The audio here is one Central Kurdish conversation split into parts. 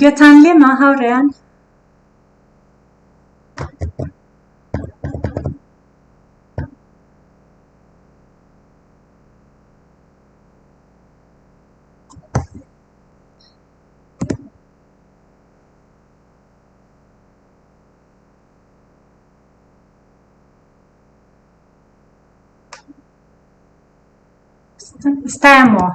گوێتان لێمە هاوڕێیان؟ ئێستایەمەوە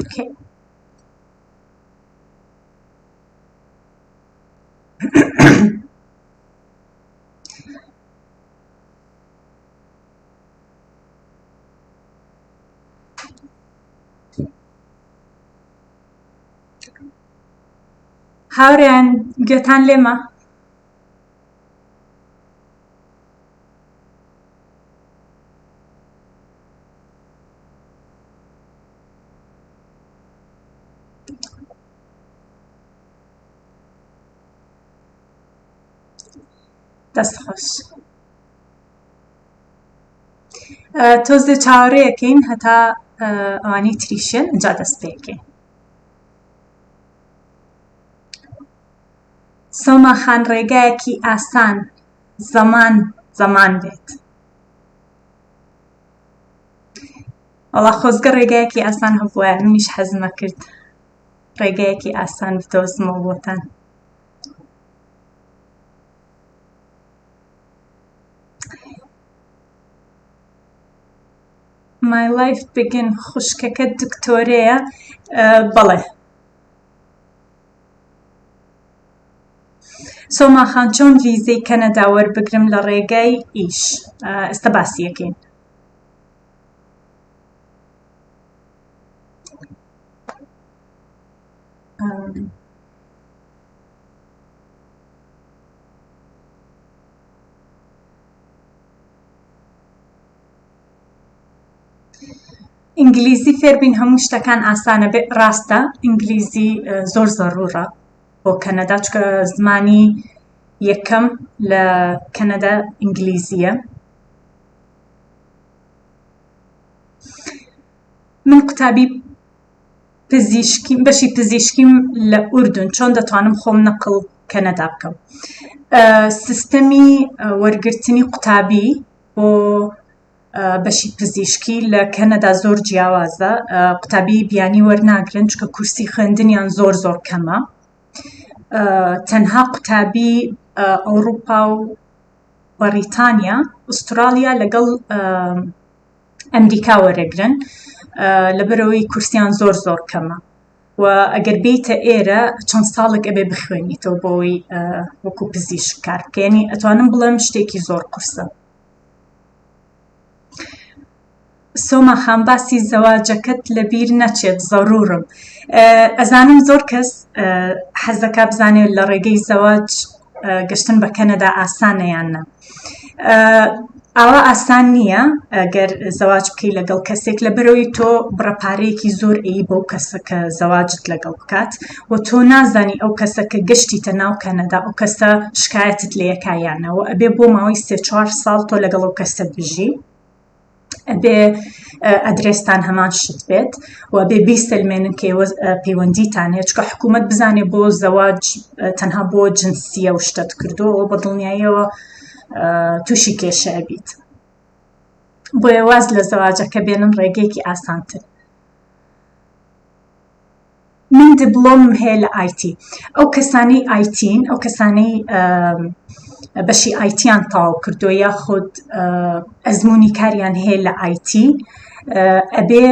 ئۆکەی هاوڕێیان گوێتان لێمە؟ دەست خۆش تۆزێ چاوەڕێیەکەین هەتا ئەوانەی تریشێن ئینجا دەست پێکەین سۆما خان ڕێگایەکی ئاسان زەمان زەمان بێت وەڵا خۆزگە ڕێگایەکی ئاسان هەبووایە منیش حەزمە کرد ڕێگایەکی ئاسان بدۆزمەوە بۆتان. My life begin خوشکەکەت دکتۆرەیە بەڵێ سۆما خان چۆن ڤیزەی کەنەدا وەربگرم لە ڕێگای ئیش ئێستا باسی یەکەین ئینگلیزی فێربین هەموو شتەکان ئاسانە بێ ڕاستە ئینگلیزی زۆر زەڕوورە بۆ کەنەدا چکە زمانی یەکەم لە کەنەدا ئینگلیزیە من قوتابی پزیشکیم بەشی پزیشکیم لە ئوردون چۆن دەتوانم خۆم نەقڵ کەنەدا بکەم سیستەمی وەرگرتنی قوتابی بۆ بەشی پزیشکی لە کەنەدا زۆر جیاوازە قوتابی بیانی وەرناگرن چکە کورسی خوێندنیان زۆر زۆر کەمە تەنها قوتابی ئەوروپا و بەڕیتانیا ئوسترالیا لەگەڵ ئەمریکا وەرەگرن لەبەرەوەی کورسیان زۆر زۆر کەمە و ئەگەر بیتە ئێرە چەند ساڵێک ئەبێ بخوێنیتەوە بۆی وەکو پزیشک کار بکەنی ئەتوانم بڵێم شتێکی زۆر قورسە سۆما خان باسی زەواجەکەت لەبیر نەچێت زەرورم ئەزانم زۆر کەس حەزەکا بزانێت لە ڕێگەی زەواج گەشتن بە کەنەدا ئاسانە یان نا ئاوا ئاسان نییە گەر زەواج بکەی لەگەڵ کەسێک لە بەرەوەی تۆ بڕە پارەیەکی زۆر ئەی بەو کەسە کە زەواجت لەگەڵ بکات و تۆ نازانی ئەو کەسە کە گەشتیتە ناو کەنەدا ئەو کەسە شکایەتت لە یەکایانەوە ئەبێ بۆ ماوەی سێ چوار ساڵ تۆ لەگەڵ ئەو کەسە بژی ئەبێ ئەدرێستان هەمان شت بێت و بێ بیسەلمێنن کە ئێوە پەیوەندیتان هەیە چونکە حکوومەت بزانێ بۆ زەواج تەنها بۆ جنسیە و شتت کردو بە دڵنیاییەوە تووشی کێشە ئەبیت بۆیە واز لە زەواجەکە بێنن ڕێگەیەکی ئاسانتر من دیبلۆمم هەیە لە ئایتی ئەو کەسانەی ئایتین ئەو کەسانەی بەشی ئایتیان تەواو کردو یاخود ئەزمموی کاریان هەیە لە ئایتی ئەبێ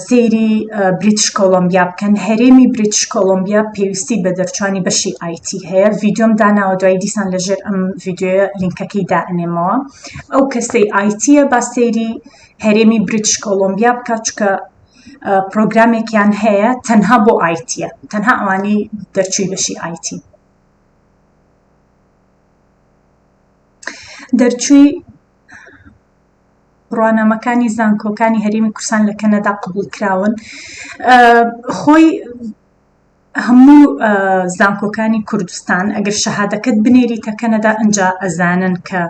سەیری بریتش کۆڵۆمبیا بکەن هەرێمی بریتش کۆڵۆمبیا پێویستی بە دەرچوانی بەشی IT هەیە ڤیددیۆم داناوە دوای دیسان لەژێر ئەم ڤیددیوە لینکەکەی دائەنێمەوە ئەو کەسەی IT یە با سەیری هەرێمی بریتش کۆڵۆمبیا بکات چکە پرۆگرامێکیان هەیە تەنها بۆ IT یە تەنها ئەوانەی دەرچووی بەشی IT دەرچووی بڕوانامەکانی زانکۆکانی هەرێمی کوردستان لە کەنەدا قبول کراون خۆی هەموو زانکۆکانی کوردستان ئەگەر شەهادەکەت بنێریتە کەنەدا ئەجا ئەزانن کە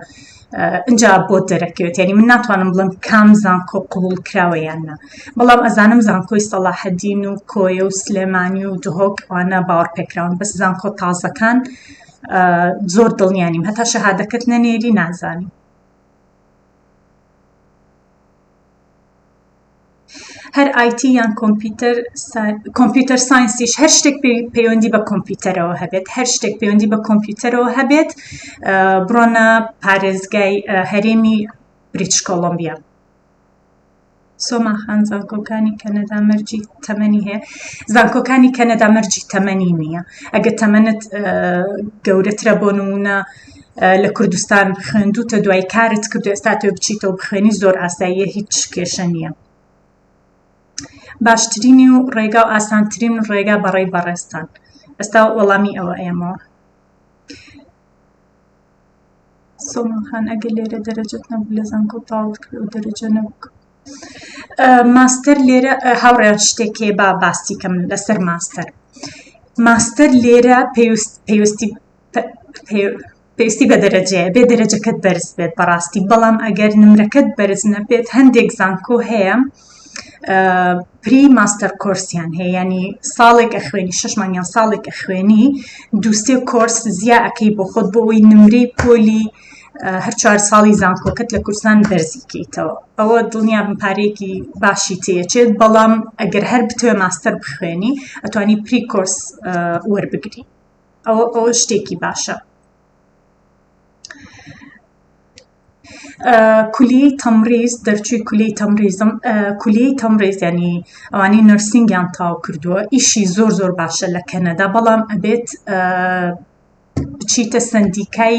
ئەجا بۆ دەرەکەوێت یعنی من ناتوانم بڵم کام زانکۆ قبول کراوە یان نا بەڵام ئەزانم زانکۆی سەڵاحەدین و کۆیە و سلێمانی و دهۆک ئەوانە باوەڕ پێکراون بەس زانکۆ تازەکان زۆر دڵنیانیم هەتا شەهادەکەت نەنێری نازانی هەر IT یان کۆمپیوتەر کۆمپیوتەر science یش هەر شتێک پەیوەندی بە کۆمپیوتەرەوە هەبێت هەر شتێک پەیوەندی بە کۆمپیوتەرەوە هەبێت بڕۆنە پارێزگای هەرێمی بریتش کۆڵۆمبیا. سۆما خان زانکۆکانی کەنەدا مەرجی تەمەنی هەیە زانکۆکانی کەنەدا مەرجی تەمەنی نییە ئەگە تەمەنت گەورەترە بۆ نمونە لە کوردستان خوێندوتە دوای کارت کردو ئێستا تۆ بچیتەوە بخوێنی زۆر ئاساییە هیچ کێشە نییە باشترینی و ڕێگا و ئاسانترین ڕێگا بەڕێی بەڕێزتان ئێستا وەڵامی ئەوە ئێمەوە سۆما خان ئەگەر لێرە دەرەجەت نەبوو لە زانکۆ تەواوت کرد و دەرەجە نەبوو ماستەر لێرە هاوڕێیان شتێک هەیە با باسی کەم لەسەر ماستەر ماستەر لێرە پێویست پێویستی پێویستی بە دەرەجەیە بێ دەرەجەکەت بەرز بێت بەڕاستی بەڵام ئەگەر نمرەکەت بەرز نەبێت هەندێک زانکۆ هەیە pre master course یان هەیە ینی ساڵێک ئەخوێنی شش مانگیان ساڵێک ئەخوێنی دووسێ کۆرس زیا ئەەکەی بۆ خۆت بۆ ئەوی نمرەی پۆلی هەر چوار ساڵی زانکۆکەت لە کوردستان بەرزی کەیتەوە ئەوە دڵنیا بم پارەیەکی باشی تێچێت بەڵام ئەگەر هەر بتوێ ماستەر بخوێنی ئەتوانی pre course وەربگری ئەوە ئەوە شتێکی باشە کولیەی تەمریز دەرچووی کولیەی تەمریزم کولیەی تەمریز ینی ئەوانەی nursing یان تاو کردووە ئیشی زۆر زۆر باشە لە کەنەدا بەڵام ئەبێت بچیتە سەندیکای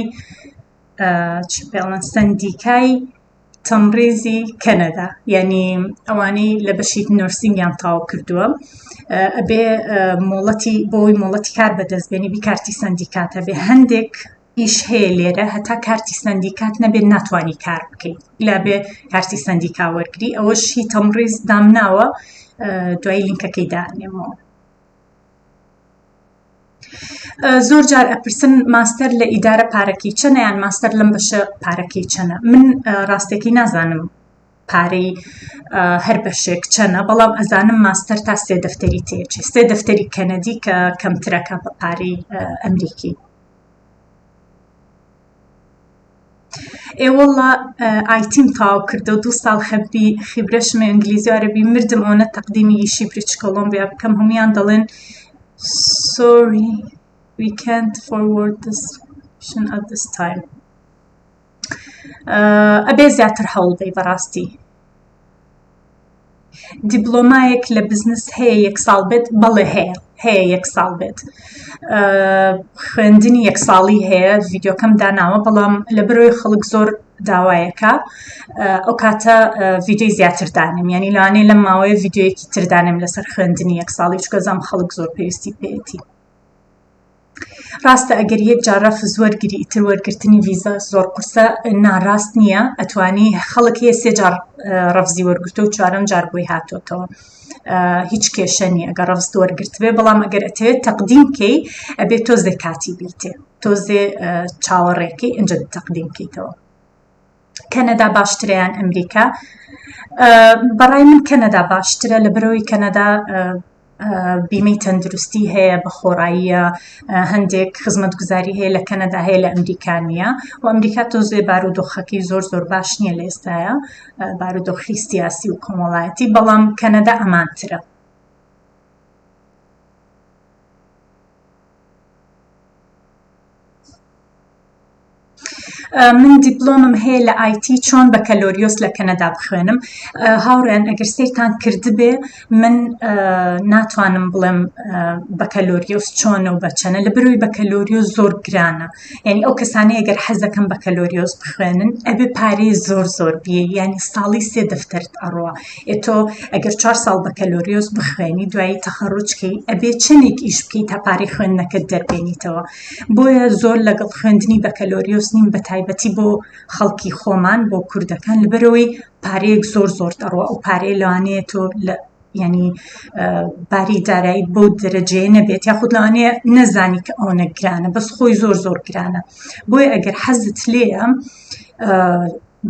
چ پێڵەن سەندیکای تەمریزی کەنەدا یعنی ئەوانەی لە بەشی nursing یان تاو کردووە ئەبێ مۆڵەتی بۆی مۆڵەتی کار بەدەست بێنی بی کارتی سەندیکات هەبێ هەندێک ئیش هەیە لێرە هەتا کارتی سەندیکات نەبێت ناتوانی کار بکەیت لا بێ کارتی سەندیکا وەرگری ئەوەش هی تەمریز دامناوە دوای لینکەکەی دانێمەوە زۆر جار ئەپرسن ماستەر لە ئیدارە پارەکەی چەنە یان ماستەر لەم بەشە پارەکەی چەنە من ڕاستێکی نازانم پارەی هەر بەشێک چەنە بەڵام ئەزانم ماستەر تا سێ دەفتەری تێچێ سێ دەفتەری کەنەدی کە کەمترەکە بە پارەی ئەمریکی ئێ وەڵا IT م تەواو کردەوە دوو ساڵ خەبی خیبرەشم ئینگلیزی و عەرەبی مردم ئەوەنە تەقدیمی ئیشی بریتش کۆلۆمبیا بکەم هەمویان دەڵێن sorry we can't forward this application at this time ئەبێ زیاتر هەوڵ بەی بەڕاستی دیبلۆمایەک لە بزنس هەیە یەک ساڵ بێت بەڵێ هەیە هەیە یەک ساڵ بێت خوێندنی یەک ساڵی هەیە ڤیددیوکەم داناوە بەڵام لە بەرەوەی خەڵک زۆر داوایەکە ئەو کاتە ڤیددیوی زیاتر دانم ینی لەوانەیە لەم ماوەیە ڤیددیوەکی تر دانم لەسەر خوێندنی یەک ساڵی چکە زام خەڵک زۆر پێویستی پێێتی ڕاستە ئەگەر یەک جار ڕەفز وەرگری ئیتر وەرگرتنی ڤیزا زۆر قورسە نا ڕاست نییە ئەتوانی خەڵک هەیە سێ جار ڕەفزی وەرگرتە و چوارەم جار بۆی هاتۆتەوە هیچ کێشە نییە ئەگەر ڕەفز وەرگرت بێ بەڵام ئەگەر ئەتەوێت تەقدیم کەی ئەبێ تۆزێ کاتی بیتێ تۆزێ چاوەڕێکەی ئینجا تەقدیم کەیتەوە کەنەدا باشترە یان ئەمریکا بەڕای من کەنەدا باشترە لە برەوەی کەنەدا بیمەی تەندروستی هەیە بە خۆڕاییە هەندێک خزمەتگوزاری هەیە لە کەنەدا هەیە لە ئەمریکا نییە و ئەمریکا تۆزێ بارودۆخەکەی زۆر زۆر باش نییە لە ئێستاە بارودۆخی سیاسی و کۆمەڵایەتی بەڵام کەنەدا ئەمانترە من دیپلۆمم هەیە لە IT چۆن بەکەلۆریۆس لە کەنەدا بخوێنم؟ هاوڕێیان ئەگەر سەیرتان کردبێ من ناتوانم بڵێم بەکەلۆریۆس چۆنە و بەچەنە لە بەرەوەی بەکەلۆریۆس زۆر گرانە یعنی ئەو کەسانەی ئەگەر حەزەکەم بەکەلۆریۆس بخوێنن ئەبێ پارەی زۆر زۆر بیە یعنی ساڵی سێ دەفتەرت ئەڕوا ئێ تۆ ئەگەر چوار ساڵ بەکەلۆریۆس بخوێنی دوایی تەخەڕوج کەی ئەبێ چەندێک ئیش بکەی تا پارەی خوێندنەکەت دەربێنیتەوە بۆیە زۆر لەگەڵ خوێندنی بەکەلۆریۆس نیم بە تایبەتی بۆ خەڵکی خۆمان بۆ کوردەکان لەبەرەوەی پارەیەک زۆر زۆر دەڕوە ئەو پارەیە لەوانەیە تۆ لە ینی باری دارایی بەو دەرەجەیە نەبێت یاخود لەوانەیە نەزانی کە ئەوەنە گرانە بەس خۆی زۆر زۆر گرانە بۆیە ئەگەر حەزت لێیە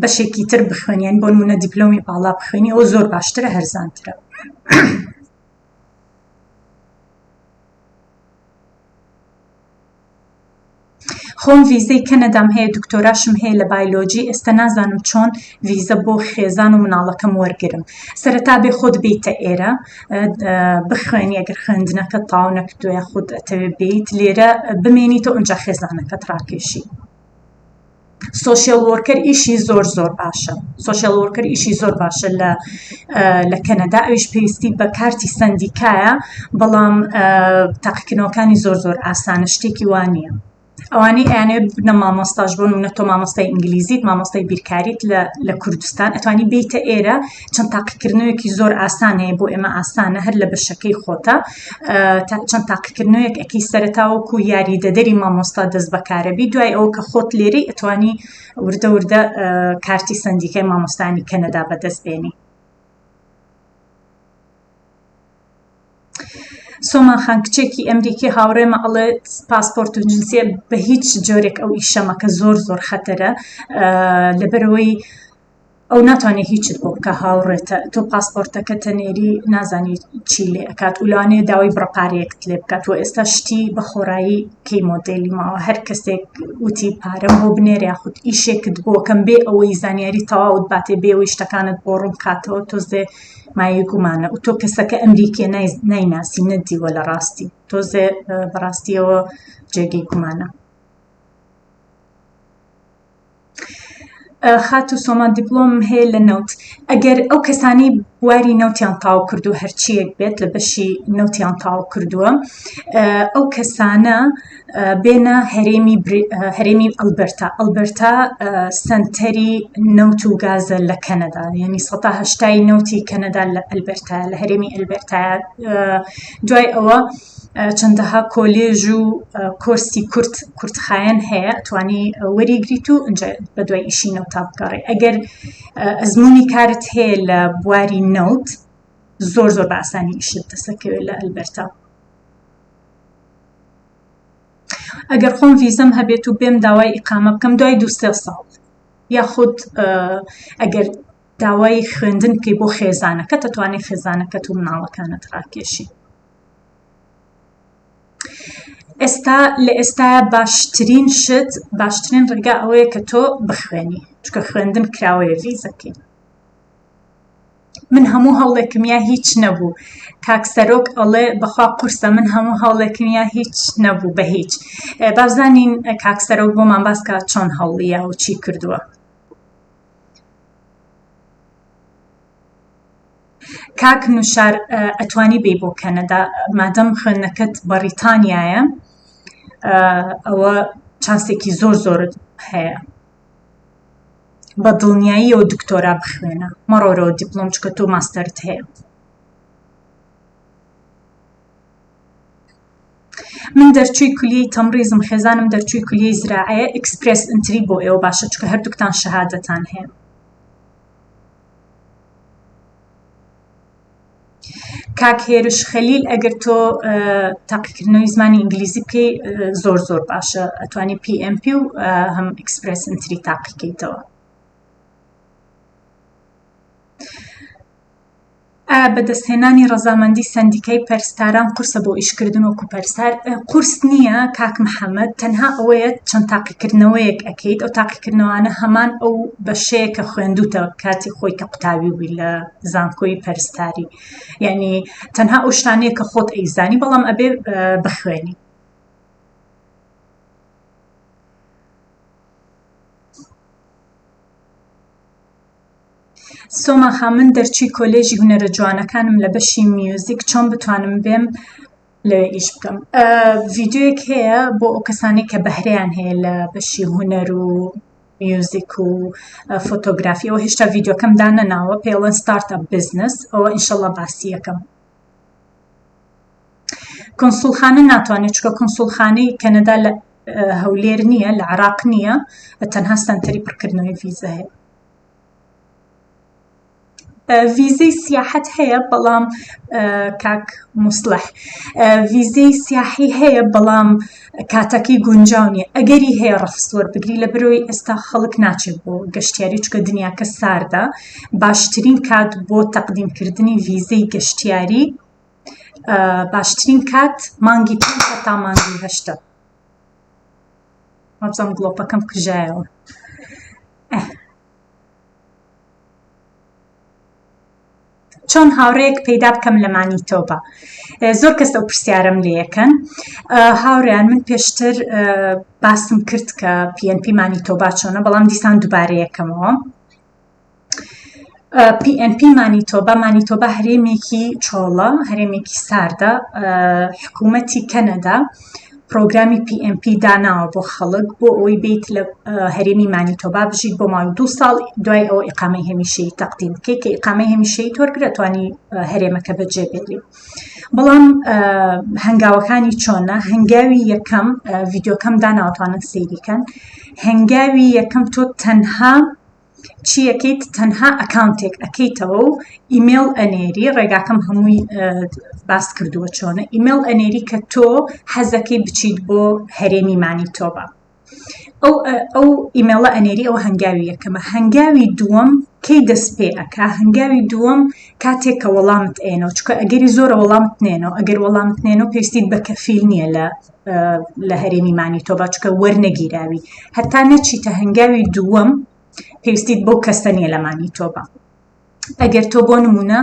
بەشێکی تر بخوێنیان بۆ نمونە دیپلۆمی باڵا بخوێنی ئەوە زۆر باشترە هەرزانترە. خۆم ڤیزەی کەنەدام هەیە دکتۆراشم هەیە لە بایلۆجی ئێستا نازانم چۆن ڤیزە بۆ خێزان و مناڵەکەم وەرگرم سەرەتا بێ خۆت بیتە ئێرە بخوێنی ئەگەر خوێندنەکە تاو نەکردو یاخود ئەتەوێ بیت لێرە بمێنیتەوە ئینجا خێزانەکەت ڕاکێشی. social worker ئیشی زۆر زۆر باشە social worker ئیشی زۆر باشە لە لە کەنەدا ئەویش پێویستی بە کارتی سەندیکایە بەڵام تاقیکردنەوەکانی زۆر زۆر ئاسانە شتێکی وا نییە ئەوانەی ئەیانەوێت ببنە مامۆستاش بۆ نمونە تۆ مامۆستای ئینگلیزیت مامۆستای بیرکاریت لە لە کوردستان ئەتوانی بیتە ئێرە چەند تاقیکردنەوەیەکی زۆر ئاسان هەیە بۆ ئێمە ئاسانە هەر لە بەشەکەی خۆتە چەند تاقیکردنەوەیەک ئەکی سەرەتا وەکو یاریدەدەری مامۆستا دەست بەکارەبی دوای ئەوە کە خۆت لێرەی ئەتوانی وردە وردە کارتی سەندیکای مامۆستانی کەنەدا بەدەست بێنی. سۆما خان کچێکی ئەمریکی هاوڕێمە ئەڵێ پاسپۆرت و جنسیە بە هیچ جۆرێک ئەو ئیشەمەکە زۆر زۆر خەتەرە لەبەرەوەی ئەو ناتوانێت هیچت بۆ بکە هاوڕێتە تۆ پاسپۆرتەکە تەنێری نازانی چی لێ ئەکات و لەوانەیە داوای بڕە پارەیەکت لێ بکات و ئێستا شتی بە خۆڕایی کەی مۆدێلی ماوە هەر کەسێک وتی پارەم بۆ بنێرە یاخود ئیشێکت بۆ کەم بێ ئەوەی زانیاری تەواوت باتێ بێ ئەوەی شتەکانت بۆ ڕوون بکاتەوە تۆزێ مایەی گومانە و تۆ کەسەکە ئەمریکیە نایناسی نەدیوە لە ڕاستی تۆزێ بەڕاستیەوە جێگەی گومانە. خاتوو سۆما دیپلۆمم هەیە لە نەوت ئەگەر ئەو کەسانی بواری نەوتیان تاو کردو هەرچیەک بێت لە بەشی نەوتیان تاو کردووە ئەو کەسانە بێنە هەرێمی هەرێمی ئەلبەرتا ئەلبەرتا سنتەری نەوت و گازە لە کەنەدا یعنی 1970 نەوتی کەنەدا لە ئەلبەرتا لە هەرێمی ئەلبەرتا دوای ئەوە چەندەها کۆلێژ و کۆرسی کورت کورتخایەن هەیە توانی وەریگریت و ئینجا بە دوای ئیشی نەوتا بگەڕێ ئەگەر ئەزمموی کارت هەیە لە بواری نەوت زۆر زۆر بە ئاسانی ئیشت دەسەکەوێت لە ئەلبەرتا ئەگەر خۆم ڤیزەم هەبێت و بێم داوای ئیقامە بکەم دوای دو سێ ساڵ یاخود ئەگەر داوای خوێندن بکەی بۆ خێزانەکەت دەتوانێت خێزانەکەت و مناڵەکانت ڕاکێشی ئێستا لە ئێستا باشترین شت باشترین ڕێگا ئەوەیە کە تۆ بخوێنی چکە خوێندن کراوەیە ڤیزەکەی من هەموو هەوڵێکم یا هیچ نەبوو کاک سەرۆک ئەڵێ بەخوا قورسە من هەموو هەوڵێکم یا هیچ نەبوو بە هیچ بازانین کاک سەرۆک بۆمان باسکە چۆن هەوڵیە و چی کردووە کاک نوشار ئەتوانی بێی بۆ کەنەدا مادەم خوێندنەکەت بەڕیتانیایە ئەوە چانسێکی زۆر زۆرت هەیە بە دڵنیاییەوە دکتۆرا بخوێنە مەڕۆرەوە دیپلۆم چکە تۆ ماستەرت هەیە من دەرچووی کولیەی تەمڕیزم خێزانم دەرچووی کولیەی زراعەیە Express Entry بۆ ئێوە باشە چکە هەردووکتان شەهادەتان هەیە کاک هێرش خەلیل ئەگەر تۆ تاقیکردنەوەی زمانی ئینگلیزی بکەی زۆر زۆر باشە ئەتوانی PNP و هەم Express Entry تاقیکەیتەوە ئایا بەدەستهێنانی ڕەزامەندی سەندیکای پەرستاران قورسە بۆ ئیشکردن وەکو پەرستار؟ قورس نییە کاک محەممەد تەنها ئەوەیە چەند تاقیکردنەوەیەک ئەکەیت ئەو تاقیکردنەوانە هەمان ئەو بەشەیە کە خوێندوتە کاتی خۆی کە قوتابی بووی لە زانکۆی پەرستاری یعنی تەنها ئەو شتانەیە کە خۆت ئەیزانی بەڵام ئەبێ بخوێنی. سۆما خان من دەرچووی کۆلێژی هونەرە جوانەکانم لە بەشی میوزیک چۆن بتوانم بێم لەوێ ئیش بکەم؟ ڤیدیۆیەک هەیە بۆ ئەو کەسانەی کە بەهرەیان هەیە لە بەشی هونەر و میوزیک و فۆتۆگرافی ئەوە هێشتا ڤیدیۆکەم دانەناوە پێڵەن start up business ئەوە ئینشەڵڵا باسی یەکەم. کونسوڵخانە ناتوانێت چونکە کونسوڵخانەی کەنەدا لە هەولێر نییە لە عراق نییە تەنها سەنتەری پڕکردنەوەی ڤیزە هەیە. ڤیزەی سیاحەت هەیە بەڵام کاک موسڵح ڤیزەی سیاحی هەیە بەڵام کاتەکەی گونجاو نییە ئەگەری هەیە ڕەفس وەربگری لە برۆی ئێستا خەڵک ناچێت بۆ گەشتیاری چکە دنیاکە ساردە باشترین کات بۆ تەقدیمکردنی ڤیزەی گەشتیاری باشترین کات مانگی پێنج تا مانگی هەشتە وابزانم گڵۆپەکەم کوژایەوە. چۆن هاوڕێیەک پەیدا بکەم لە مانیتۆبا؟ زۆر کەس ئەو پرسیارەم لێ یەکەن. هاوڕێیان من پێشتر باسم کرد کە PNP مانیتۆبا چۆنە بەڵام دیسان دووبارە یەکەمەوە. PNP مانیتۆبا مانیتۆبا هەرێمێکی چۆڵە هەرێمێکی ساردە حکوومەتی کەنەدا پرۆگرامی PNP داناوە بۆ خەڵک بۆ ئەوەی بیت لە هەرێمی مانیتۆبا بژیت بۆ ماوەی دو ساڵ دوای ئەوە ئیقامەی هەمیشەیی تەقدیم بکەیت کە ئیقامەی هەمیشەیی وەرگرە توانی هەرێمەکە بەجێ بێڵی بەڵام هەنگاوەکانی چۆنە هەنگاوی یەکەم ڤیدیۆکەم داناوەتوانن سەیریکەن هەنگاوی یەکەم تۆ تەنها چی ئەکەیت تەنها ئەکاونتێک ئەکەیتەوە و ئیمێڵ ئەنێری ڕێگاکەم هەمووی باس کردووە چۆنە ئیمێڵ ئەنێری کە تۆ حەزەکەی بچیت بۆ هەرێمی مانیتۆبا ئەو ئەو ئیمێڵە ئەنێری ئەو هەنگاوی یەکەمە هەنگاوی دووەم کەی دەست پێ ئەکا هەنگاوی دووەم کاتێک کە وەڵامت ئێنەوە چونکە ئەگەری زۆرە وەڵامت نێنەوە ئەگەر وەڵامت نێنەوە پێویستیت بە کەفیل نییە لە لە هەرێمی مانیتۆبا چونکە وەرنەگیراوی هەتا نەچیتە هەنگاوی دووەم پێویستیت بەو کەسە نییە لە مانیتۆبا ئەگەر تۆ بۆ نمونە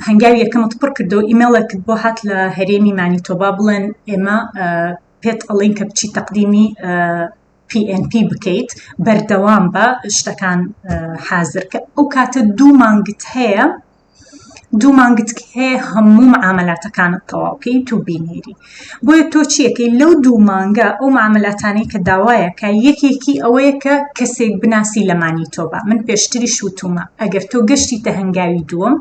هەنگاوی یەکەمت پڕ کردەوە ئیمێڵێکت بۆ هات لە هەرێمی مانیتۆبا بڵێن ئێمە پێت ئەڵین کە بچی تەقدیمی PNP بکەیت بەردەوام بە شتەکان حازر کە ئەو کاتە دوو مانگت هەیە دوو مانگت هەیە هەموو معاملاتەکانت تەواو کەیت و بینێری بۆیە تۆ چیەکەی لەو دوو مانگە ئەو معاملاتانەی کە داوایەکە یەکێکی ئەوەیە کە کەسێک بناسی لە مانیتۆبا من پێشتریش وتومە ئەگەر تۆ گەشتیتە هەنگاوی دووەم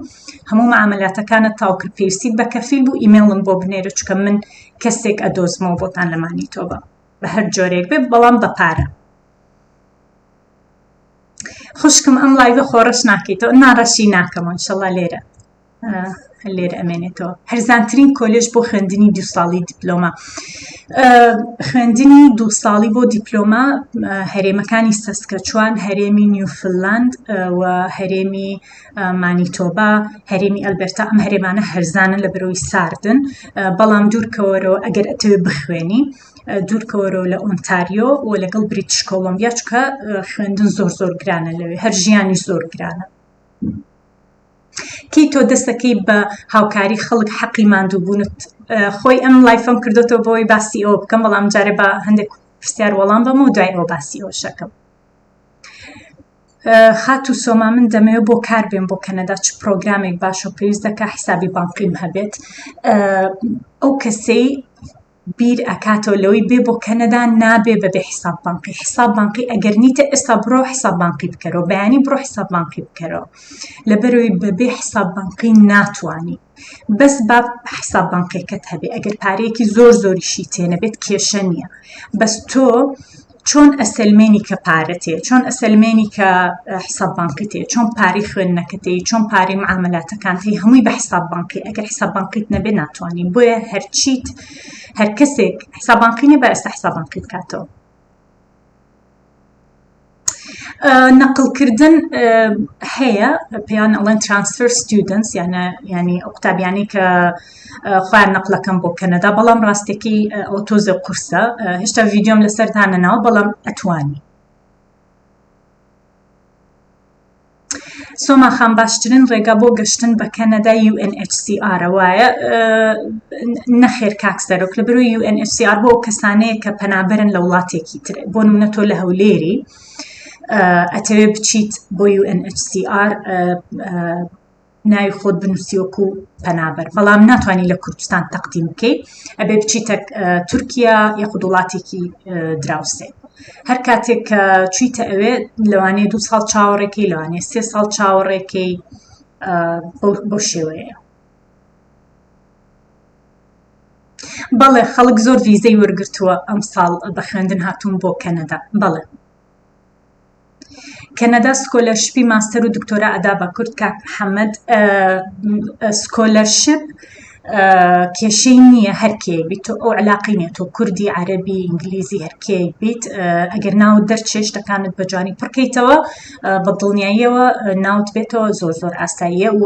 هەموو معاملاتەکانت تاو کرد پێویستیت بە کەفیل بوو ئیمێڵم بۆ بنێرە چونکە من کەسێک ئەدۆزمەوە بۆتان لە مانیتۆبا بە هەر جۆرێک بێ بەڵام بە پارە. خوشکم ئەم live ە خۆ ڕەش ناکەیتەوە نا ڕەشی ناکەمەوە ئینشەڵا لێرە لێرە ئەمێنێتەوە هەرزانترین کۆلێژ بۆ خوێندنی دو ساڵی دیپلۆما خوێندنی دو ساڵی بۆ دیپلۆما هەرێمەکانی سەسکەچوان هەرێمی نیوفنلاند و هەرێمی مانیتۆبا هەرێمی ئەلبەرتا ئەم هەرێمانە هەرزانن لە بەرەوەی ساردن بەڵام دوورکەوەرەوە ئەگەر ئەتەوێ بخوێنی دوورکەوەرەوە لە ئۆنتاریۆ و لەگەڵ بریتش کۆڵۆمبیا چونکە خوێندن زۆر زۆر گرانە لەوێ هەر ژیانی زۆر گرانە کەی تۆ دەستەکەی بە هاوکاری خەڵک حەقی ماندووبوونت خۆی ئەم live ەم کردوتەوە بۆی باسی ئەوە بکەم بەڵام جارێ بە هەندێک پرسیار وەڵام بەم و دوای ئەوە باسی ئەوە شەکەم خاتوو سۆما من دەمەوێت بۆ کار بێم بۆ کەنەدا چ پرۆگرامێک باشە و پێویست دەکا حیسابی بانقیم هەبێت ئەو کەسەی بیر ئەکاتەوە لەوەی بێ بۆ کەنەدا نابێ بەبێ حیساب بانقی حیساب بانقی ئەگەر نیتە ئێستا بڕۆ حیساب بانقی بکەرەوە بەیانی بڕۆ حیساب بانقی بکەرەوە لەبەرەوەی بەبێ حیساب بانقی ناتوانی بەس با حیساب بانقیەکەت هەبێ ئەگەر پارەیەکی زۆر زۆریشی تێنەبێت کێشە نییە بەس تۆ چۆن ئەسەلمێنی کە پارە تێ چۆن ئەسەلمێنی کە حساب بانقی تێ چۆن پارەی خوێندنەکە تێ چۆن پارەی معاملاتەکان تێ هەمووی بە حساب بانقی ئەگەر حساب بانقیت نەبێ ناتوانین بۆیە هەرچیت هەر کەسێک حساب بانقی نیە با ئێستا حساب بانقی بکاتەوە نەقڵکردن هەیە پێیان ئەڵێن transfer students یانە ینی ئەو قوتابیانەی کە خۆیان نەقلەکەم بۆ کەنەدا بەڵام ڕاستەکەی ئەو تۆزە قورسە هێشتا ڤیددیۆم لەسەر دانەناوە بەڵام ئەتوانی سۆما خان باشترین ڕێگا بۆ گەشتن بە کەنەدا UNHCR وایە نەخێر کاک سەرۆک لە بەرەوەی UNHCR بۆ ئەو کەسانەیە کە پەنابەرن لە وڵاتێکی تر بۆ نمونە تۆ لە هەولێری. ئەتەوێ بچیت بۆ UNHCR ناوی خۆت بنووسی وەکو پەنابەر بەڵام ناتوانانی لە کوردستان تەقدیم بکەیت ئەبێ بچیتە تورکیا یاخود وڵاتێکی دراوسێ هەر کاتێک کە چویتە ئەوێ لەوانەیە دو ساڵ چاوەڕێکەی لەوانەیە سێ ساڵ چاوەڕێکەی بەو شێوەیە بەڵێ خەڵک زۆر ڤیزەی وەرگرتووە ئەم ساڵ بە خوێندن هاتوون بۆ کەنەدا بەڵێ کەنەدا scholarship ی ماستەر و دکتۆرا ئەدا بە کورد کاک محەممەد scholarship کێشەی نییە هەرکێ بیت تۆ ئەو علاقی نیە تۆ کوردی عەربی ئینگلیزی هەرکێ بیت ئەگەر ناوت دەرچێ شتەکانت بە جوانی پڕکەیتەوە بە دڵنیاییەوە ناوت بێتەوە زۆر زۆر ئاساییە و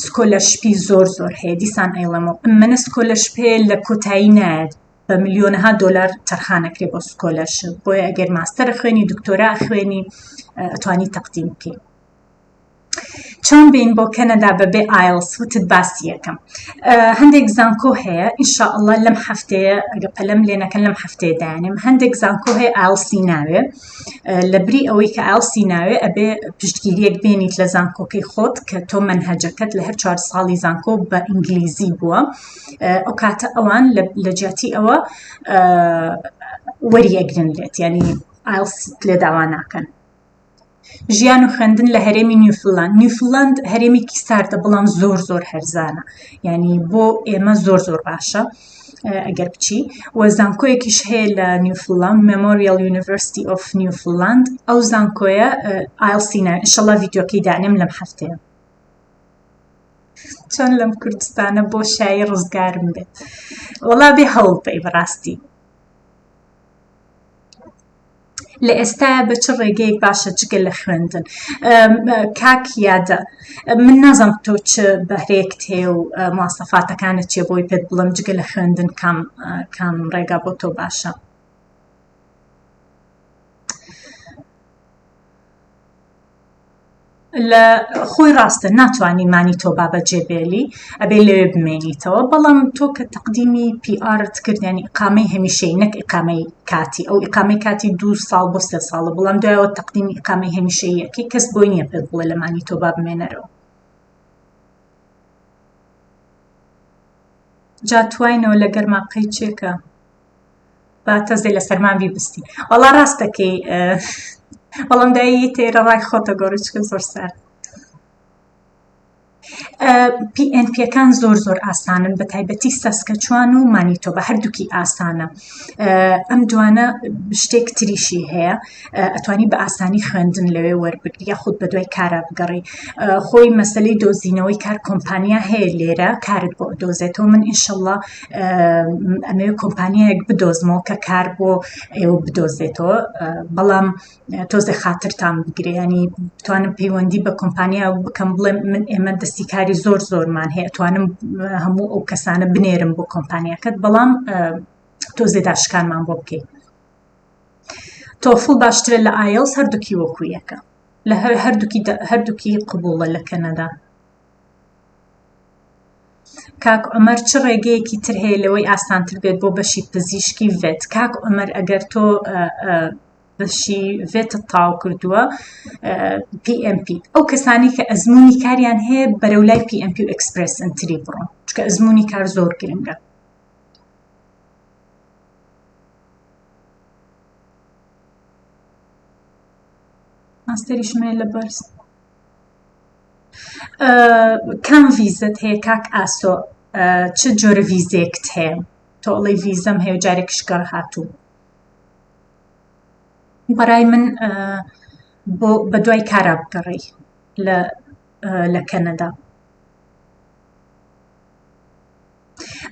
scholarship ی زۆر زۆر هەیە دیسان ئەیڵێمەوە ئەمەنە scholarship هەیە لە کۆتایی نایەت بە ملیۆنەها دۆلار تەرخانەکرێ بۆ scholarship بۆیە ئەگەر ماستەر خوێنی دکتۆرا خوێنی ئەتوانی تەقدیم بکەی چۆن بین بۆ کەنەدا بەبێ IELTS وتت باسی یەکەم هەندێک زانکۆ هەیە ئینشاءاللە لەم هەفتەیە ئەگە پەلەم لێ نەکەن لەم هەفتەیە دانێم هەندێک زانکۆ هەیە IELTS ی ناوێ لە بری ئەوەی کە IELTS ی ناوێ ئەبێ پشتگیریەک بێنیت لە زانکۆکەی خۆت کە تۆ مەنهەجەکەت لە هەر چوار ساڵی زانکۆ بە ئینگلیزی بووە ئەو کاتە ئەوان لە جیاتی ئەوە وەریەگرن لێت ینی IELTS لێ داوا ناکەن ژیان و خوێندن لە هەرێمی نیوفنلاند نیوفنلاند هەرێمێکی ساردە بەڵام زۆر زۆر هەرزانە یعنی بۆ ئێمە زۆر زۆر باشە ئەگەر بچی و زانکۆیەکیش هەیە لە نیوفنلاند Memorial University of Newfoundland ئەو زانکۆیە IELTS ی نا ئینشەڵا ڤیدیۆکەی دانێم لەم هەفتەیە چۆن لەم کوردستانە بۆ شایی ڕزگارم بێت وەڵا بێ هەوڵ بەی بەڕاستی لە ئێستایا بە چ ڕێگەیەک باشە جگە لە خوێندن کاک یادە من نازانم تۆ چ بەهرەیەکت هەیە و مواسەفاتەکانت چیە بۆی پێت بڵێم جگە لە خوێندن کام کام ڕێگا بۆ تۆ باشە لە خۆی ڕاستە ناتوانی مانیتۆبا بەجێ بێلی ئەبێ لەوێ بمێنیتەوە بەڵام تۆ کە تەقدیمی PR ت کرد ینی ئیقامەی هەمیشەی نەک ئیقامەی کاتی ئەو ئیقامەی کاتی دو ساڵ بۆ سێ ساڵە بەڵام دوایەوە تەقدیمی ئیقامەی هەمیشەیەکەی کەس بۆی نییە پێت بڵێ لە مانیتۆبا بمێنەرەوە جا تواینەوە لە گەرما قەیچێکە با تەزێ لە سەرمان بیبستی وەڵا ڕاست دەکەی بەڵام دایی تێرە ڕای خۆتە گۆڕی چکە زۆر سارد PNP ەکان زۆر زۆر ئاسانن بە تایبەتی سەسکەچوان و مانیتۆبا هەردووکی ئاسانە ئەم دوانە شتێک تریشی هەیە ئەتوانی بە ئاسانی خوێندن لەوێ وەربگری یاخود بە دوای کارا بگەڕی خۆی مەسلەی دۆزینەوەی کار کۆمپانیا هەیە لێرە کارت بۆ دۆزێتەوە من ئینشەڵڵا ئەمەوێ کۆمپانیایەک بدۆزمەوە کە کار بۆ ئێوە بدۆزێتەوە بەڵام تۆزێ خاترتان بگرێ ینی بتوانم پەیوەندی بە کۆمپانیا بکەم بڵێم من ئێمە دەستی کاری زۆر زۆرمان هەیە توانم هەموو ئەو کەسانە بنێرم بۆ کۆمپانیاکەت بەڵام تۆزێ داشکانمان بۆ بکەیت TOEFL باشترە لە IELTS هەردووکی وەکو یەکە لە هەردووکی هەردووکی قبوڵە لە کەنەدا کاک عومەر چ ڕێگەیەکی تر هەیە لەوەی ئاسانتر بێت بۆ بەشی پزیشکی vet کاک عومەر ئەگەر تۆ بەشی vet ت تاو کردووە PNP ئەو کەسانی کە ئەزمموی کاریان هەیە بەرەو لای PNP و Express Entry بڕۆن چکە ئەزمموی کار زۆر گرنگە ماستەریشم هەیە لە بەرز کام ڤیزەت هەیە کاک ئاسۆ چ جۆرە ڤیزەیەکت هەیە تۆ ئەڵێی ڤیزەم هەیە و جارێکیش گەڕ هاتوو بەڕای من بۆ بە دوای کارا بگەڕێی لە لە کەنەدا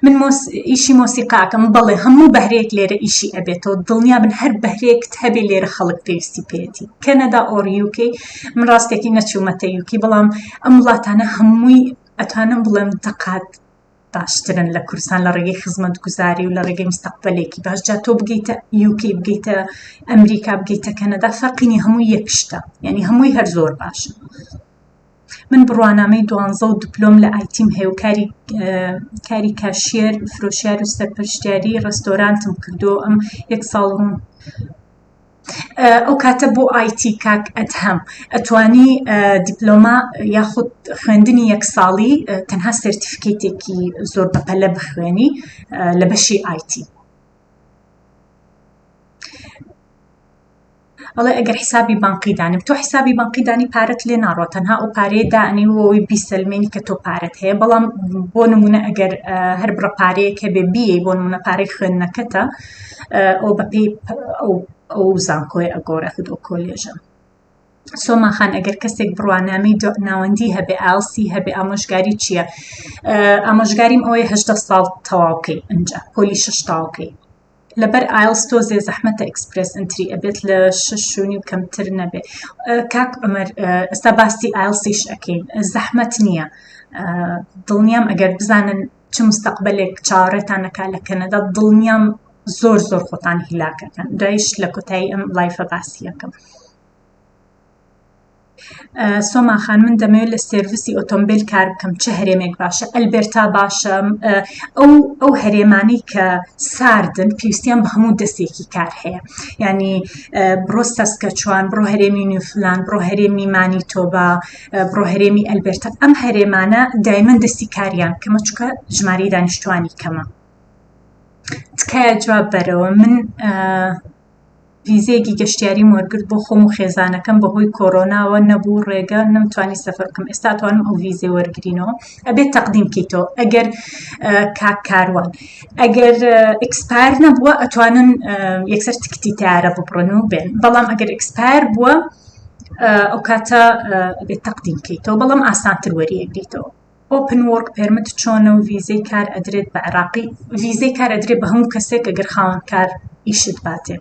من مۆس ئیشی مۆسیقاکەم بەڵێ هەموو بەهرەیەک لێرە ئیشی ئەبێتەوە دڵنیا بن هەر بەهرەیەکت هەبێ لێرە خەڵک پێویستی پێیەتی کەنەدا or UK من ڕاستێکی نەچوومەتە UK بەڵام ئەم وڵاتانە هەمووی ئەتوانم بڵێم دەقات باشترن لە کوردستان لە ڕێگەی خزمەتگوزاری و لە ڕێگەی مستەقبلێکی باش جا تۆ بگەیتە UK بگەیتە ئەمریکا بگەیتە کەنەدا فەرقی نیە هەمووی یەک شتە یعنی هەمووی هەر زۆر باشە من بڕوانامەی دوانزە و دپلۆم لە IT م هەیە و کاری کاری cashier فرۆشیار و سەرپەرشتیاری ڕێستۆرانتم کردووە ئەم یەک ساڵ ڕوون. ئەو کاتە بۆ IT کاک ئەدهەم ئەتوانی دیپلۆما یاخود خوێندنی یەک ساڵی تەنها certificate ێکی زۆر بەپەلە بخوێنی لە بەشی IT. ئەڵێ ئەگەر حیسابی بانقی دانێم تۆ حیسابی بانقی دانی پارەت لێ ناڕۆ تەنها ئەو پارەیە دانێ و ئەوەی بیسەلمێنی کە تۆ پارەت هەیە بەڵام بۆ نمونە ئەگەر هەر بڕە پارەیەک هەبێ بیەی بۆ نمونە پارەی خوێندنەکەتە ئەو بەپێی ئەو ئەو زانکۆی ئەگۆڕێ خود ئەو کۆلێژە. سۆما خان ئەگەر کەسێک بڕوانامەی ناوەندی هەبێ IELTS ی هەبێ ئامۆژگاری چییە؟ ئامۆژگاریم ئەوەیە هەشدە ساڵ تەواوکەی ئینجا پۆلی شەش تەواوکەی لەبەر IELTS تۆزێ زەحمەتە Express Entry ئەبێت لە شەش و نیو کەمتر نەبێ کاک عمر ئێستا باسی IELTS یش ئەکەین زەحمەت نییە دڵنیام ئەگەر بزانن چ مستەقبلێک چاوەڕێتان نەکا لە کەنەدا دڵنیام زۆر زۆر خۆتان هیلاکەکەن دوایش لە کۆتایی ئەم live ە باسی یەکەم. سۆما خان من دەمەوێت لە سێرڤسی ئۆتۆمبیل کار بکەم چ هەرێمێک باشە ئەلبێرتا باشە ئەو ئەو هەرێمانەی کە ساردن پێویستیان بە هەموو دەستێکی کار هەیە ینی بڕۆ سەسکەچوان بڕۆ هەرێمی نیوفلان بڕۆ هەرێمی مانیتۆبا بڕۆ هەرێمی ئەلبێرتا ئەم هەرێمانە دایمەن دەستی کاریان کەمە چکە ژمارەی دانیشتوانی کەمە تکایە جواب بەرەوە من ڤیزەیەکی گەشتیاریم وەرگرت بۆ خۆم و خێزانەکەم بەهۆی کۆرۆناوە نەبوو ڕێگە نەمتوانی سەفەر بکەم ئێستا توانم ئەو ڤیزەی وەرگرینەوە ئەبێت تەقدیم کەیتەوە ئەگەر کاک کاروان ئەگەر expire نەبووە ئەتوانن یەکسەر تکتی تارە ببڕن و بێن بەڵام ئەگەر expire بووە ئەو کاتە ئەبێت تەقدیم کەیتەوە بەڵام ئاسانتر وەریەگریتەوە. Open work permit چۆنە و ڤیزەی کار ئەدرێت بە عێراقی؟ ڤیزەی کار ئەدرێت بە هەموو کەسێک ئەگەر خاوەن کار ئیشت باتێ.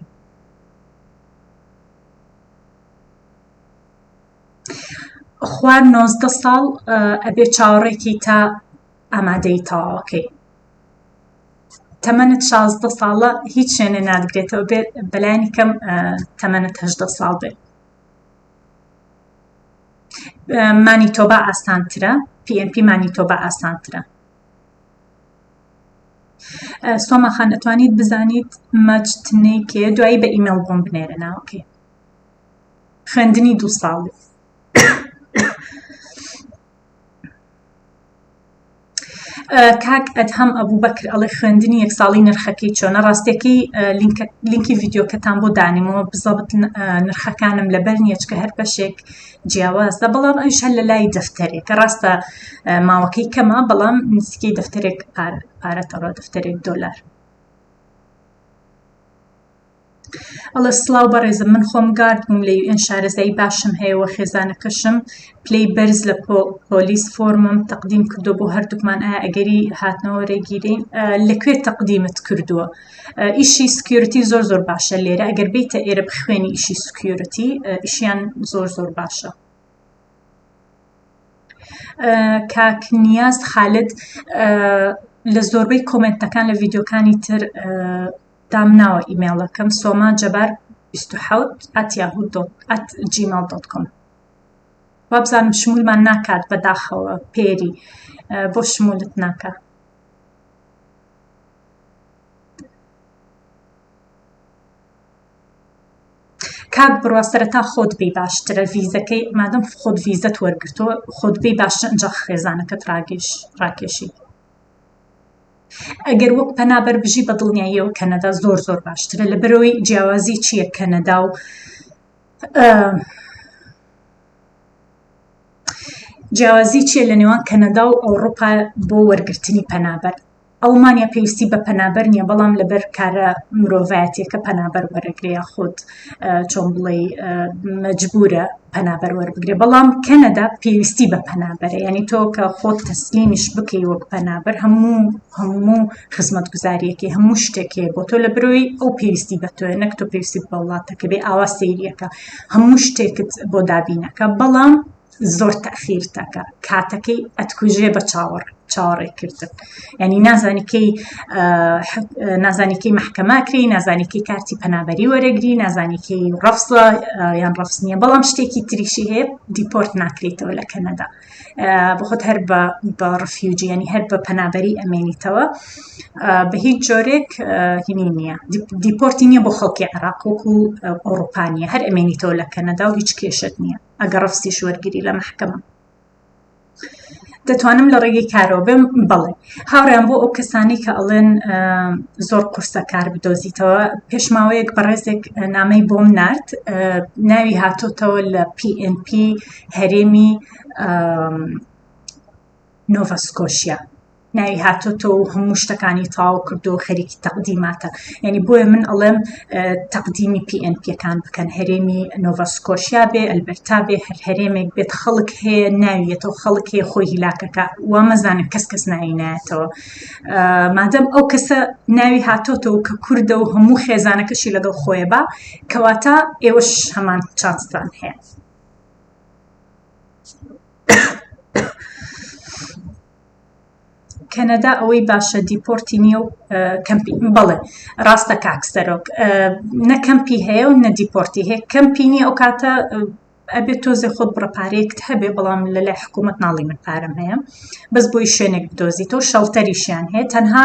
خوار 19 ساڵ ئەبێ چاوەڕێکی تا ئامادەی تەواوەکەی تەمەنت 16 ساڵە هیچ شوێنێ نادگرێتەوە بێت بەلایەنی کەم تەمەنت 18 ساڵ بێت مانیتۆبا ئاسانترە PNP مانیتۆبا ئاسانترە سۆما خان ئەتوانیت بزانیت مەجد کێ دوایی بە ئیمێڵ بۆم بنێرە ناوەکەی خوێندنی دوو ساڵی کاک ئەدهەم ئەبوبەکر ئەڵێ خوێندنی یەک ساڵی نرخەکەی چۆنە ڕاستیەکەی لینکی ڤیددیوکەتان بۆ دانیمەوە بزەبت نرخەکانم لەبەر نییە چکە هەر بەشێک جیاوازە بەڵام ئەوش هەر لە لای دەفتەرێکە ڕاستە ماوەکەی کەمە بەڵام نزیکەی دەفتەرێک پارە تەڕۆ دەفتەرێک دۆلار. ئەڵێ سڵاو بەڕێزم من خۆم guard بووم لە UN شارەزایی باشم هەیە وە خێزانەکەشم پلەی بەرز لە پۆلیس فۆرمم تەقدیم کردو بۆ هەردووکمان ئایا ئەگەری هاتنەوە رێگیرین لە کوێ تەقدیمت کردووە ئیشی security زۆر زۆر باشە لێرە ئەگەر بیتە ئێرە بخوێنی ئیشی security ئیشیان زۆر زۆر باشە کاک نیاز خالد لە زۆربەی کۆمنتەکان لە ڤیددیوکانی تر دامناوە ئیمێڵەکەم سۆما جەبار 27 at yahoo dot at gmail dot com وابزانم شمولمان ناکات بەداخەوە پێری بۆ شمولت ناکات کاک بڕوا سەرەتا خۆت بی باشترە ڤیزەکەی مادەم خۆت ڤیزەت وەرگرتووە خۆت بی باشترە ئینجا خێزانەکەت ڕاگەش ڕاکێشی ئەگەر وەک پەنابەر بژی بە دڵنیاییەوە کەنەدا زۆر زۆر باشترە لەبەرەوەی جیاوازی چییە کەنەدا و جیاوازی چییە لە نێوان کەنەدا و ئەوروپا بۆ وەرگرتنی پەنابەر ئەڵمانیا پێویستی بە پەنابەر نییە بەڵام لەبەر کارە مرۆڤایەتیەکە پەنابەر وەرەگرێ یاخود چۆن بڵێ مەجبورە پەنابەر وەربگرێ بەڵام کەنەدا پێویستی بە پەنابەرە یعنی تۆ کە خۆت تەسلیمیش بکەی وەک پەنابەر هەموو هەموو خزمەتگوزاریەکەی هەموو شتێک هەیە بۆ تۆ لە برۆی ئەو پێویستی بە تۆیە نەک تۆ پێویستی بە وڵاتەکە بێ ئاوا سەیریەکە هەموو شتێکت بۆ دابینەکە بەڵام زۆر تەخیرتەکە کاتەکەی ئەتکوژێ بە چاوەڕ. چاوەڕێکردن ینی نازانی کەی نازانی کەی محکەمەکری نازانی کەی کارتی پەنابەری وەرەگری نازانی کەی ڕەفزە یان ڕەفز نییە بەڵام شتێکی تریشی هەیە deport ناکرێتەوە لە کەنەدا بەخۆت هەر بە refugee ینی هەر بە پەنابەری ئەمێنیتەوە بە هیچ جۆرێک هینی نییە deport ی نییە بۆ خەڵکی عێراق وەکو ئەوروپا نییە هەر ئەمێنیتەوە لە کەنەدا و هیچ کێشت نییە ئەگەر ڕەفزیش وەرگری لە مەحکەمە. دەتوانم لە ڕێگەی کارەوە بێم بەڵێ هاوڕێیان بۆ ئەو کەسانی کە ئەڵێن زۆر قورسە کار بدۆزیتەوە پێشماوەیەک بەڕێزێک نامەی بۆم نارد ناوی هاتۆتەوە لە PNP هەرێمی نۆڤا سکۆشیا ناوی هاتۆتەوە و هەموو شتەکانی تەواو کردو خەریکی تەقدیماتە یعنی بۆیە من ئەڵێم تەقدیمی PNP ەکان بکەن هەرێمی نۆڤا سکۆشیا بێ ئەلبەرتا بێ هەر هەرێمێک بێت خەڵک هەیە ناویەتەوە خەڵک هەیە خۆی هیلاکەکە وا مەزانن کەس کەس ناوی نایەتەوە مادەم ئەو کەسە ناوی هاتۆتەوە کە کوردە و هەموو خێزانەکەشی لەگەڵ خۆیە با کەواتە ئێوەش هەمان چانستان هەیە. کەنەدا ئەوەی باشە deport ی نییە و کەمپی بەڵێ ڕاستە کاک سەرۆک نە کەمپی هەیە و نە deport ی هەیە کەمپی نییە ئەو کاتە ئەبێت تۆزێ خۆت بڕە پارەیەکت هەبێ بەڵام لە لای حکوومەت ناڵی من پارەم هەیە بەس بۆی شوێنێک بدۆزیتەوە shelter یشیان هەیە تەنها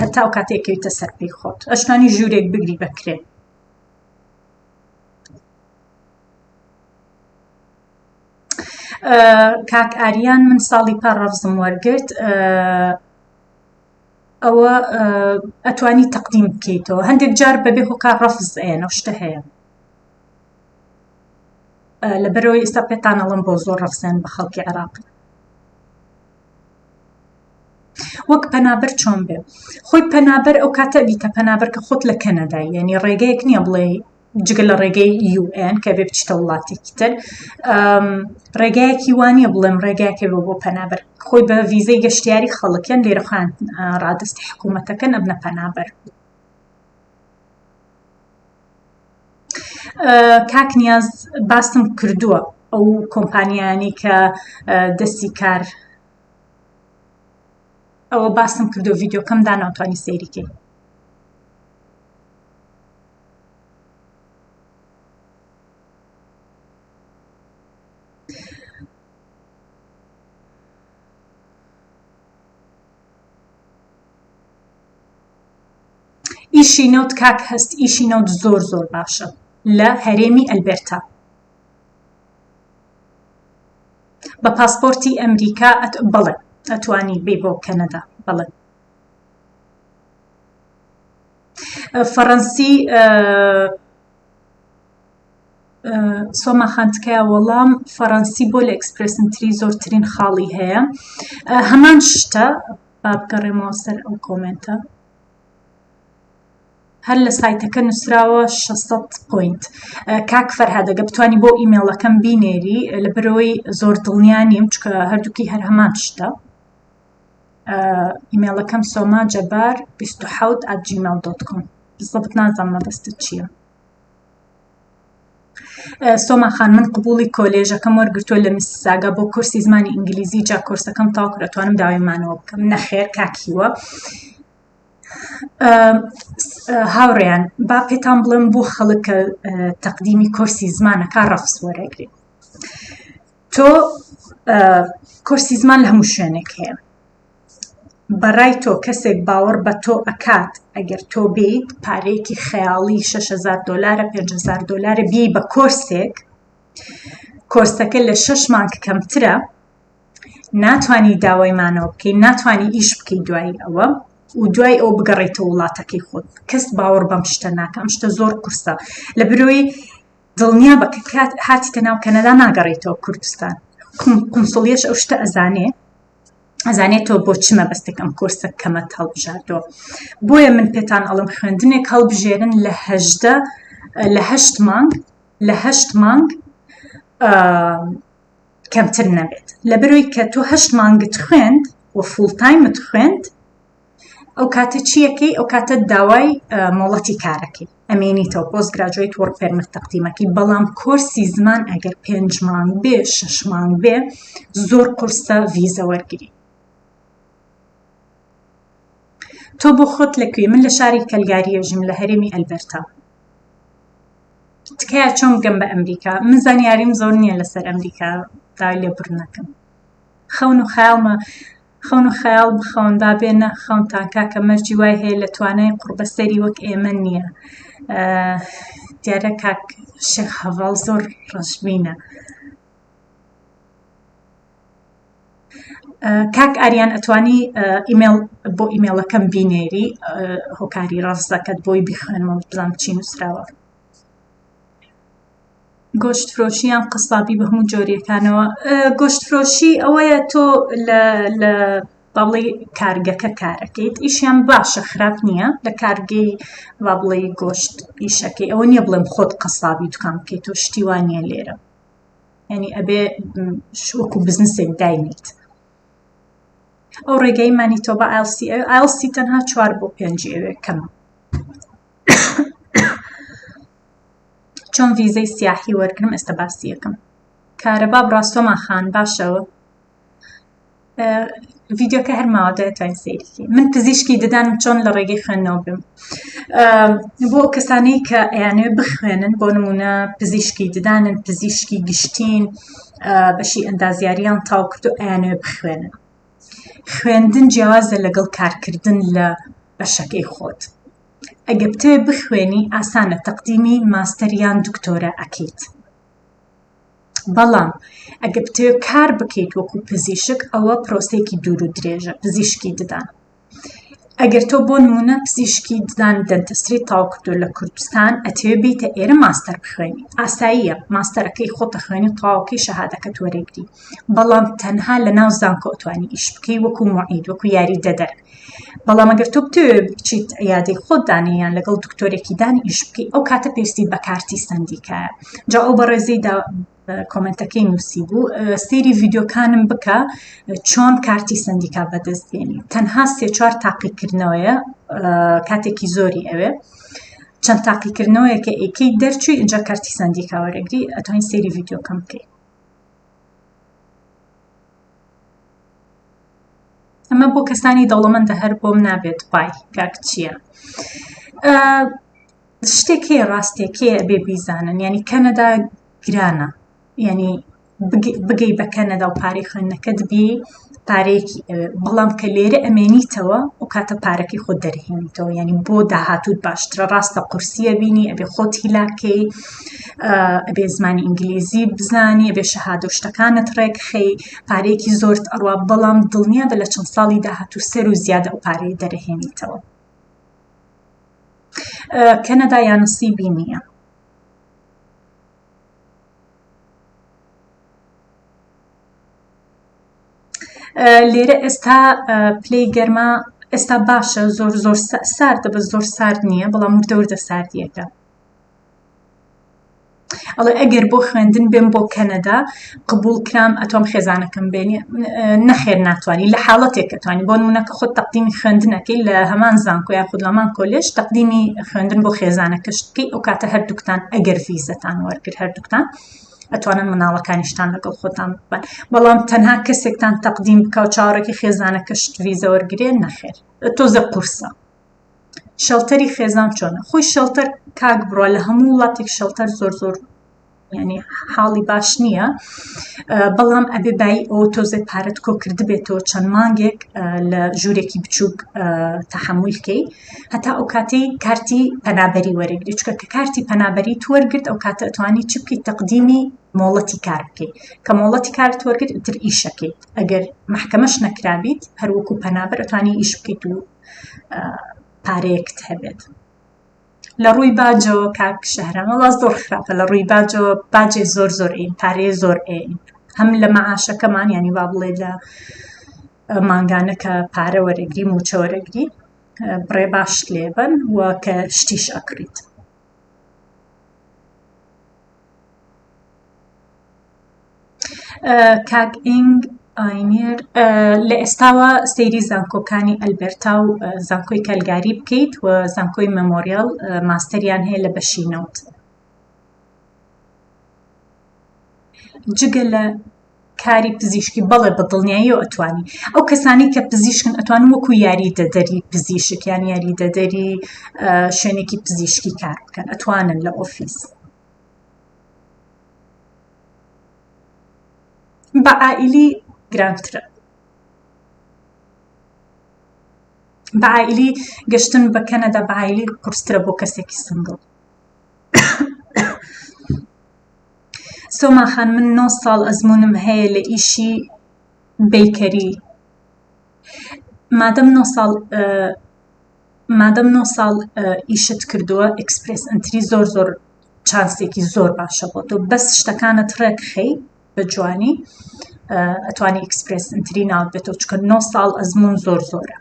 هەتا ئەو کاتێکەویتە سەر پێی خۆت ئەشتانی ژوورێک بگری بەکرێ کاک ئاریان من ساڵی پار ڕەفزم وەرگرت ئەوە ئەتوانی تەقدیم بکەیتەوە هەندێک جار بەبێ هۆکار ڕەفز ئەیەن ئەو شتە هەیە لەبەرەوەی ئێستا پێتان ئەڵم بۆ زۆر ڕەفزیان بە خەڵکی عێراق وەک پەنابەر چۆن بێ خۆی پەنابەر ئەو کاتە بیتە پەنابەر کە خۆت لە کەنەدای یعنی ڕێگەیەک نییە بڵێ جگە لە ڕێگەی UN کە بێ بچیتە وڵاتێکی تر ڕێگایەکی وانە بڵێم ڕێگاکە بۆ بۆ پەنابەر خۆی بە ڤیزەی گەشتیاری خەڵکیان لێرە خۆیان ڕادستی حکوومەتەکەن ئەبنە پەنابەر کاک نیاز باسم کردووە ئەو کۆمپانیانی کە دەستی کار ئەوە باسم کردو ڤیددیوکەم داناوتوانی سەیریکەی ئیشی نەوت کاک هەست ئیشی نەوت زۆر زۆر باشە لە هەرێمی ئەلبێرتا بە پاسپۆرتی ئەمریکا بەڵێ ئەتوانی بێ بۆ کەنەدا بەڵێ فەڕەنسی سۆما خان تکایە وەڵام فەڕەنسی بۆ لە Express Entry زۆرترین خاڵی هەیە هەمان شتە با بگەڕێمەوە سەر ئەو کۆمێنتە هەر لە سایتەکە نووسراوە 600 point کاک فەرهادەگە بتانی بۆ ئیمێڵەکەم بینێری لە برەوەی زۆر دڵنیا نیم چکە هەردووکی هەر هەمان شتە ئیمێڵەکەم سۆما جەبار 27 at gmail dot com بزەبت نازانم مەبەستت چییە سۆما خان من قبوڵی کۆلێژەکەم وەرگرتووە لە میسیساگا بۆ کۆرسی زمانی ئینگلیزی جا کۆرسەکەم تەواو کرد ئەتوانم داوای مانەوە بکەم نەخێر کاک هیوا هاوڕێیان با پێتان بڵێم بۆ خەڵک کە تەقدیمی کۆرسی زمانەکە ڕەفز وەرەگرێ تۆ کۆرسی زمان لە هەموو شوێنێک هەیە بەڕای تۆ کەسێک باوەڕ بە تۆ ئەکات ئەگەر تۆ بیت پارەیەکی خەیاڵی 6هزار دلارە 5هزار دلارە بی بە کۆرسێک کۆرسەکە لە شەش مانگ کەمترە ناتانی داوای مانەوە بکەی ناتانی ئیش بکەی دوای ئەوە و دوای ئەو بگەڕێتەوە وڵاتەکەی خۆت کەس باوەڕ بەم شتە ناکە ئەم شتە زۆر قورسە لە برۆی دڵنیا بە کە کات هاتیتە ناو کەنەدا ناگەڕێیتەوە کوردستان قونسڵیەش ئەو شتە ئەزانێ ئەزانێت تۆ بۆ چ مەبەستێک ئەم کۆرسە کەمەت هەڵبژاردووە بۆیە من پێتان ئەڵم خوێندنێک هەڵبژێرن لە هەژدە لە هەشت مانگ لە هەشت مانگ کەمتر نەبێت لەبەرەوەی کە تۆ هەشت مانگت خوێند و full time ت خوێند ئەو کاتە چیەکەی ئەو کاتە داوای مۆڵەتی کارەکەی ئەمێنیتەوە post graduate work permit تەقدیمەکەی بەڵام کۆرسی زمان ئەگەر پێنج مانگ بێ شەش مانگ بێ زۆر قورسە ڤیزە وەرگری. تۆ بۆ خۆت لە کوێی؟ من لە شاری کەلگاری ئەژیم لە هەرێمی ئەلبەرتا. تکایە چۆن بگەم بە ئەمریکا؟ من زانیاریم زۆر نییە لەسەر ئەمریکا داوای لێبوردن ئەکەم. خەون و خەیاڵمە خەون و خەیاڵ بخەون با بێنە خەونتان کاکە مەرجی وای هەیە لە توانای قوڕبەسەری وەک ئێمە نییە دیارە کاک شێخ هەڤاڵ زۆر ڕەشبینە کاک ئاریان ئەتوانی ئیمێڵ بۆ ئیمێڵەکەم بینێری هۆکاری ڕەفزەکەت بۆی بیخوێنمەوە بزانم چی نووسراوە گۆشت فرۆشی یان قەسابی بە هەموو جۆریەکانەوە گۆشت فرۆشی ئەوەیە تۆ لە لە با بڵێی کارگەکە کارەکەیت ئیشیان باشە خراپ نییە لە کارگەی با بڵێی گۆشت ئیشەکەی ئەوە نییە بڵێم خۆت قەسابی دوکان بکەیت تۆ شتی وا نییە لێرە یعنی ئەبێ وەکو بزنسێک داینیت ئەو ڕێگەی مانیتۆبا ئایلسی ئایلسی تەنها چوار بۆ پێنجی ئەوێ کەمە چۆن ڤیزەی سیاحی وەرگرم ئێستا باسی یەکەم کارەبا بڕاستۆمان خان باشەوە ڤیددیوکە هەر ماوە دەتوانین سەیری من پزیشکی ددانم چۆن لە ڕێگەی خوێندنەوە بم بۆ ئەو کەسانەی کە ئەیانەوێ بخوێنن بۆ نمونە پزیشکی ددانن پزیشکی گشتین بەشی ئەندازیاریان تاو کرد و ئەیانەوێ بخوێنن خوێندن جیاوازە لەگەڵ کارکردن لە بەشەکەی خۆت ئەگە بتەوێ بخوێنی ئاسانە تەقدیمی ماستەر یان دکتۆرە ئەکەیت بەڵام ئەگە بتەوێ کار بکەیت وەکو پزیشک ئەوە پرۆسەیەکی دوور و درێژە پزیشکی ددان ئەگەر تۆ بۆ نمونە پزیشکی ددان dentistry تاو کردو لە کوردستان ئەتەوێ بیتە ئێرە ماستەر بخوێنی ئاساییە ماستەرەکەی خۆتە خوێنی و تەواوکەی شەهادەکەت وەرەگری بەڵام تەنها لە ناو زانکۆ ئەتوانی ئیش بکەی وەکو معید وەکو یاریدەدەر بەڵام ئەگەر تۆ بتەوێ بچیت عیادەی خۆت دانێ یان لەگەڵ دکتۆرێکی دانی ئیش بکەی ئەو کاتە پێویستی بە کارتی سەندیکایە جا ئەو بەڕێزەی دا کۆمنتەکەی نووسی بوو سەیری ڤیددیوکانم بکە چۆن کارتی سەندیکا بەدەست بێنی تەنها سێ چوار تاقیکردنەوەیە کاتێکی زۆری ئەوێ چەند تاقیکردنەوەیەکە ئێکەی دەرچووی اینجا کارتی سەندیکا وەرەگری ئەتوانی سەیری ڤیددیوکەم بکەیت ئەمە بۆ کەسانی دەوڵەمەندە هەر بۆم نابێت بای کاک چییە شتێک هەیە ڕاستێک هەیە ئەبێ بیزانن یعنی کەنەدا گرانە یعنی بگەی بە کەنەدا و پارەی خوێندنەکەت بی پارەیەکی ئەوێ بەڵام کە لێرە ئەمێنیتەوە ئەو کاتە پارەکەی خۆت دەرهێنیتەوە یعنی بۆ داهاتووت باشترە ڕاستە قورسیە بینی ئەبێ خۆت هیلاکەی ئەبێ زمانی ئینگلیزی بزانی ئەبێ شەهادە و شتەکانت ڕێکخەی پارەیەکی زۆرت ئەڕوا بەڵام دڵنیا بە لە چەند ساڵی داهاتوو سەر و زیادە ئەو پارەیە دەرهێنیتەوە کەنەدا یانسیبی نییە لێرە ئێستا پلەی گەرما ئێستا باشە زۆر زۆر ساردە بە زۆر سارد نییە بەڵام وردە وردە ساردیەکە ئەڵێ ئەگەر بۆ خوێندن بێم بۆ کەنەدا قبول کرام ئەتۆم خێزانەکەم بێنی نەخێر ناتوانانی لە حاڵەتێک ئەتوانی بۆ نمونە کە خۆت تەقدیمی خوێندنەکەی لە هەمان زانکۆ یاخود لە هەمان کۆلێژ تەقدیمی خوێندن بۆ خێزانەکەشت بکەی ئەو کاتە هەردووکتان ئەگەر ڤیزەتان وەرگر هەردووکتان ئەتوانن مناڵەکانیشتان لەگەڵ خۆتان ببەن بەڵام تەنها کەسێکتان تەقدیم بکە و چاوەڕێکی خێزانەکەشت ڤیزە وەرگێ نەخێر تۆزە قورسە shelter ی خێزان چۆنە خۆی shelter کاک بڕە لە هەموو وڵاتێک shelter زۆر زۆر ینی حاڵی باش نییە بەڵام ئەبێ بای ئەو تۆزێ پارەت کۆ کردبێتەوە چەند مانگێک لە ژوورێکی بچووک تەحملکەی هەتا ئەو کاتەی کارتی پەنابەری وەرەگری چکە کە کارتی پەنابەری وەرگرت ئەو کاتە ئەتوانی چ بکەیت تەقدیمی مۆڵەتی کار بکەیت کە مۆڵەتی کارت وەرگرت ئیتر ئیشەکەیت ئەگەر محکەمەش نەکرابیت هەروەکو پەنابەر ئەتوانی ئیش بکەیت و پارەیەکت هەبێت لە ڕووی باجەوە کاک شەهرام وەڵا زۆر خراپە لە ڕووی باجەوە باجێ زۆر زۆر ئین پارەیە زۆر ئین هەم لە مەعاشەکەمان ینی با بڵێ لە مانگانە کە پارە وەرەگری موچە وەرەگری بڕێ باشت لێبن و کە شتیش ئەکڕیت کاک ئینگ ئاینێر لە ئێستاوە سەیری زانکۆکانی ئەلبەرتا و زانکۆی کەلگاری بکەیت و زانکۆی مێمۆریال ماستەریان هەیە لە بەشی نەوت. جگە لە. کاری پزیشکی بەڵێ بە دڵنیاییەوە ئەتوانی ئەو کەسانی کە پزیشکن ئەتوانن وەکو یاریدەدەری پزیشک یان یاریدەدەری شوێنێکی پزیشکی کار بکەن ئەتوانن لە ئۆفیس بە عائیلی گرانترە بە عائیلی گەشتن بە کەنەدا بە عائیلی قورسترە بۆ کەسێکی single. سۆما خان من 9 ساڵ ئەزمونم هەیە لە ئیشی bakery مادەم 9 ساڵ مادەم 9 ساڵ ئیشت کردووە Express Entry زۆر زۆر chance ێکی زۆر باشە بۆ تۆ بەس شتەکانت ڕێک خەی بە جوانی ئەتوانی Express Entry ناوت بێتەوە چونکە 9 ساڵ ئەزمون زۆر زۆرە.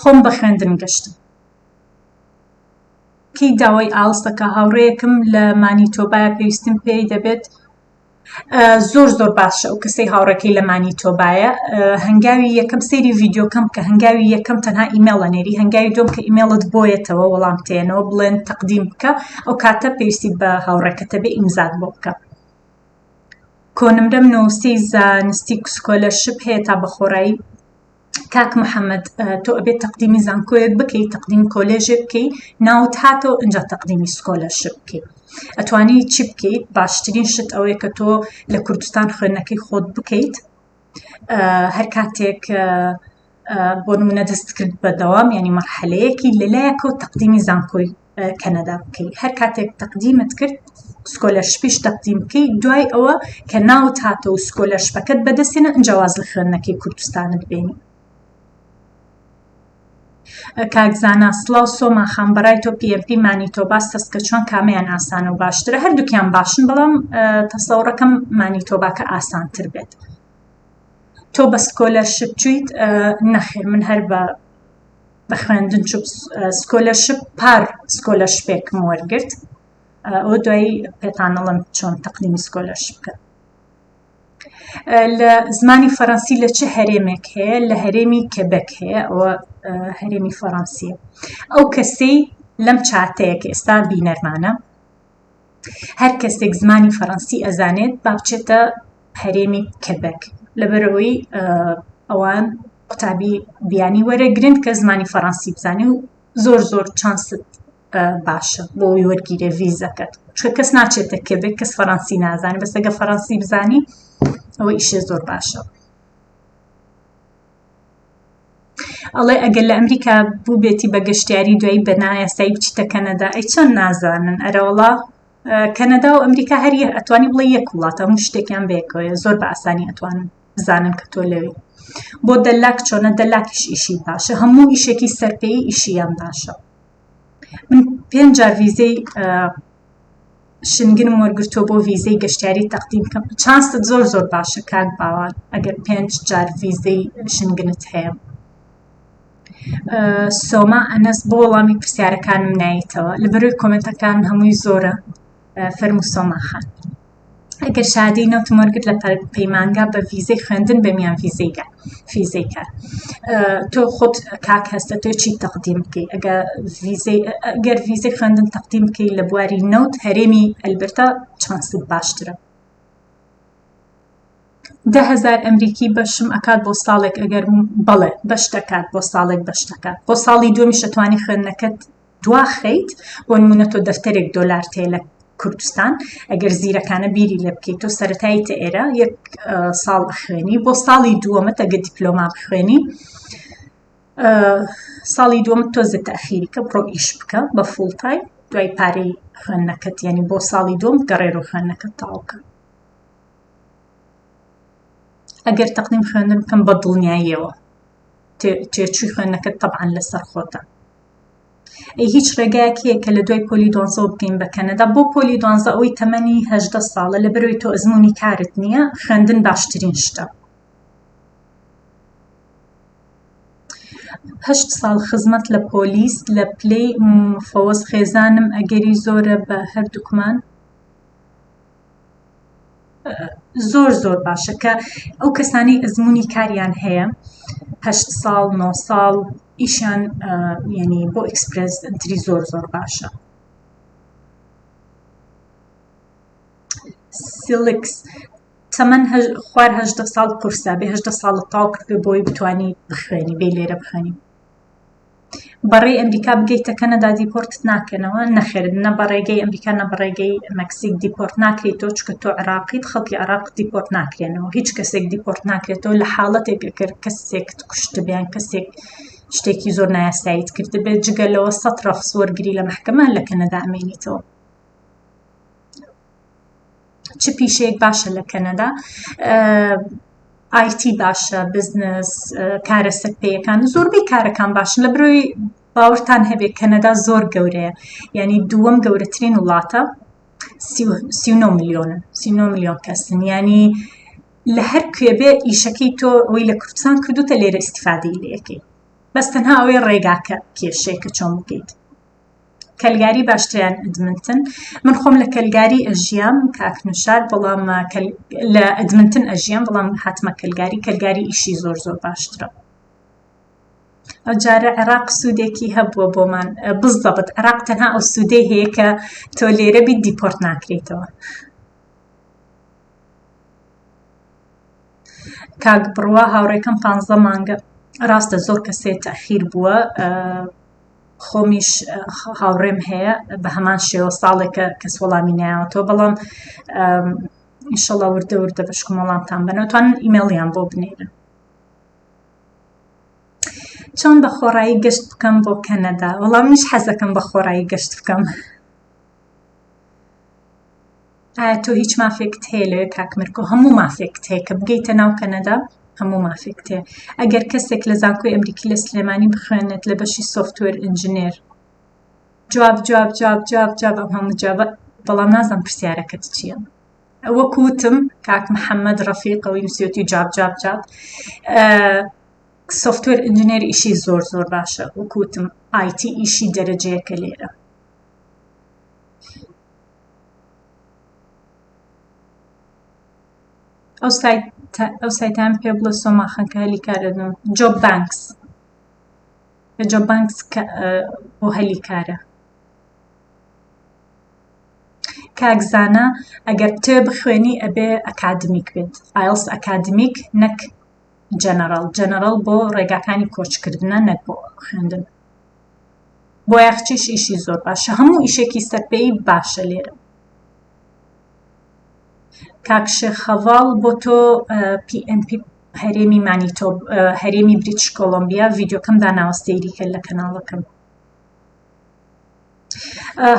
خۆم بە خوێندن گەشتم. کەی داوای IELTS دەکا هاوڕێیەکم لە مانیتۆبایە پێویستیم پێی دەبێت زۆر زۆر باشە ئەو کەسەی هاوڕێکەی لە مانیتۆبایە هەنگاوی یەکەم سەیری ڤیدیۆکەم کە هەنگاوی یەکەم تەنها ئیمێڵ ئەنێری هەنگاوی دووەم کە ئیمێڵت بۆیەتەوە وەڵام تێنەوە بڵێن تەقدیم بکە ئەو کاتە پێویستی بە هاوڕێکەتە بێ ئیمزات بۆ بکە کۆنمرەم نۆسی زانستی scholarship هەیە تا بە خۆڕایی کاک محەممەد تۆ ئەبێت تەقدیمی زانکۆیەک بکەیت تەقدیم کۆلێژێک بکەیت ناوت هاتەوە ئینجا تەقدیمی scholarship بکەیت ئەتوانی چی بکەیت باشترین شت ئەوەیە کە تۆ لە کوردستان خوێندنەکەی خۆت بکەیت هەر کاتێک بۆ نمونە دەست کرد بە دەوام ینی مەرحەلەیەکی لەلایەکەوە تەقدیمی زانکۆی کەنەدا بکەی هەر کاتێک تەقدیمت کرد scholarship یش تەقدیم بکەی دوای ئەوە کە ناوت هاتەوە و scholarship ەکەت بەدەستێنە ئینجا واز لە خوێندنەکەی کوردستانت بێنی. کاک زانا سڵاو سۆما خان بەڕای تۆ PNP مانیتۆبا سەسکەچوان کامەیان ئاسانە و باشترە هەردووکیان باشن بەڵام تەسەوڕەکەم مانیتۆباکە ئاسانتر بێت تۆ بە scholarship چویت نەخێر من هەر بە بە خوێندن چوو scholarship پار scholarship ێکم وەرگرت ئەوە دوایی پێتانەڵم چۆن تەقدیمی scholarship بکەن لە زمانی فەرەنسی لە چ هەرێمێک هەیە لە هەرێمی کەبەک هەیە ئەوە هەرێمی فەرەنسیە ئەو کەسەی لەم چاتەیە کە ئێستا بینەرمانە هەر کەسێک زمانی فەرەنسی ئەزانێت با بچێتە هەرێمی کەبەک لەبەرەوەی ئەوان قوتابی بیانی وەرەگرن کە زمانی فەرەنسی بزانێ و زۆر زۆر chance ت باشە بۆ ئەوەی وەرگیرێ ڤیزەکەت چونکە کەس ناچێتە کێبێک کەس فەرەنسی نازانێ بەس ئەگەر فەرەنسی بزانی ئەوە ئیشێ زۆر باشە. ئەڵێ ئەگەر لە ئەمریکا بووبێتی بە گەشتیاری دوایی بە نایاسایی بچیتە کەنەدا ئەی چۆن نازانن ئەرەوەڵا کەنەدا و ئەمریکا هەر ئەتوانی بڵێ یەک وڵاتە هەموو شتێکیان بەیەکەوەیە زۆر بە ئاسانی ئەتوانن بزانن کە تۆ لەوێ بۆ دەلاک چۆنە دەلاکیش ئیشی باشە هەموو ئیشێکی سەرپێی ئیشیان باشە من پێنج جار ڤیزەی شنگنم وەرگرتووە بۆ ڤیزەی گەشتیاری تەقدیم بکەم chance ت زۆر زۆر باشە کاک باوان ئەگەر پێنج جار ڤیزەی شنگنت هەیە سۆما ئەنەس بۆ وەڵامی پرسیارەکانم نایتەوە لەبەرەوەی کۆمنتەکان هەمووی زۆرە فەرموو سۆما خان ئەگەر شادی نەوتم وەرگرت لە پەیمانگا بە ڤیزەی خوێندن بە میان ڤیزەی فیزەی کار تۆ خۆت کاک هەستە تۆ چی تەقدیم بکەی ئەگە ڤیزەی گەر ڤیزەی خوێندن تەقدیم بکەی لە بواری نەوت هەرێمی ئەلبرتا chance ت باشترە 10هزار ئەمریکی بەشم ئەکات بۆ ساڵێک ئەگەر بەڵێ بەش دەکات بۆ ساڵێک بەش دەکات بۆ ساڵی دووەمیش ئەتوانی خوێندنەکەت دواخەیت بۆ نمونە تۆ دەفتەرێک دۆلار تێ لە کوردستان ئەگەر زیرەکانە بیری لێ بکەیت تۆ سەتایی تە ئێرە یەک ساڵ بخوێنی بۆ ساڵی دووەمە ئەگە دیپلۆما بخوێنی ساڵی دووەم تۆزە تاخیری کە بڕۆ ئیش بکە بە full time دوای پارەی خوێندنەکەت یعنی بۆ ساڵی دووەم گەڕێر و خوێندنەکەت تەواوکە ئەگەر تەقدیم خوێندن بکەم بە دڵنیاییەوە تێچووی خوێندنەکەت تەبعەن لەسەر خۆتە ئەی هیچ ڕێگایەک هەیە کە لە دوای پۆلی دوانزەوە بگەین بە کەنەدا بۆ پۆلی دوانزە ئەوەی تەمەنی هەژدە ساڵە لەبەرەوەی تۆ ئەزموونی کارت نییە خوێندن باشترین شتە هەشت ساڵ خزمەت لە پۆلیس لە پلەی مفەوەز خێزانم ئەگەری زۆرە بە هەردووکمان زۆر زۆر باشە کە ئەو کەسانەی ئەزمموی کاریان هەیە هەشت ساڵ نۆ ساڵ ئیشیان ینی بۆ Express Entry زۆر زۆر باشە. سیلکس تەمەن خوار 18 ساڵ قورسە بێ 18 ساڵت تاو کردبێ بۆی بتانی بخوێنی بێ لێرە بخوێنی. بەڕێی ئەمریکا بگەیتە کەنەدا دیپۆرتت ناکەنەوە؟ نەخێر نە بە ڕێگەی ئەمریکا نە بە ڕێگەی مەکسیک دیپۆرت ناکرێیتەوە چونکە تۆ عێراقیت خەڵکی عێراق دیپۆرت ناکرێنەوە هیچ کەسێک دیپۆرت ناکرێتەوە لە حاڵەتێک ئەگەر کەسێکت کوشتبێ یان کەسێک شتێکی زۆر نایاساییت کردبێت جگە لەوە سەد ڕەفز وەرگری لە مەحکەمە لە کەنەدا ئەمێنیتەوە. چ پیشەیەک باشە لە کەنەدا؟ ئایتی باشە، بزنس، کارە سەرپێیەکان، زۆربەی کارەکان باشن لە برۆی باوەڕتان هەبێ کەنەدا زۆر گەورەیە یعنی دووەم گەورەترین وڵاتە 39 ملیۆنن 39 ملیۆن کەسن یعنی لە هەر کوێ بێ ئیشەکەی تۆ ئەوەی لە کوردستان کردوتە لێرە ئیسیفادەی لەکەی بەس تەنها ئەوەی ڕێگاکە کێشەیە کە چۆن بکەیت کەلگاری باشتریان ئەدمنتن من خۆم لە کەلگاری ئەژیام کاک نوشاد بەڵام لە ئەدمنتن ئەژیام بەڵام هاتمە کەلگاری کەلگاری ئیشی زۆر زۆر باشترە ئەوجارە عێراق سوودێکی هەبووە بۆمان بزەبت عێراق تەنها ئەو سوودەی هەیە کە تۆ لێرە بیت دیپۆرت ناکرێیتەوە کاک بڕوا هاوڕێکەم پ مانگە ڕاستە زۆر کەسێ تەخیر بووە خۆمیش هاوڕێم هەیە بە هەمان شێوە ساڵێکە کەس وەڵامی نایەوەتەوە بەڵام ئینشەڵا وردە وردە بەشکم وەڵامتان بەنەوە توانن ئیمێڵیان بۆ بنێرن. چۆن بە خۆڕایی گەشت بکەم بۆ کەنەدا؟ وەڵام منیش حەزەکەم بە خۆڕایی گەشت بکەم. ئایا تۆ هیچ مافێکت هەیە لەوێ کاک مرکۆ؟ هەموو مافێکت هەیە کە بگەیتە ناو کەنەدا هەموو مافێکت هەیە. ئەگەر کەسێک لە زانکۆی ئەمریکی لە سلێمانی بخوێنێت لە بەشی software engineer جواب جواب جواب جواب جواب ئەم هەموو جوابە بەڵام نازانم پرسیارەکەت چییە. وەکو وتم کاک محەممەد ڕەفیق ئەوەی نووسیوەتی جواب جواب جواب software engineer ئیشی زۆر زۆر باشە وەکو وتم IT ئیشی دەرەجەیەکە لێرە. ئەو سایت ئەو سایتان پێ بڵێ سۆما خان کە هەلی کارە Job Banks لە Job Banks بۆ هەلی کارە کاک زانا ئەگەر بتەوێ بخوێنی ئەبێ academic بێت IELTS academic نەک general general بۆ ڕێگاکانی کۆچکردنە نەک بۆ خوێندن بۆیاخچیش ئیشی زۆر باشە هەموو ئیشێکی سەرپێی باشە لێرە کاک شێخ هەڤاڵ بۆ تۆ PNP هەرێمی مانیتۆ هەرێمی بریتش کۆلۆمبیا ڤیدیۆکەم داناوە سەیری کە لە کەناڵەکەم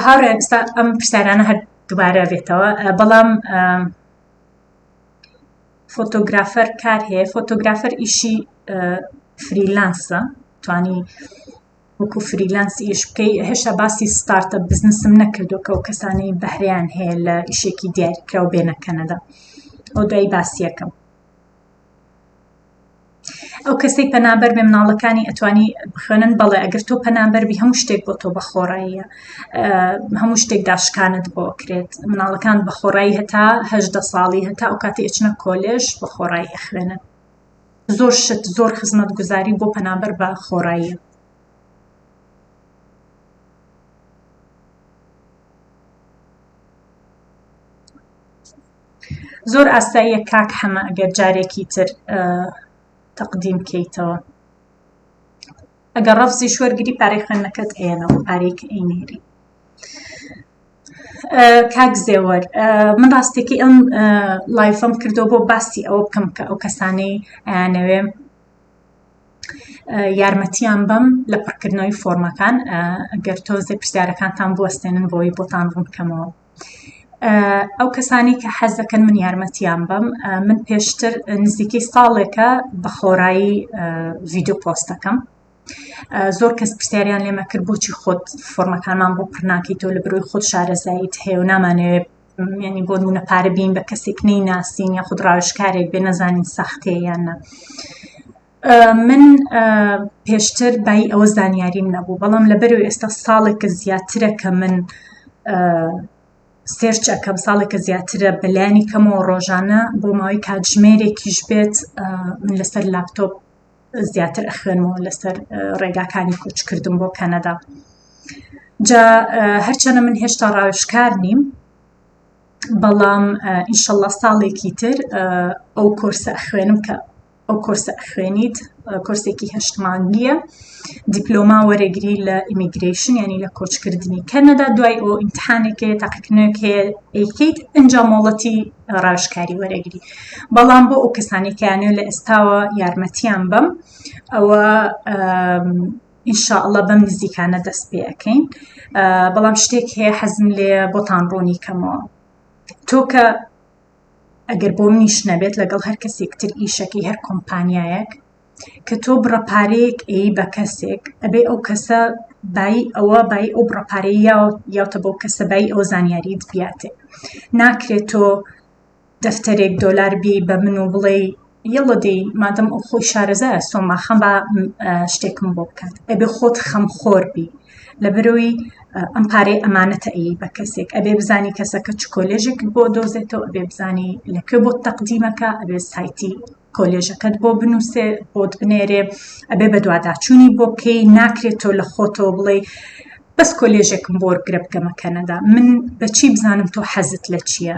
هاوڕێ ئێستا ئەم پرسیارانە هەر دووبارە بێتەوە بەڵام photographer کار هەیە photographer ئیشی freelance ە توانی وەکو freelance ئیش بکەی هێشتا باسی startup business م نەکردو کە ئەو کەسانەی بەهرەیان هەیە لە ئیشێکی دیاریکراو بێنە کەنەدا ئەو دوای باسیەکەم ئەو کەسەی پەنابەر بێ مناڵەکانی ئەتوانی بخوێنن بەڵێ ئەگەر تۆ پەنابەر بی هەموو شتێک بۆ تۆ بە خۆڕاییە هەموو شتێک داشکانت بۆ کرێت مناڵەکان بە خۆڕایی هەتا هەدە ساڵی هەتا ئەو کاتی ئەچنە کۆلێژ بە خۆڕایی ئەخوێنن زۆر شت زۆر خزمەتگوزاری بۆ پەنابەر بە خۆڕاییە. زۆر ئاساییە کاک حەمە ئەگەر جارێکی تر تەقدیم کەیتەوە ئەگەر ڕەفزیش وەرگری پارەی خوێندنەکەت ئێنەوە پارەی کە ئەینێری کاک زێوەر من ڕاستێکی ئەم live ەم کردەوە بۆ باسی ئەوە بکەم کە ئەو کەسانەی ئەیانەوێ یارمەتیان بەم لە پڕکردنەوەی فۆرمەکان ئەگەر تۆزێ پرسیارەکانتان بوەستێنن بۆی بۆتان ڕوون بکەمەوە ئەو کەسانی کە حەز دەکەن من یارمەتیان بەم من پێشتر نزیکەی ساڵێکە بە خۆرایی ڤیددیو پۆستەکەم زۆر کەس پرسیاریان لێمە کرد بۆچی خۆت فۆرمەکانمان بۆ پڕ ناکەیتەوە لە برۆی خۆت شارەزاییت هەیە و نامانەوێت ینی بۆ نمونە پارە بین بە کەسێک نەی ناسین یاخود ڕاوێژکارێک بێ نەزانین سەختێ یان نا من پێشتر بای ئەوە زانیاریم نەبوو بەڵام لەبەرەوە ئێستا ساڵێکە زیاترە کە من search ئەکەم ساڵێکە زیاترە بەلایەنی کەمەوە ڕۆژانە بۆ ماوەی کاتژمێرێکیش بێت من لەسەر لاپتۆپ زیاتر ئەخوێنمەوە لەسەر ڕێگاکانی کۆچکردن بۆ کەنەدا جا هەرچەنە من هێشتا ڕاوێژکار نیم. بەڵام ئینشەڵا ساڵێکی تر ئەو کۆرسە ئەخوێنم کە ئەو کۆرسە ئەخوێنیت کۆرسێکی هەشت مانگیە دیپلۆما وەرەگری لە immigration ینی لە کۆچکردنی کەنەدا دوای ئەو ئیمتحانێک هەیە تاقیکردنەوەک هەیە ئەیکەیت ئینجا مۆڵەتی ڕاوێژکاری وەرەگری بەڵام بۆ ئەو کەسانی کەیانێ لە ئێستاوە یارمەتیان بەم ئەوە ئینشاءاللە بەم نزیکانە دەست پێ ئەکەین بەڵام شتێک هەیە حەزم لێ بۆتان ڕوونی کەمەوە تۆ کە ئەگەر بۆ منیش نەبێت لەگەڵ هەر کەسێک تر ئیشەکەی هەر کۆمپانیایەک کە تۆ بڕە پارەیەک ئەی بە کەسێک ئەبێ ئەو کەسە بایی ئەوە بایی ئەو بڕە پارەی یاوتە بۆ کەسە بایی ئەو زانیاریت بیاتێ ناکرێت تۆ دەفتەرێک دۆلار بی بە من و بڵێی یەڵە دەی مادەم ئەو خۆی شارەزایە سۆما خەم با شتێکم بۆ بکات ئەبێ خۆت خەمخۆر بی لەبەرەوەی ئەم پارەی ئەمانەتە ئەی بە کەسێک ئەبێ بزانی کەسەکە چ کۆلێژێکت بۆ دۆزێتەوە ئەبێ بزانی لەکوێ بۆ تەقدیمەکە ئەبێ سایتی کۆلێژەکەت بۆ بنووسێ بۆت بنێرێ ئەبێ بەدواداچوونی بۆ بکەی ناکرێت تۆ لە خۆتەوە بڵێ بەس کۆلێژێکم بۆ وەرگرە بگەمە کەنەدا من بەچی بزانم تۆ حەزت لە چییە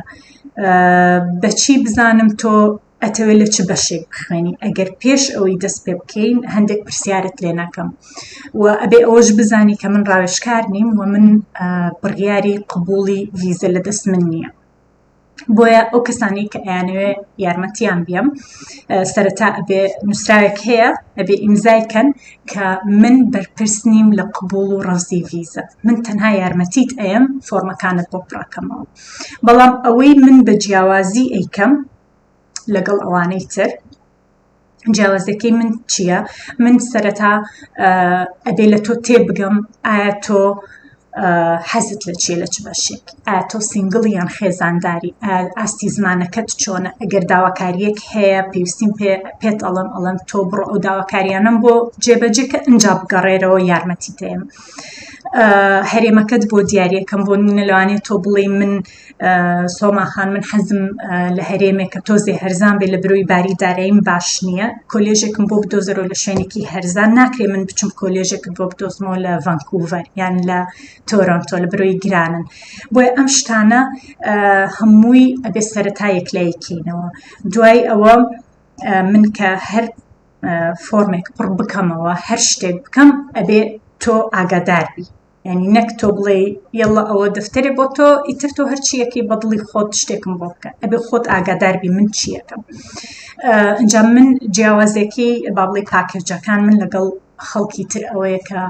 بەچی بزانم تۆ ئەتەوێت لە چ بەشێک بخوێنی ئەگەر پێش ئەوەی دەست پێ بکەین هەندێک پرسیارت لێ ناکەم و ئەبێ ئەوەش بزانی کە من ڕاوێژکار نیم و من بڕیاری قبوڵی ڤیزە لە دەست من نییە بۆیە ئەو کەسانەی کە ئەیانەوێ یارمەتیان بیەم سەرەتا ئەبێ نووسراوێک هەیە ئەبێ ئیمزای کەن کە من بەرپرس نیم لە قبوڵ و ڕەفزی ڤیزە من تەنها یارمەتیت ئەیەم فۆرمەکانت بۆ پڕەکەمەوە بەڵام ئەوەی من بە جیاوازی ئەیکەم لەگەڵ ئەوانەی تر جیاوازەکەی من چییە؟ من سەرەتا ئەبێ لە تۆ تێبگەم ئایا تۆ حەزت لە چیە لە چ بەشێک ئایا تۆ single ی یان خێزانداری ئاستی زمانەکەت چۆنە ئەگەر داواکاریەک هەیە پێویستیم پێ پێت ئەڵم ئەڵم تۆ بڕۆ ئەو داواکاریانم بۆ جێبەجێکە ئەجا بگەڕێرەوە یارمەتی دەیەم هەرێمەکەت بۆ دیارەکەم بۆ نمونە لەوانەیە تۆ بڵێ من سۆما خان من حەزم لە هەرێمێکە تۆزێ هەرزان بێ لە برۆی باری داراییم باش نییە کۆلێژێکم بۆ بدۆزەرەوە لە شوێنێکی هەرزان ناکرێ من بچم کۆلێژێکت بۆ بدۆزمەوە لە ڤانکوڤەر یان لە تۆرۆنتۆ لە برۆی گرانن بۆیە ئەم شتانە هەمووی ئەبێ سەرەتا یەکلایی کەینەوە دوای ئەوە من کە هەر فۆرمێک پڕ بکەمەوە هەر شتێک بکەم ئەبێ تۆ ئاگادار بی یعنی نەک تۆ بڵێ یەڵە ئەوە دەفتەرێ بۆ تۆ ئیتر تۆ هەرچیەکەی بەدڵی خۆت شتێکم بۆ بکە ئەبێ خۆت ئاگادار بی من چیەکەم ئینجا من جیاوازێکی با بڵێ package ەکان من لەگەڵ خەڵکی تر ئەوەیە کە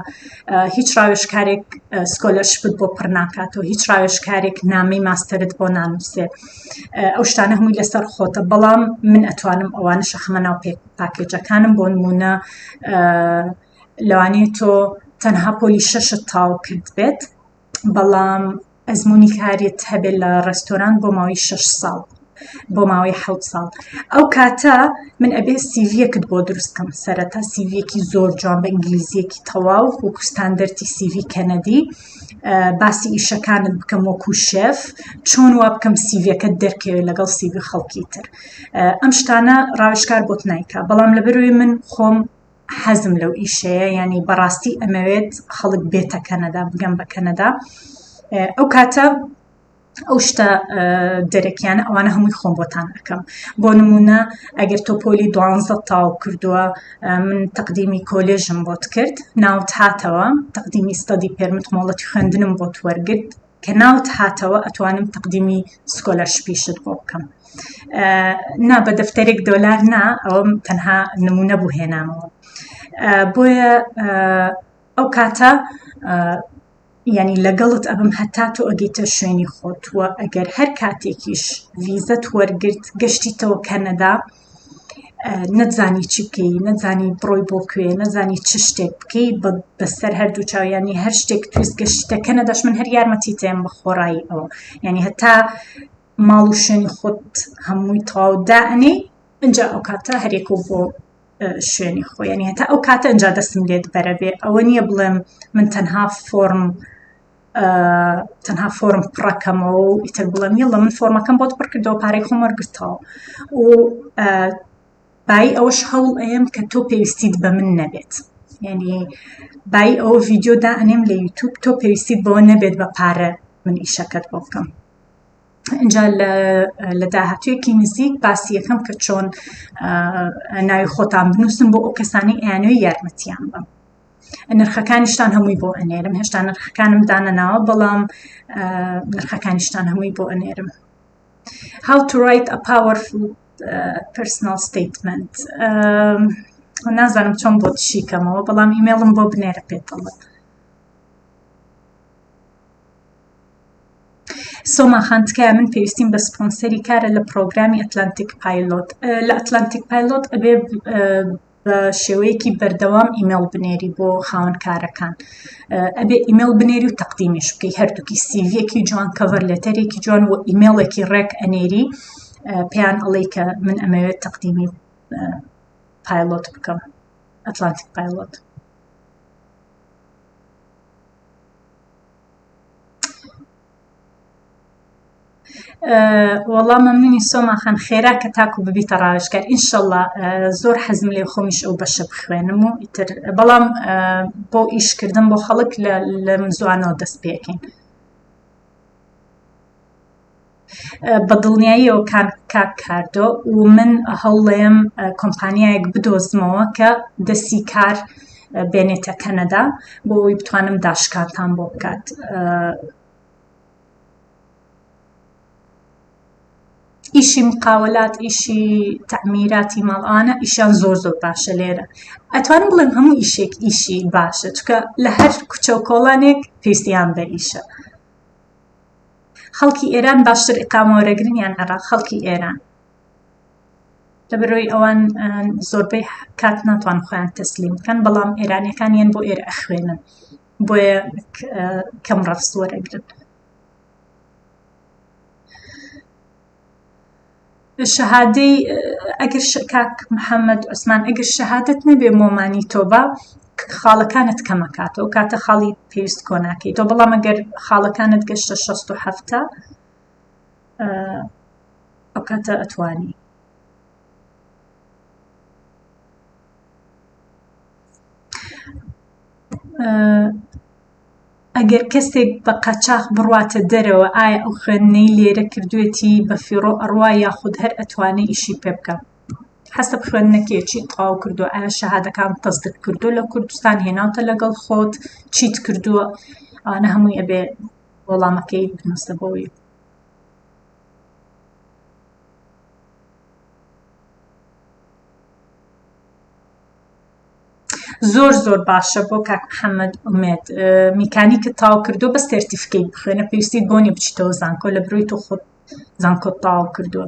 هیچ ڕاوێژکارێک scholarship ت بۆ پڕ ناکاتەوە هیچ ڕاوێژکارێک نامەی ماستەرت بۆ نانووسێ ئەو شتانە هەمووی لەسەر خۆتە بەڵام من ئەتوانم ئەوانە شەخمە ناو package ەکانم بۆ نمونە لەوانەیە تۆ تەنها پۆلی شەشت تاو کرد بێت بەڵام ئەزمموی کاریت هەبێت لە ڕێستۆران بۆ ماوەی شەش ساڵ بۆ ماوەی حەوت ساڵ ئەو کاتە من ئەبێ CV یەکت بۆ دروست کەم سەرەتا CV یەکی زۆر جوان بە ئینگلیزیەکی تەواو وەکو ستاندەرتی CV کەنەدی باسی ئیشەکانت بکەم وەکو شێف چۆن وا بکەم CV یەکەت دەرکەوێت لەگەڵ CV خەڵکی تر ئەم شتانە ڕاوێژکار بۆت نایکا بەڵام لەبەرەوەی من خۆم حەزم لەو ئیشەیە ینی بەڕاستی ئەمەوێت خەڵک بێتە کەنەدا بگەم بە کەنەدا ئەو کاتە ئەو شتە دەرەکیانە ئەوانە هەمووی خۆم بۆتان ئەەکەم بۆ نمونە ئەگەر تۆ پۆلی دوانزە تاو کردووە من تەقدیمی کۆلێژم بۆت کرد ناوت هاتەوە تەقدیمی study permit مۆڵەتی خوێندنم بۆت وەرگرت کە ناوت هاتەوە ئەتوانم تەقدیمی scholarship یشت بۆ بکەم نا بە دەفتەرێک دۆلار نا ئەوەم تەنها نمونە بوو هێنامەوە بۆیە ئەو کاتە یعنی لەگەڵت ئەبم هەتا تۆ ئەگەیتە شوێنی خۆت وە ئەگەر هەر کاتێکیش ڤیزەت وەرگرت گەشتیتەوە کەنەدا نەتزانی چی بکەی نەتزانی بڕۆی بۆ کوێ نەزانی چ شتێک بکەی بەسەر هەردوو چاویانی هەر شتێک تویست گەشتە کەنەداش من هەر یارمەتی تێم بە خۆڕایی ئەوە یعنی هەتا ماڵ و شوێنی خۆت هەمووی تەواو دائەنێی ئینجا ئەو کاتە هەرێک و بۆ شوێنی خۆ یعنی هەتا ئەو کاتە ئینجا دەستم لێت بەرە بێ ئەوە نییە بڵێم من تەنها فۆرم تەنها فۆرم پڕەکەمەوە و ئیتر بڵێم یەڵە من فۆرمەکەم بۆت پڕکردەوە پارەی خۆم وەرگرتەوە و بایی ئەوەش هەوڵ ئەیەم کە تۆ پێویستیت بە من نەبێت یعنی بایی ئەوە ڤیدیۆ دائەنێم لە یوتوب تۆ پێویستیت بەوە نەبێت بە پارە من ئیشەکەت بۆ بکەم. ئینجا لە داهاتوویەکی نزیک باسی یەکەم کە چۆن ناوی خۆتان بنووسن بۆ ئەو کەسانی ئەیانەوێ یارمەتیان بم نرخەکانیشتان هەمووی بۆ ئەنێرم هێشتا نرخەکانم دانەناوە بەڵام نرخەکانیشتان هەمووی بۆ ئەنێرم How to write a powerful uh, personal statement نازانم چۆن بۆت شیکەمەوە بەڵام ئیمێڵم بۆ بنێرە پێتەڵێ سۆما خان تکایە من پێویستیم بە سپۆنسەری کارە لە پرۆگرامی Atlantic Pilot لە Atlantic Pilot ئەبێ بە شێوەیەکی بەردەوام ئیمێڵ بنێری بۆ خاوەن کارەکان ئەبێ ئیمێڵ بنێری و تەقدیمیش بکەی هەردووکی سیڤیەکی جوان cover letter ێکی جوان و ئیمێڵێکی ڕێک ئەنێری پێیان ئەڵێ کە من ئەمەوێت تەقدیمی Pilot بکەم Atlantic Pilot. وەڵا مەمنونی سۆما خان خێرا کە تاکو ببیتە ڕاوێژکار ئینشەڵا زۆر حەزم لێ خۆمیش ئەو بەشە بخوێنم و ئیتر بەڵام بۆ ئیشکردن بۆ خەڵک لە زوانەوە دەست پێکەین بە دڵنیاییەوە کاک کاردۆ و من هەوڵێم کۆمپانیایەک بدۆزمەوە کە دەستی کار بێنێتە کەنەدا بۆ ئەوەی بتوانم داشکانتان بۆ بکات. ئیشی مقاولات ئیشی تەعمیراتی ماڵ ئەوانە ئیشیان زۆر زۆر باشە لێرە ئەتوانم بڵێم هەموو ئیشێک ئیشی باشە چونکە لە هەر کوچە و کۆڵانێک پێویستیان بە ئیشە خەڵکی ئێران باشتر ئیقامە وەرەگرن یان عێراق خەڵکی ئێران لەبەرەوەی ئەوان زۆربەی کات ناتوان خۆیان تەسلیم بکەن بەڵام ئێرانیەکان یەن بۆ ئێرە ئەخوێنن بۆیە کەم ڕەفز وەرەگرن شەهادەی ئەگەر کاک محەممەد عوسمان ئەگەر شەهادەت نەبێ مۆمانی تۆبە خاڵەکانت کەمەکاتەوە کاتە خاڵی پێویست کۆناکەیتەوە بەڵام ئەگەر خاڵەکانت گەشتە 67 ئەو کاتە ئەتوانی ئەگەر کەسێک بە قاچاخ بڕواتە دەرەوە ئایا ئەو خوێندنەی لێرە کردوێتی بە فیڕۆ ئەڕوا یاخود هەر ئەتوانێ ئیشی پێ بکا حەسەب خوێندنەکەی چیت تەواو کردووە ئایا شەهادەکان تەسدیق کردووە لە کوردستان هێناوتە لەگەڵ خۆت چیت کردووە ئەوانە هەمووی ئەبێ وەڵامەکەی بنووسە بۆی زۆر زۆر باشە بۆ کاک محەممەد ئومێد میکانیکت تاو کردو بە certificate بخوێنە پێویستیت بۆ نیە بچیتەوە زانکۆ لە برۆی تۆ خۆت زانکۆت تاو کردووە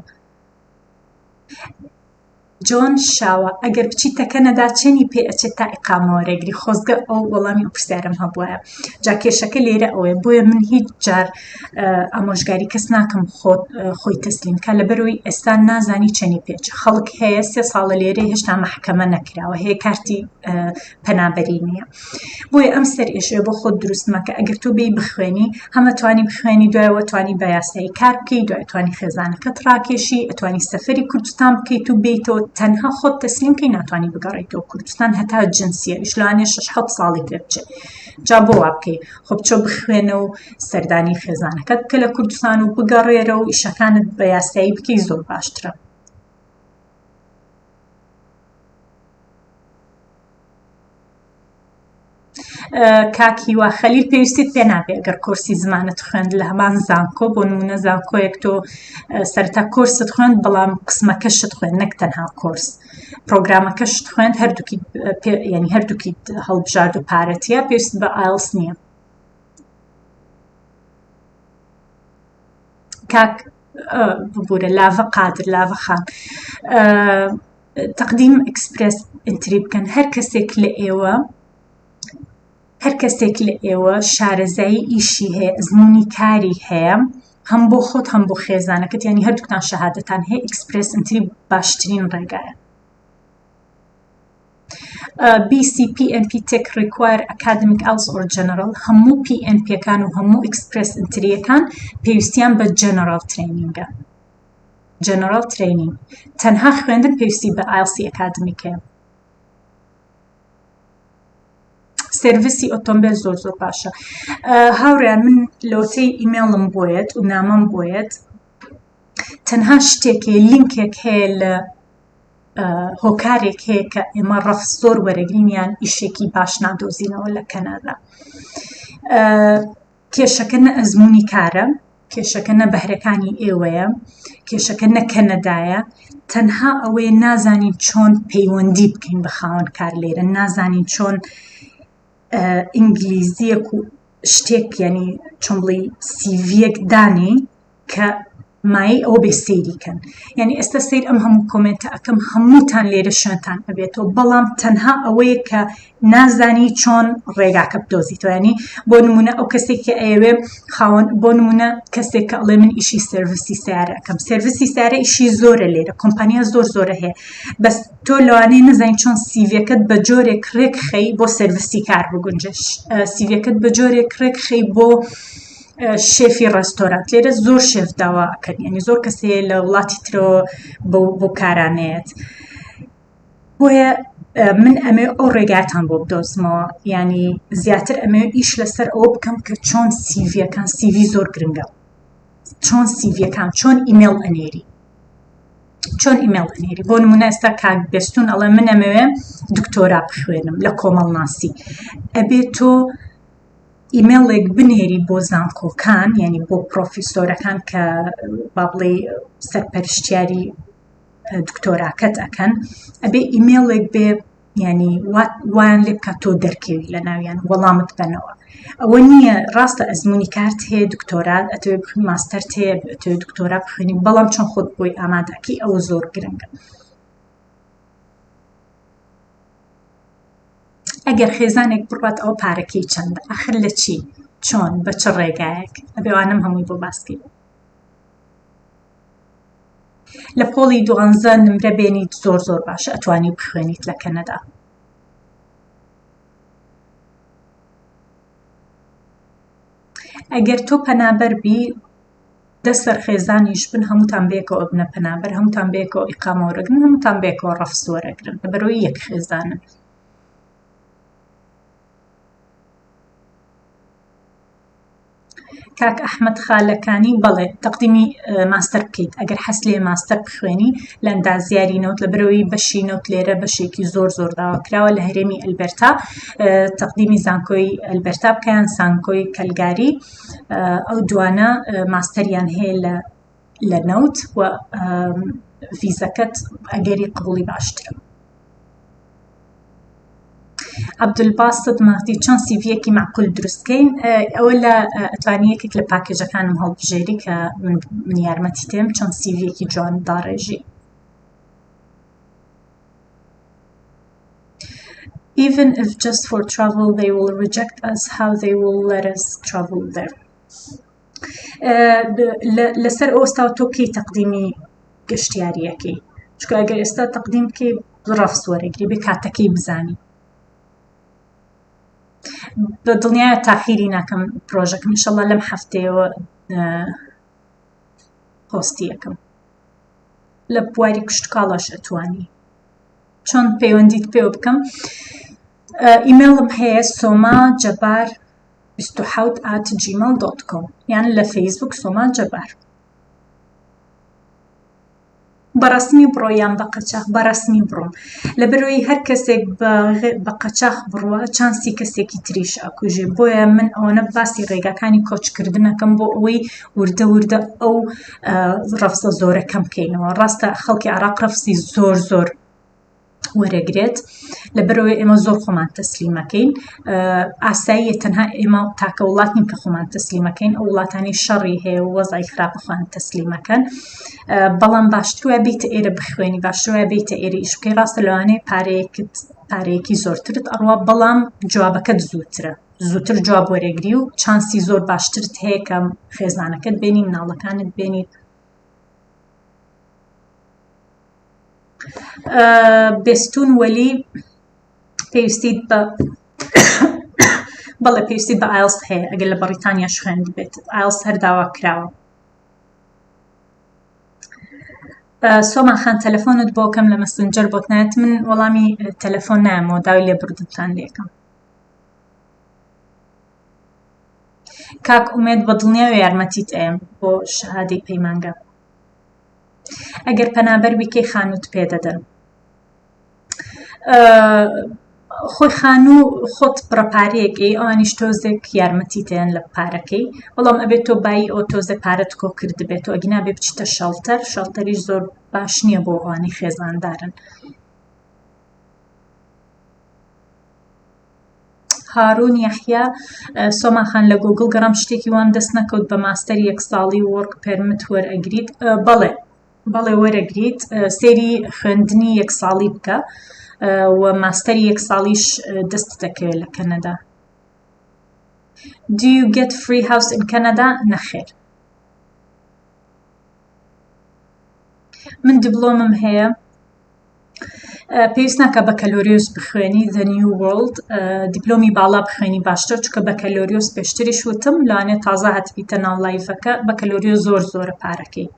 جۆن شاوە ئەگەر بچیتە کەنەدا چەنی پێ ئەچێت تا ئیقامە وەرەگری خۆزگە ئەو وەڵامی ئەو پرسیارم هەبوایە جا کێشەکە لێرە ئەوەیە بۆیە من هیچ جار ئامۆژگاری کەس ناکەم خۆی تەسلیم کە لەبەرەوەی ئێستا نازانی چەنی پێچ خەڵک هەیە سێ ساڵە لێرە هێشتا مەحکەمە نەکراوە هەیە کارتی پەنابەری نییە بۆیە ئەم سەر ئێشەیە بۆ خۆت دروست مەکە ئەگەر تۆ بێی بخوێنی هەمە توانی بخوێنی دوایەوە توانی بە یاسایی کار بکەی دوای توانی خێزانەکەت ڕاکێشی ئەتوانی سەفەری کوردستان بکەیت و بێیتەوە تەنها خۆت تەسلیم کەی ناتوانانی بگەڕێیتەوە کوردستان هەتا جنسیە ئیش لەوانەیە شەش حەوت ساڵی پێ بچێت جا بۆ وا بکەی خۆ بچۆ بخوێنە و سەردانی خێزانەکەت بکە لە کوردستان و بگەڕێرە و ئیشەکانت بە یاسایی بکەی زۆر باشترە. کاک هیوا خەلیل پێویستیت پێ نابێ ئەگەر کۆرسی زمانت خوێند لە هەمان زانکۆ بۆ نمونە زانکۆیەک تۆ سەرتا کۆرست خوێند بەڵام قسمەکەشت خوێند نەک تەنها کۆرس پرۆگرامەکەشت خوێند هەردووکی ینی هەردووکی هەڵبژارد و پارەتیە پێویست بە ئایلس نییە کاک ببورە لاڤە قادر لاڤە خان تەقدیم Express Entry بکەن هەر کەسێک لە ئێوە هەر کەسێک لە ئێوە شارەزایی ئیشی هەیە ئەزمموی کاری هەیە هەم بۆ خۆت هەم بۆ خێزانەکەت ینی هەردووکتان شەهادەتان هەیە Express Entry باشترین ڕێگایە BC PNP Tech require academic IELTS or general هەموو PNP ەکان و هەموو Express Entry یەکان پێویستیان بە general training ە general training تەنها خوێندن پێویستی بە ئایلسی academic هەیە سێرڤسی ئۆتۆمبێل زۆر زۆر باشە هاوڕیان من لۆتەی ئیمێڵم بۆیەت و نامەم بۆیەت. تەنها شتێک هەیە لینکێک هەیە لە هۆکارێک هەیە کە ئێمە ڕەف زۆر وەرەگرین یان ئیشێکی باش نادۆزینەوە لە کەنەدا کێشەکە نە ئەزمموی کارە کێشەکە نە بەهرەکانی ئێوەیە کێشەکە نە کەنەدایە تەنها ئەوەیە نازانین چۆن پەیوەندی بکەین بە خاوەن کار لێرە نازانین چۆن ئینگلیزیەک و شتێک ینی چۆن بڵێ سیڤیەک دانێین کە مایەی ئەوە بێ سەیری کەن یعنی ئێستا سیر ئەم هەموو کۆمنتە ئەەکەم هەمووتان لێرە شوێنتان ئەبێتەوە بەڵام تەنها ئەوەیە کە نازانی چۆن ڕێگاکە بدۆزیتەوە ینی بۆ نمونە ئەو کەسێک کە ئەیەوێ خاوەن بۆ نمونە کەسێک کە ئەڵێ من ئیشی سێرڤسی سیارە ئەەکەم سێرڤسی سیارە ئیشی زۆرە لێرە کۆمپانیا زۆر زۆرە هەیە بەس تۆ لەوانەیە نەزانی چۆن سیڤەکەت بە جۆرێک ڕێک خەی بۆ سێرڤسی کار بگونجێ سیڤەکەت بە جۆرێک ڕێک خەی بۆ شێفی ڕێستۆرانت لێرە زۆر شێف داوا ئەکەن یعنی زۆر کەس هەیە لە وڵاتی ترەوە بۆ کارانەیەت بۆیە من ئەمێ ئەو ڕێگاتان بۆ بدۆزمەوە ینی زیاتر ئەمێ ئیش لەسەر ئەوە بکەم کە چۆن سیڤەکان سیڤی زۆر گرنگە چۆن سیڤەکان چۆن ئیمێڵ ئەنێری چۆن ئیمێڵ ئەنێری بۆ نمونە ئێستا کاک بێستون ئەڵێ من ئەمەوێ دکتۆرا بخوێنم لە کۆمەڵناسی ئەبێ تۆ ئیمێڵێک بنێری بۆ زانکۆکان یعنی بۆ پرۆفیسۆرەکان کە با بڵێ سەرپەرشتیاری دکتۆراکەت ئەکەن ئەبێ ئیمێڵێک بێ ینی وایان لێ بکات تۆ دەرکەوی لە ناویان وەڵامت بەنەوە ئەوە نییە ڕاستە ئەزمموی کارت هەیە دکتۆرا ئەتەوێ ماستەر هەیە ئەتەوێ دکتۆرا بخوێنی بەڵام چۆن خۆت بۆی ئامادەکەی ئەوە زۆر گرنگە ئەگەر خێزانێک بڕوات ئەوە پارەکەی چەندە ئەخر لە چی چۆن بە چ ڕێگایەک ئەبێ وانەم هەمووی بۆ باسکەی لە پۆڵی دوانزە نمرە بێنیت زۆر زۆر باشە ئەتوانی بخوێنیت لە کەنەدا ئەگەر تۆ پەنابەر بی دە سەر خێزانیش بن هەمووتان بەیەکەوە ئەبنە پەنابەر هەمووتان بەیەکەوە ئیقامە وەرەگرن هەمووتان بەیەکەوە ڕەفز وەرەگرن لەبەرەوەی یەک خێزانن. کاک ئەحمەد خالەکانی بەڵێ تەقدیمی ماستەر بکەیت ئەگەر حەز لێ ماستەر بخوێنی لە ئەندازیاری نەوت لە برەوەی بەشی نەوت لێرە بەشێکی زۆر زۆر داوا کراوە لە هەرێمی ئەلبەرتا تەقدیمی زانکۆی ئەلبەرتا بکەیان زانکۆی کەلگاری ئەو دوانە ماستەریان هەیە لە لە نەوت و ڤیزەکەت ئەگەری قبوڵی باشترە. عەبدولباست مەهدی چۆن سیڤیەکی مەعقول دروست کەین ئەوە لە ئەتوانی یەکێک لە پاکێجەکانم هەڵبژێری کە من یارمەتی تێم چۆن سیڤیەکی جوان داڕێژی Even if just for travel they will reject us how they will let us travel there لەسەر ئەوستا تۆ کەی تەقدیمی گەشتیاریەکەی چونکە ئەگەر ئێستا تەقدیم بکەی ڕەفز وەرەگری بێ کاتەکەی بزانی بە دڵنیایە تاخیری ناکەم پرۆژەکەم ئینشەڵڵا لەم هەفتەیەوە پۆستی یەکەم لە بواری کشتتوکاڵەش ئەتوانی چۆن پەیوەندیت پێوە بکەم ئیمێڵم هەیە سۆما جەبار 27 at gmail dot com یان لە فەیسبوک سۆما جەبار بە ڕەسمی بڕۆ یان بە قەچاخ بە ڕەسمی بڕۆم لەبەرەوەی هەر کەسێک بە قەچاخ بڕوە چانسی کەسێکی تریش ئەکوژێ بۆیە من ئەوەنە باسی ڕێگاکانی کۆچکردنەکەم بۆ ئەوەی وردە وردە ئەو ڕەفزە زۆرە کەم بکەینەوە ڕاستە خەڵکی عراق ڕەفزی زۆر زۆر وەرەگرێت لەبەرەوەی ئێمە زۆر خۆمان تەسلیمەکەین ئاساییە تەنها ئێمە تاکە وڵات نین کە خۆمان تەسلیمەکەین ئەو وڵاتانی شەڕی هەیە و وەزعی خراپە خۆیان تەسلیمەکەن بەڵام باشتر وایە بیتە ئێرە بخوێنی باشتر وایە بیتە ئێرە ئیش بکەی ڕاستە لەوانەیە پارەیەکت پارەیەکی زۆرترت ئەڕوا بەڵام جوابەکەت زووترە زووتر جواب وەرەگری و چانسی زۆر باشترت هەیە کە خێزانەکەت بێنی مناڵەکانت بێنیت بێستون وەلی پێویستیت بە بەڵێ پێویستی بە ئایلس هەیە ئەگەر لە بەڕیتانیاش خوێندبێت ئایلس هەر داوا کراوە سۆما خان تەلەفۆنت بۆ کەم لە مەسنجەر بۆت نایەت من وەڵامی تەلەفۆن نایەمەوە داوای لێبوردنتان لێکەم کاک ئومێد بە دڵنیاوە یارمەتیت ئەیەم بۆ شەهادەی پەیمانگە. ئەگەر پەنابەر بی کەی خانووت پێ دەدەن؟ خۆی خانوو خۆت بڕە پارەیەک ئەی ئەوانیش تۆزێک یارمەتی تێن لە پارەکەی بەڵام ئەبێت تۆ بایی ئەو تۆزێ پارەت کۆ کردبێت و ئەگینا بێ بچیتە shelter shelter یش زۆر باش نییە بۆ ئەوانەی خێزاندارن. هارون یەحیا سۆما خان لە گوگڵ گەڕام شتێکی وام دەست نەکەوت بە ماستەر یەک ساڵی work permit وەرئەگریت بەڵێ بەڵێ وەرەگریت سێری خوێندنی یەک ساڵی بکە و ماستەری یەک ساڵیش دەست دەکەوێت لە کەنەدا Do you get free house in Canada? نەخێر من دیبلۆمم هەیە پێویست ناکە بەکەلۆریۆس بخوێنی The New World دیپلۆمی باڵا بخوێنی باشتر چکە بەکەلۆریۆس پێشتریش وتم لەوانێ تازە هاتبیتە ناو live ەکە بەکەلۆریۆس زۆر زۆرە پارەکەی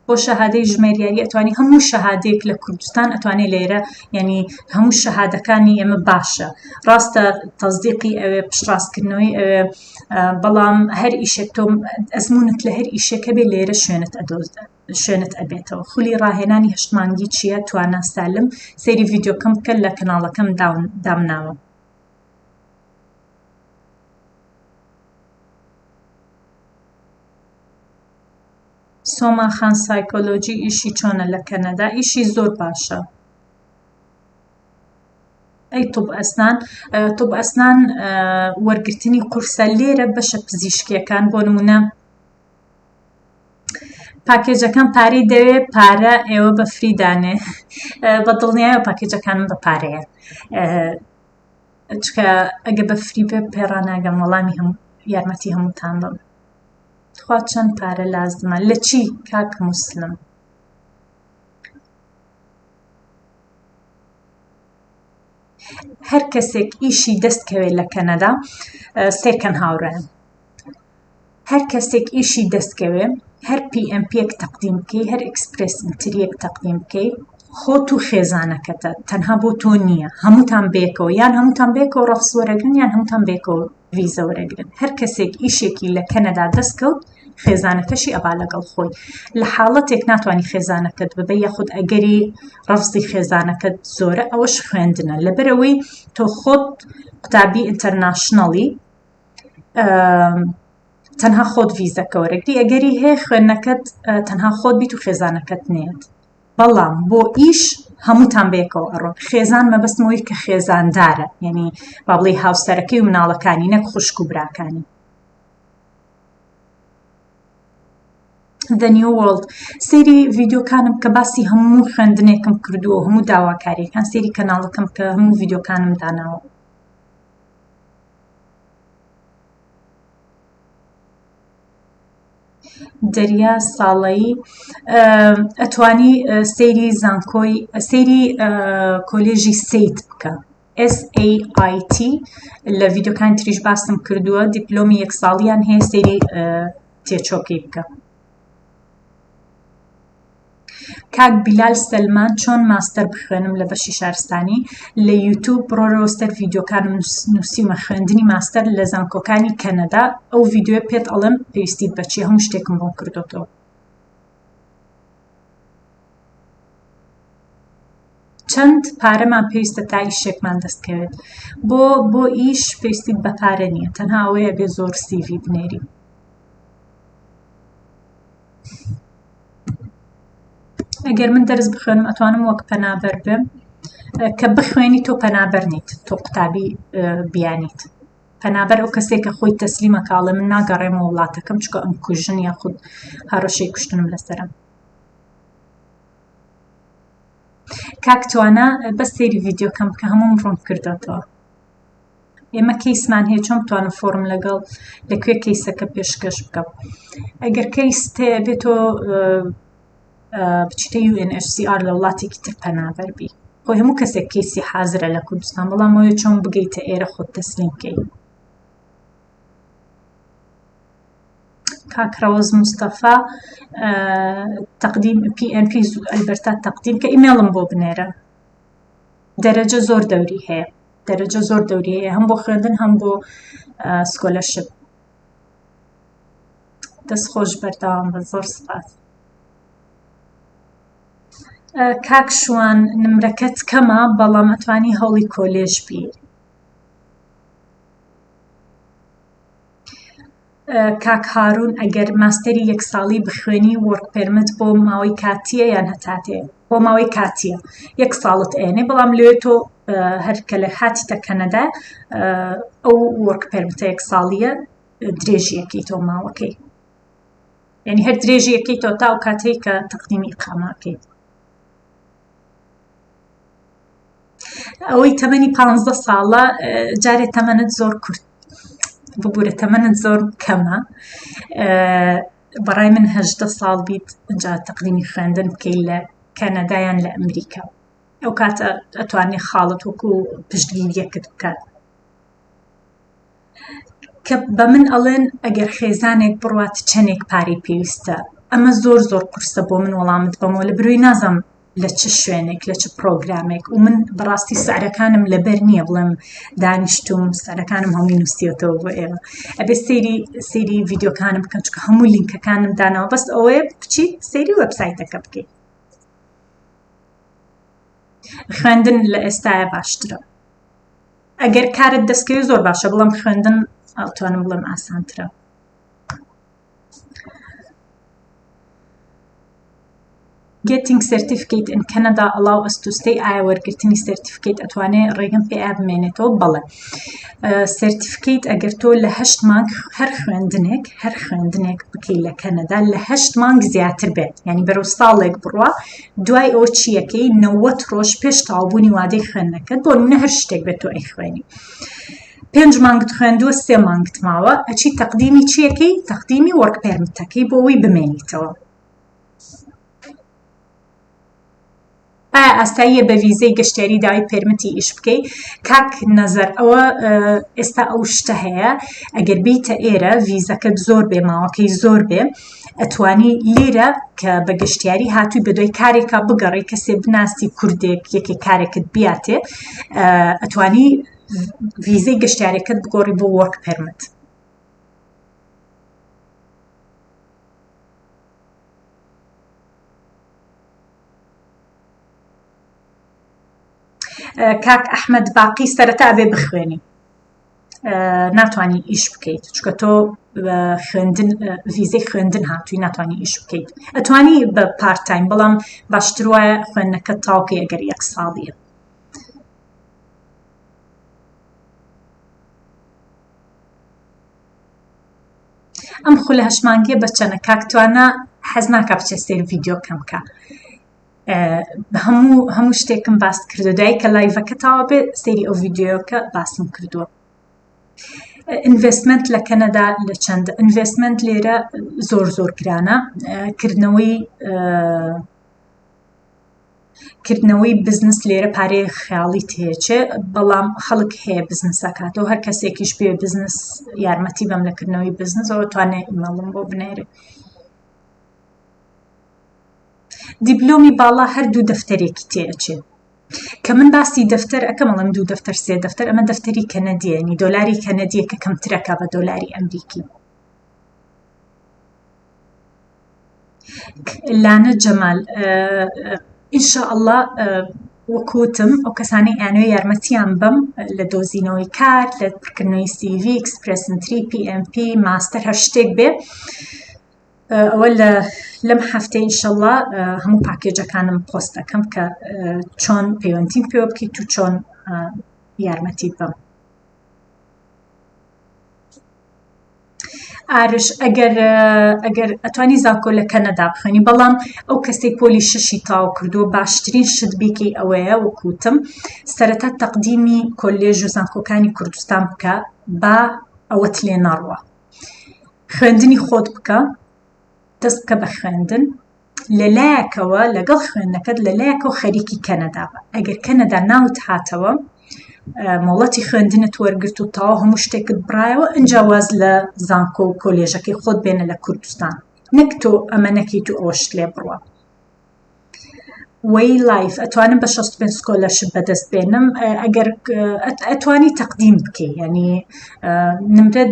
بۆ شەهادەی ژمێریاری ئەتوانی هەموو شەهادەیەک لە کوردستان ئەتوانێت لێرە یعنی هەموو شەهادەکانی ئێمە باشە ڕاستە تەزدیقی ئەوێ پشتڕاستکردنەوەی ئەوێ بەڵام هەر ئیشێک تۆ ئەزمونت لە هەر ئیشێکە بێ لێرە شوێنت ئەدۆزدە شوێنت ئەبێتەوە خولی ڕاهێنانی هەشت مانگی چییە توانا سالم سەیری ڤیدیۆکەم بکە لە کەناڵەکەم دامناوە. سۆما خان سایکۆلۆجی ئیشی چۆنە لە کەنەدا ئیشی زۆر باشە ئەی طب ئەسنان طب ئەسنان وەرگرتنی قورسە لێرە بەشە پزیشکیەکان بۆ نمونە پاکێجەکان پارەی دەوێ پارە ئێوە بە free دانێ بە دڵنیایە پاکێجەکانم بە پارەیە چکە ئەگە بە free بێ پێڕاناگەم وەڵامی هەم یارمەتی هەمووتان بم تخوا چەند پارە لازمە لە چی کاک موسلم هەر کەسێک ئیشی دەست کەوێت لە کەنەدا سێکەن هاوڕێن هەر کەسێک ئیشی دەست کەوێ هەر PNP یەک تەقدیم بکەی هەر Express Entry یەک تەقدیم بکەی خۆت و خێزانەکەتە تەنها بۆ تۆ نییە هەمووتان بێکەوە یان هەمووتان بێکەوە ڕەفز وەرەگرن یان هەمووتان بێکەوە ڤیزە وەرەگرن هەر کەسێک ئیشێکی لە کەنەدا دەست کەوت خێزانەکەشی ئەبا لەگەڵ خۆی لە حاڵەتێک ناتوانانی خێزانەکەت ببە یاخود ئەگەری ڕەفزی خێزانەکەت زۆرە ئەوەش خوێندنە لەبەرەوەی تۆ خۆت قوتابی international ی تەنها خۆت ڤیزەکە وەرەگری ئەگەری هەیە خوێندنەکەت تەنها خۆت بیت و خێزانەکەت نێت بەڵام بۆ ئیش هەمووتان بەیەکەوە ئەڕۆن خێزان مەبەستمەوەی کە خێزاندارە یعنی با بڵێ هاوسەرەکەی و مناڵەکانی نەک خوشک و براکانی The New World سەیری ڤیدیۆکانم کە باسی هەموو خوێندنێکم کردووە هەموو داواکاریەکان سەیری کەناڵەکەم کە هەموو ڤیدیۆکانم داناوە دەریا ساڵەیی ئەتوانی سەیری زانکۆی سەیری کۆلێژی SAIT بکە SAIT لە ڤیدیۆکانی تریش باسم کردووە دیپلۆمی یەک ساڵیان هەیە سەیری تێچۆکەی بکە کاک بیلال سەلمان چۆن ماستەر بخوێنم لە بەشی شارستانی لە یوتوب بڕۆرەوە سەر ڤیدیۆکانم نووسیومە خوێندنی ماستەر لە زانکۆکانی کەنەدا ئەو ڤیدیۆ پێت ئەڵێم پێویستیت بەچی هەموو شتێکم بۆم کردوتەوە چەند پارەمان پێویستە تا ئیشێکمان دەست کەوێت بۆ بۆ ئیش پێویستیت بە پارە نییە تەنها ئەوەیە بێ زۆر CV بنێری ئەگەر من دەرس بخوێنم ئەتوانم وەک پەنابەر بم کە بخوێنی تۆ پەنابەر نیت تۆ قوتابی بیانیت پەنابەر ئەو کەسێک کە خۆی تەسلیمە کاڵێ من ناگەڕێمەوە وڵاتەکەم چکە ئەم کوژن یاخود هەڕەشەی کوشتنم لەسەرم کاک توانا بەس سەیری ڤیدیۆکەم بکە هەمووم ڕوون کردۆتەوە ئێمە case مان هەیە چۆن بتوانم فۆرم لەگەڵ لە کوێ case ەکە پێشکەش بکەم ئەگەر case تێ بێت تۆ بچیتە UNHCR لە وڵاتێکی تر پەنابەر بی خۆی هەموو کەسێک case ی حازرە لە کوردستان بەڵام ئەوەیە چۆن بگەیتە ئێرە خۆت تەسلیم بکەی کاک ڕەوەز مستەفا تەقدیم PNP ئەلبەرتا تەقدیم کە ئیمێڵم بۆ بنێرە دەرەجە زۆر دەوری هەیە دەرەجە زۆر دەوری هەیە هەم بۆ خوێندن هەم بۆ scholarship دەست خۆش بەردەوام بە زۆر سپاس. کاک شوان نمرەکەت کەمە بەڵام ئەتوانی هەوڵی کۆلێژ بی. کاک هارون ئەگەر ماستەری یەک ساڵی بخوێنی work permit بۆ ماوەی کاتیە یان هەتاتێ بۆ ماوەی کاتیە یەک ساڵت ئێنێ بەڵام لێ تۆ هەر کە لە هاتیتە کەنەدا ئەو work permit ە یەک ساڵیە درێژیەکەی تۆ ماوەکەی یعنی هەر درێژیەکەی تۆ تا ئەو کاتەی کە تەقدیمی ئیقامەکەی ئەوەی تەمەنی پانزە ساڵە جارێ تەمەنت زۆر کورت ببوورە تەمەنت زۆر کەمە بەڕای من هەژدە ساڵ بیت ئینجا تەقدیمی خوێندن بکەیت لە کەنەدا یان لە ئەمریکا ئەو کاتە ئەتوانێ خاڵت وەکو پشتگیریەکت بکات کە بە من ئەڵێن ئەگەر خێزانێک بڕوات چەندێک پارەی پێویستە ئەمە زۆر زۆر قورسە بۆ من وەڵامت بەمەوە لە بروی نازانم لە چ شوێنێک لە چ پرۆگرامێک و من بەڕاستی سعرەکانم لەبەر نییە بڵێم دانیشتوم سعرەکانم هەمووی نووسیەتەوە بۆ ئێوە ئەبێ سەیری سەیری ڤیدیۆکانم بکەن چونکە هەموو لینکەکانم داناوە بەس ئەوەیە بچیت سەیری وێبسایتەکە بکەیت خوێندن لە ئێستاە باشترە ئەگەر کارت دەستکەوێت زۆر باشە بەڵام خوێندن ئەتوانم بڵێم ئاسانترە. Getting certificate in Canada allow us to stay ئایا وەرگرتنی certificate ئەتوانێ ڕێگەم پێ ئا بمێنێتەوە بەڵێ certificate ئەگەر تۆ لە هەشت مانگ هەر خوێندنێک هەر خوێندنێک بکەی لە کەنەدا لە هەشت مانگ زیاتر بێت یعنی بەرەو ساڵێک بڕوا دوای ئەوە چیەکەی 90 ڕۆژ پێش تەواوبوونی وادەی خوێندنەکەت بۆ نمونە هەر شتێک بێت تۆ ئەیخوێنی پێنج مانگت خوێندووە سێ مانگت ماوە ئەچی تەقدیمی چیەکەی تەقدیمی work permit ەکەی بۆ ئەوەی بمێنیتەوە ئایا ئاساییە بە ڤیزەی گەشتیاری داوای permit ی ئیش بکەی کاک نەزەر ئەوە ئێستا ئەو شتە هەیە ئەگەر بیتە ئێرە ڤیزەکەت زۆر بێ ماوەکەی زۆر بێ ئەتوانی لێرە کە بە گەشتیاری هاتووی بە دوای کارێکا بگەڕی کەسێ بناسی کوردێک یەکێک کارێکت بیاتێ ئەتوانی ڤیزەی گەشتیارەکەت بگۆڕی بۆ work permit. کاک ئەحمەد باقی سەرەتا بێ بخوێنی ناتوانانی ئیش بکەیت چکە تۆ خوێندن ڤیزەی خوێندن هاتووی ناتوانانی ئیش بکەیت ئەتوانی بە part time بەڵام باشتر وایە خوێندنەکە تاوکەی ئەگەر یەک ساڵیە ئەم خولە هەشمانگیە بە چەنە کاک توانا حەز ناکا بچێ سەیر ڤیدیۆکەم کە هەموو هەموو شتێکم باس کردو دوای کە live ەکە تاوا بێ سەیری ئەو ڤیدیۆکە باسم کردووە investment لە کەنەدا لە چەند investment لێرە زۆر زۆر گرانە کردنەوەی کردنەوەی بزنس لێرە پارەی خەیاڵی تێچێ بەڵام خەڵک هەیە بزنس ئەکاتەوە هەر کەسێکیش بێ بزنس یارمەتی بەم لە کردنەوەی بزنسەوە توانێت ئیمێڵم بۆ بنێرێ دیبلۆمی باڵا هەردوو دەفتەرێکی تێئەچێ کە من باسی دەفتەر ئەکەم ئەڵێم دوو دەفتەر سێ دەفتەر ئەمە دەفتەری کەنەدیە یعنی دۆلاری کەنەدیە کە کەمترەکە بە دۆلاری ئەمریکی لانە جەمال ئینشاءاللە وەکوتم ئەو کەسانەی ئەیانەوێ یارمەتیان بەم لە دۆزینەوەی کار لە پڕکردنەوەی CV Express Entry PNP master هەر شتێک بێ ئەوە لە لەم هەفتەی ئینشەڵا هەموو package ەکانم پۆست دەکەم کە چۆن پەیوەندیم پێوە بکەیت و چۆن یارمەتیت بەم ئارش ئەگەر ئەگەر ئەتوانی زانکۆ لە کەنەدا بخوێنی بەڵام ئەو کەسەی پۆلی شەشی تاو کردووە باشترین شت بیکەی ئەوەیە وەکوتم سەرەتا تەقدیمی کۆلێژ و زانکۆکانی کوردستان بکە با ئەوەت لێ نەڕوە خوێندنی خۆت بکە دەست بکە بە خوێندن لەلایەکەوە لەگەڵ خوێندنەکەت لەلایەکەوە خەریکی کەنەدا بە ئەگەر کەنەدا ناوت هاتەوە مۆڵەتی خوێندنت وەرگرت و تەواو هەموو شتێکت بڕایەوە ئینجا واز لە زانکۆ و کۆلێژەکەی خۆت بێنە لە کوردستان نەک تۆ ئەمە نەکەیت و ئەوەشت لێ بڕوە وەی لایف ئەتوانم بە 65 scholarship بەدەست بێنم ئەگەر ئەتوانی تەقدیم بکەی ینی نمرە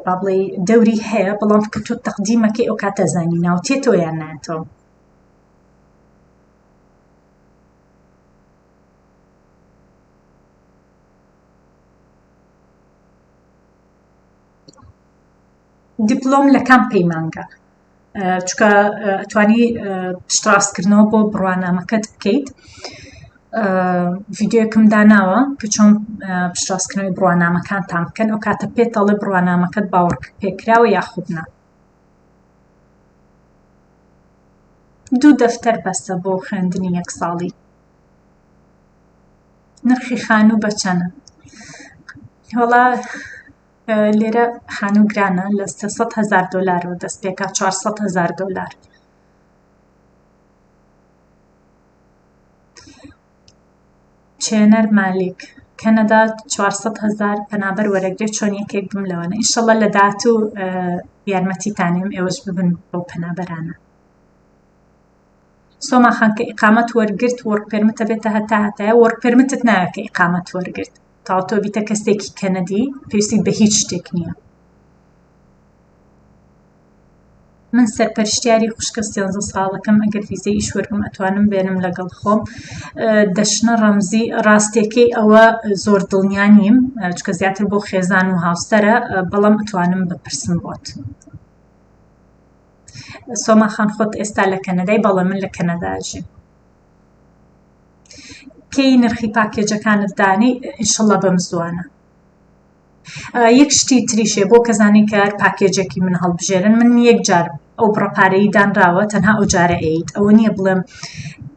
با بڵێ دەوری هەیە بەڵام کە تۆ تەقدیمەکەی ئەو کاتە زانی ناوتێتەوە یان ناتەوە. دیپلۆم لە کام پەیمانگا چکە ئەتوانی پشتڕاستکردنەوە بۆ بڕوانامەکەت بکەیت ڤیددیوکم داناوە کە چۆن پشتڕاستکردنەوەی بڕوانامەکانتان بکەن ئەو کاتە پێت دەڵێ بڕوانامەکەت باوەڕ پێکراوە یاخود نا دوو دەفتەر بەسە بۆ خوێندنی یەک ساڵی نرخی خانوو بە چەنە وەڵا لێرە خانوو گرانە لە 300 هەزار دۆلارەوە دەست پێکا 400 هەزار دۆلار چێنەر مالیک کەنەدا 400 هەزار پەنابەر وەرەگرێت چۆن یەکێک بم لەوانە ئیشەڵە لە داهاتوو یارمەتیتانیم ئێوەش ببن بەو پەنابەرانە سۆما خان کە ئیقامەت وەرگرت work permit ە بێتە هەتا هەتایە work permit ت ناوێت کە ئیقامەت وەرگرت تا تۆ بیتە کەسێکی کەنەدی پێویستی بە هیچ شتێک نییە من سەرپەرشتیاری خوشکە سێزدە ساڵەکەم ئەگەر ڤیزەی ئیش وەرگم ئەتوانم بێنم لەگەڵ خۆم دەشنە ڕەمزی ڕاستیەکەی ئەوە زۆر دڵنیا نیم چکە زیاتر بۆ خێزان و هاوسەرە بەڵام ئەتوانم بپرسم بۆت سۆما خان خۆت ئێستا لە کەنەدای بەڵێ من لە کەنەدا ژیم کەی نرخی پاکێجەکانت دانی ئینشەڵا بەم زووانە یەک شتی تریشێ بۆ کەزانی کە پاکێجێکی من هەڵبژێرن من یەک جار ئەو بڕە پارەی دانراوە تەنها ئەو جارە ئەیت ئەوە نییە بڵێم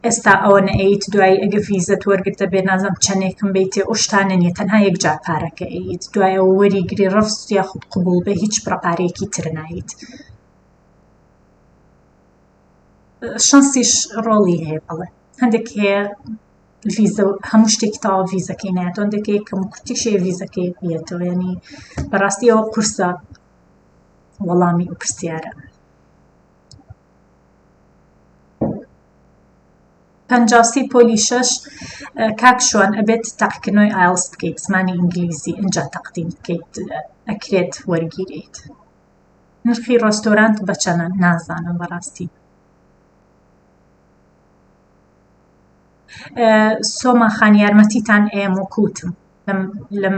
ئێستا ئەوە نەئەیت دوایی ئەگە ڤیزەت وەرگرتە بێ نازم چەندێکم بیتێ ئەو شتانە نییە تەنها یەک جار پارەکە ئەیت دوای ئەوە وەری گری ڕفز یاخود قبوڵ بێ هیچ بڕە پارەیەکی تر نایت شانسیش ڕۆڵی هەیە بەڵێ هەندێک هەیە ڤیزە هەموو شتێکی تەواو ڤیزەکەی نایەتەوە هەندێک هەیە کەم و کورتیش هەیە ڤیزەکەی بێتەوە یعنی بەڕاستی ئەوە قورسە وەڵامی ئەو پرسیارە 53 پۆلی شەش کاک شوان ئەبێت تاقیکردنەوەی IELTS بکەیت زمانی ئینگلیزی ئینجا تەقدیم بکەیت ئەکرێت وەرگیرێت نرخی ڕێستۆرانت بە چەنە نازانم بەڕاستی سۆما خان یارمەتیتان ئێم وەکوتم لەم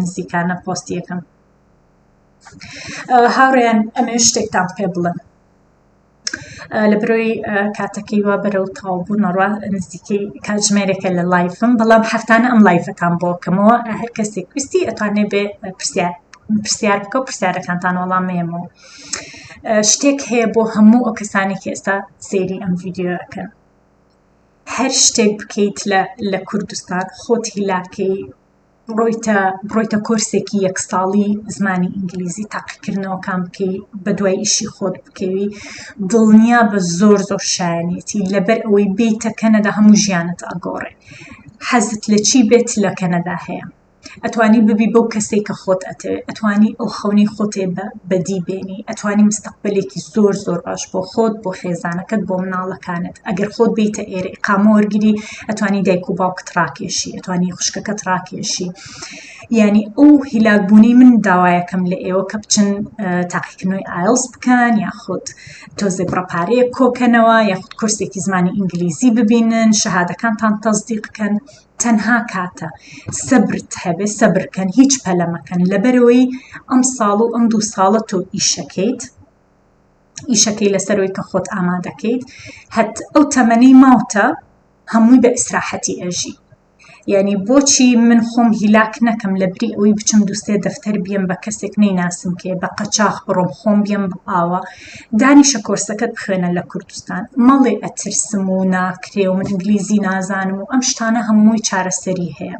نزیکانە پۆستی یەکەم هاوڕێیان ئەمێ شتێکتان پێ بڵێم لە برۆی کاتەکەی وا بەرەو تەواو بوون ڕوا نزیکەی کاتژمێرێکە لە live م بەڵام هەفتانە ئەم live ەتان بۆ کەمەوە هەر کەسێک ویستی ئەتوانێ بێ پرسیار پرسیار بکە و پرسیارەکانتان وەڵام مێمەوە شتێک هەیە بۆ هەموو ئەو کەسانی کە ئێستا سەیری ئەم ڤیدیۆکەن هەر شتێک بکەیت لە لە کوردستان خۆت هیلاکەی بڕۆیتە بڕۆیتە کۆرسێکی یەک ساڵی زمانی ئینگلیزی تاقیکردنەوەکان بکەی بە دوای ئیشی خۆت بکەوی دڵنیا بە زۆر زۆر شایەنێتی لەبەر ئەوەی بیتە کەنەدا هەموو ژیانت ئەگۆڕێ حەزت لە چی بێت لە کەنەدا هەیە ئەتوانی ببی بەو کەسەی کە خۆت ئەتەوێ ئەتوانی ئەو خەونەی خۆتێ بە بەدی بێنی ئەتوانی مستەقبلێکی زۆر زۆر باش بۆ خۆت بۆ خێزانەکەت بۆ مناڵەکانت ئەگەر خۆت بیتە ئێرە ئیقامە وەرگری ئەتوانی دایک و باوکت ڕاکێشی ئەتوانی خوشکەکەت ڕاکێشی یعنی ئەو هیلاکبوونی من داوایەکەم لە ئێوە کە بچن تاقیکردنەوەی IELTS بکەن یاخود تۆزێ بڕە پارەیەک کۆکەنەوە یاخود کورسێکی زمانی ئینگلیزی ببینن شەهادەکانتان تەزدیق کەن تەنها کاتە سەبرت هەبێ سەبرکەن هیچ پەلە مەکەن لەبەرەوەی ئەم ساڵ و ئەم دوو ساڵە تۆ ئیشەکەیت ئیشەکەی لەسەرەوەی کە خۆت ئامادەکەیت هەت ئەو تەمەنەی ماوتە هەمووی بە ئیسراحەتی ئەژی یعنی بۆچی من خۆم هیلاک نەکەم لە بری ئەوەی بچم دووسێ دەفتەر بیەم بە کەسێک نەیناسم کێ بە قەچاخ بڕۆم خۆم بیەم بە ئاوە دانیشە کۆرسەکەت بخوێنە لە کوردستان مەڵێ ئەترسم و ناکرێ و من ئینگلیزی نازانم و ئەم شتانە هەمووی چارەسەری هەیە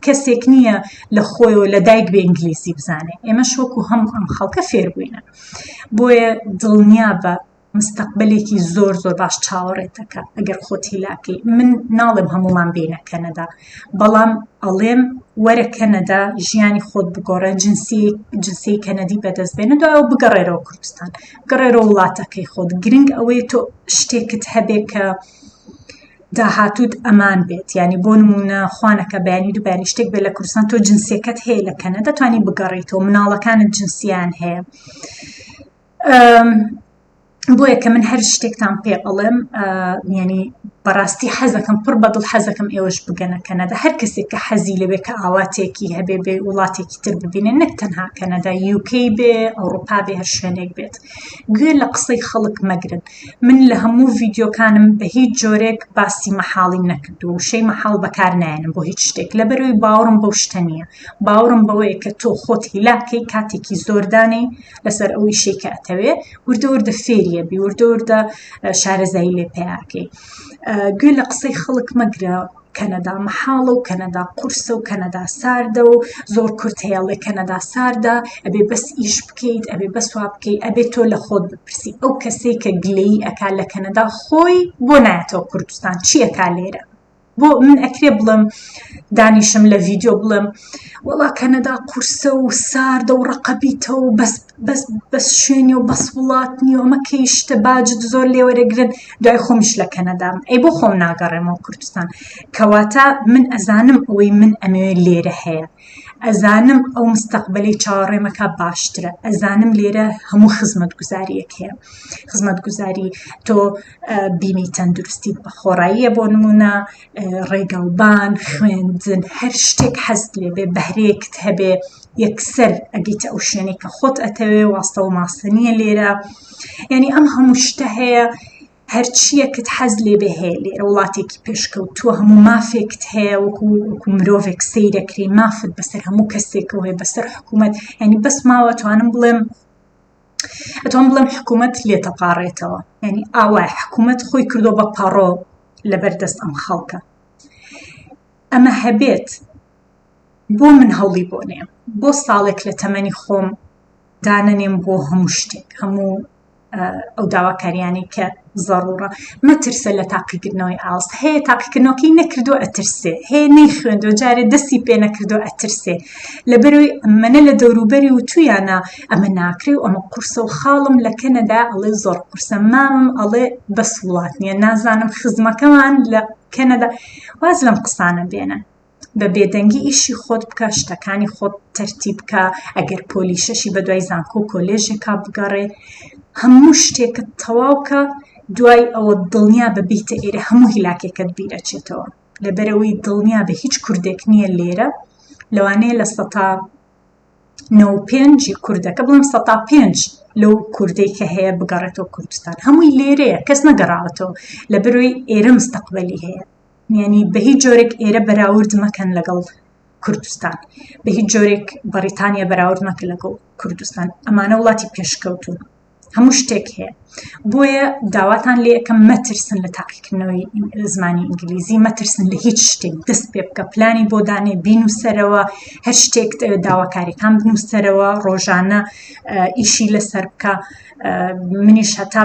کەسێک نییە لە خۆیەوە لە دایک بێ ئینگلیزی بزانێ ئێمەش وەکو هەم ئەم خەڵکە فێر بووینە بۆیە دڵنیا بە مستەقبلێکی زۆر زۆر باش چاوەڕێت دەکا ئەگەر خۆت هیلاکەی من ناڵێم هەمومان بینە کەنەدا بەڵام ئەڵێم وەرە کەنەدا ژیانی خۆت بگۆڕە جنسی جنسی کەنەدی بەدەست بێنە دوایەوە بگەڕێرەوە کوردستان بگەڕێرەوە وڵاتەکەی خۆت گرنگ ئەوەیە تۆ شتێکت هەبێ کە داهاتوت ئەمان بێت ینی بۆ نمونە خوانەکە بەیانی دوو بەیانی شتێک بێت لە کوردستان تۆ جنسیەکەت هەیە لە کەنەدا توانی بگەڕیتەوە مناڵەکانت جنسیان هەیە بۆیە کە من هەر شتێکتان پێ ئەڵێم ینی بەڕاستی حەزەکەم پڕ بەدڵ حەزەکەم ئێوەش بگەنە کەنەدا هەر کەسێک کە حەزی لەوێ کە ئاواتێکی هەبێ بێ وڵاتێکی تر ببینێ نەک تەنها کەنەدا یوکەی بێ ئەوروپا بێ هەر شوێنێک بێت گوێ لە قسەی خەڵک مەگرن من لە هەموو ڤیدیۆکانم بە هیچ جۆرێک باسی مەحاڵیم نەکردووە وشەی مەحاڵ بەکار نایەنم بۆ هیچ شتێک لەبەرەوەی باوەڕم بەو شتە نییە باوەڕم بەوەیە کە تۆ خۆت هیلاکەی کاتێکی زۆردانەی لەسەر ئەو ئیشەی کە ئەتەوێ وردە وردە فێریە بی وردە وردە شارەزایی لێ پەیاکەی گوێ لە قسەی خەڵک مەگرە کەنەدا مەحاڵە و کەنەدا قورسە و کەنەدا ساردە و زۆر کورت هەیە ئەڵێ کەنەدا ساردە ئەبێ بەس ئیش بکەیت ئەبێ بەس وا بکەیت ئەبێ تۆ لە خۆت بپرسی ئەو کەسەی کە گلەیی ئەکا لە کەنەدا خۆی بۆ نایەتەوە کوردستان چی ئەکا لێرە بۆ من ئەکرێ بڵێم دانیشم لە ڤیدیۆ بڵێم وەڵا کەنەدا قورسە و ساردە و ڕەقەبیتە و بەس بەس بەس شوێنی و بەس وڵات نییە ئەمە کەی شتە باجت زۆر لێوەرەگرن دوای خۆمیش لە کەنەدام ئەی بۆ خۆم ناگەڕێمەوە کوردستان کەواتە من ئەزانم ئەوەی من ئەمەوێ لێرە هەیە ئەزانم ئەو مستەقبەلەی چاوەڕێمەکە باشترە ئەزانم لێرە هەموو خزمەتگوزاریەک هەیە خزمەتگوزاری تۆ بیمەی تەندروستیت بە خۆڕاییە بۆ نمونە ڕێگەڵبان خوێندن هەر شتێک حەزت لێ بێ بەهرەیەکت هەبێ یەکسەر ئەگەیتە ئەو شوێنەی کە خۆت ئەتەوێ واستە و ماستە نییە لێرە یعنی ئەم هەموو شتە هەیە هەرچیەکت حەز لێ بێ هەیە لێرە وڵاتێکی پێشکەوتووە هەموو مافێکت هەیە وەکو وەکو مرۆڤێک سەیرەکرێ مافت بەسەر هەموو کەسێکەوە هەیە بەسەر حکوومەت یعنی بەس ماوە توانم بڵێم ئەتوانم بڵێم حکوومەت لێتەپاڕێتەوە یعنی ئاوای حکوومەت خۆی کردو بە پەڕۆ لەبەر دەست ئەم خەڵکە ئەمە هەبێت بۆ من هەوڵی بۆ نێم بۆ ساڵێک لە تەمەنی خۆم دانەنێم بۆ هەموو شتێک هەموو ئەو داواکاریانەی کە زەڕوڕە مەترسە لە تاقیکردنەوەی ئاڵس هەیە تاقیکردنەوەکەی نەکردو ئەترسێ هەیە نەیخوێندۆ جارێ دەستی پێ نەکردو ئەترسێ لەبەرەوەی ئەمەنە لە دەوروبەری و تویانە ئەمە ناکرێ و ئەمە قورسە و خاڵم لە کەنەدا ئەڵێ زۆر قورسە مامم ئەڵێ بەس وڵات نییە نازانم خزمەکەمان لە کەنەدا واز لەم قسانە بێنن بە بێدەنگی ئیشی خۆت بکە شتەکانی خۆت تەرتیب بکە ئەگەر پۆلی شەشی بە دوای زانکۆ و کۆلێژێکا بگەڕێ هەموو شتێکت تەواو کە دوای ئەوە دڵنیا بە بیتە ئێرە هەموو هیلاکێکت بیرەچێتەوە لەبەرەوەی دڵنیا بە هیچ کوردێک نییە لێرە لەوانەیە لە سەتا 95 کوردەکە بڵێم سەتا پێنج لەو کوردەی کە هەیە بگەڕێتەوە کوردستان هەمووی لێرەیە کەس نەگەڕاوەتەوە لە بەرەوەی ئێرە مستەقبەلی هەیە یانی بە هیچ جۆرێک ئێرە بەراورد مەکەن لەگەڵ کوردستان بە هیچ جۆرێک بەڕیتانیا بەراورد مەکە لەگەڵ کوردستان ئەمانە وڵاتی پێشکەوتون هەموو شتێک هەیە بۆیە داواتان لێ ئەکەم مەترسن لە تاقیکردنەوەی زمانی ئینگلیزی مەترسن لە هیچ شتێک دەست پێ بکە پلانی بۆ دانێ بینوسەرەوە هەر شتێک داواکاریەکان بنووسەرەوە ڕۆژانە ئیشی لەسەر بکە منیش هەتا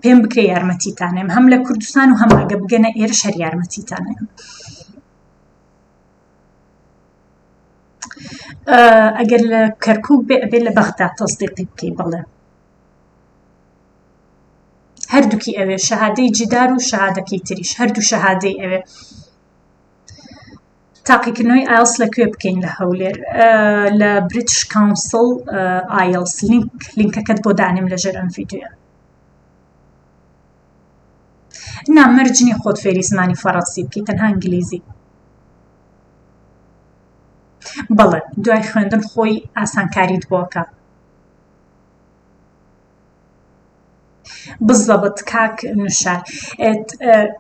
پێم بکرێ یارمەتیتانێم هەم لە کوردستان و هەم ئەگە بگەنە ئێرش هەر یارمەتیتانێم ئەگەر لە کەرکک بێ ئەبێ لە بەغدا تەصدیقی بکەی بەڵێ هەردووکی ئەوێ شەهادەی جدار و شەهادەکەی تریش هەردوو شەهادەی ئەوێ تاقیکردنەوەی ئایڵس لە کوێ بکەین لە هەولێر لە بریتش کاونسڵ ئایڵس لینک لینکەکەت بۆ دانێم لەژێر ئەم ڤیدیۆیە نا مەرج نییە خۆت فێری زمانی فەڕەنسی بکەیت تەنها ئینگلیزی بەڵێ دوای خوێندن خۆی ئاسانکاریت بۆکە بالضبط کاک نوشار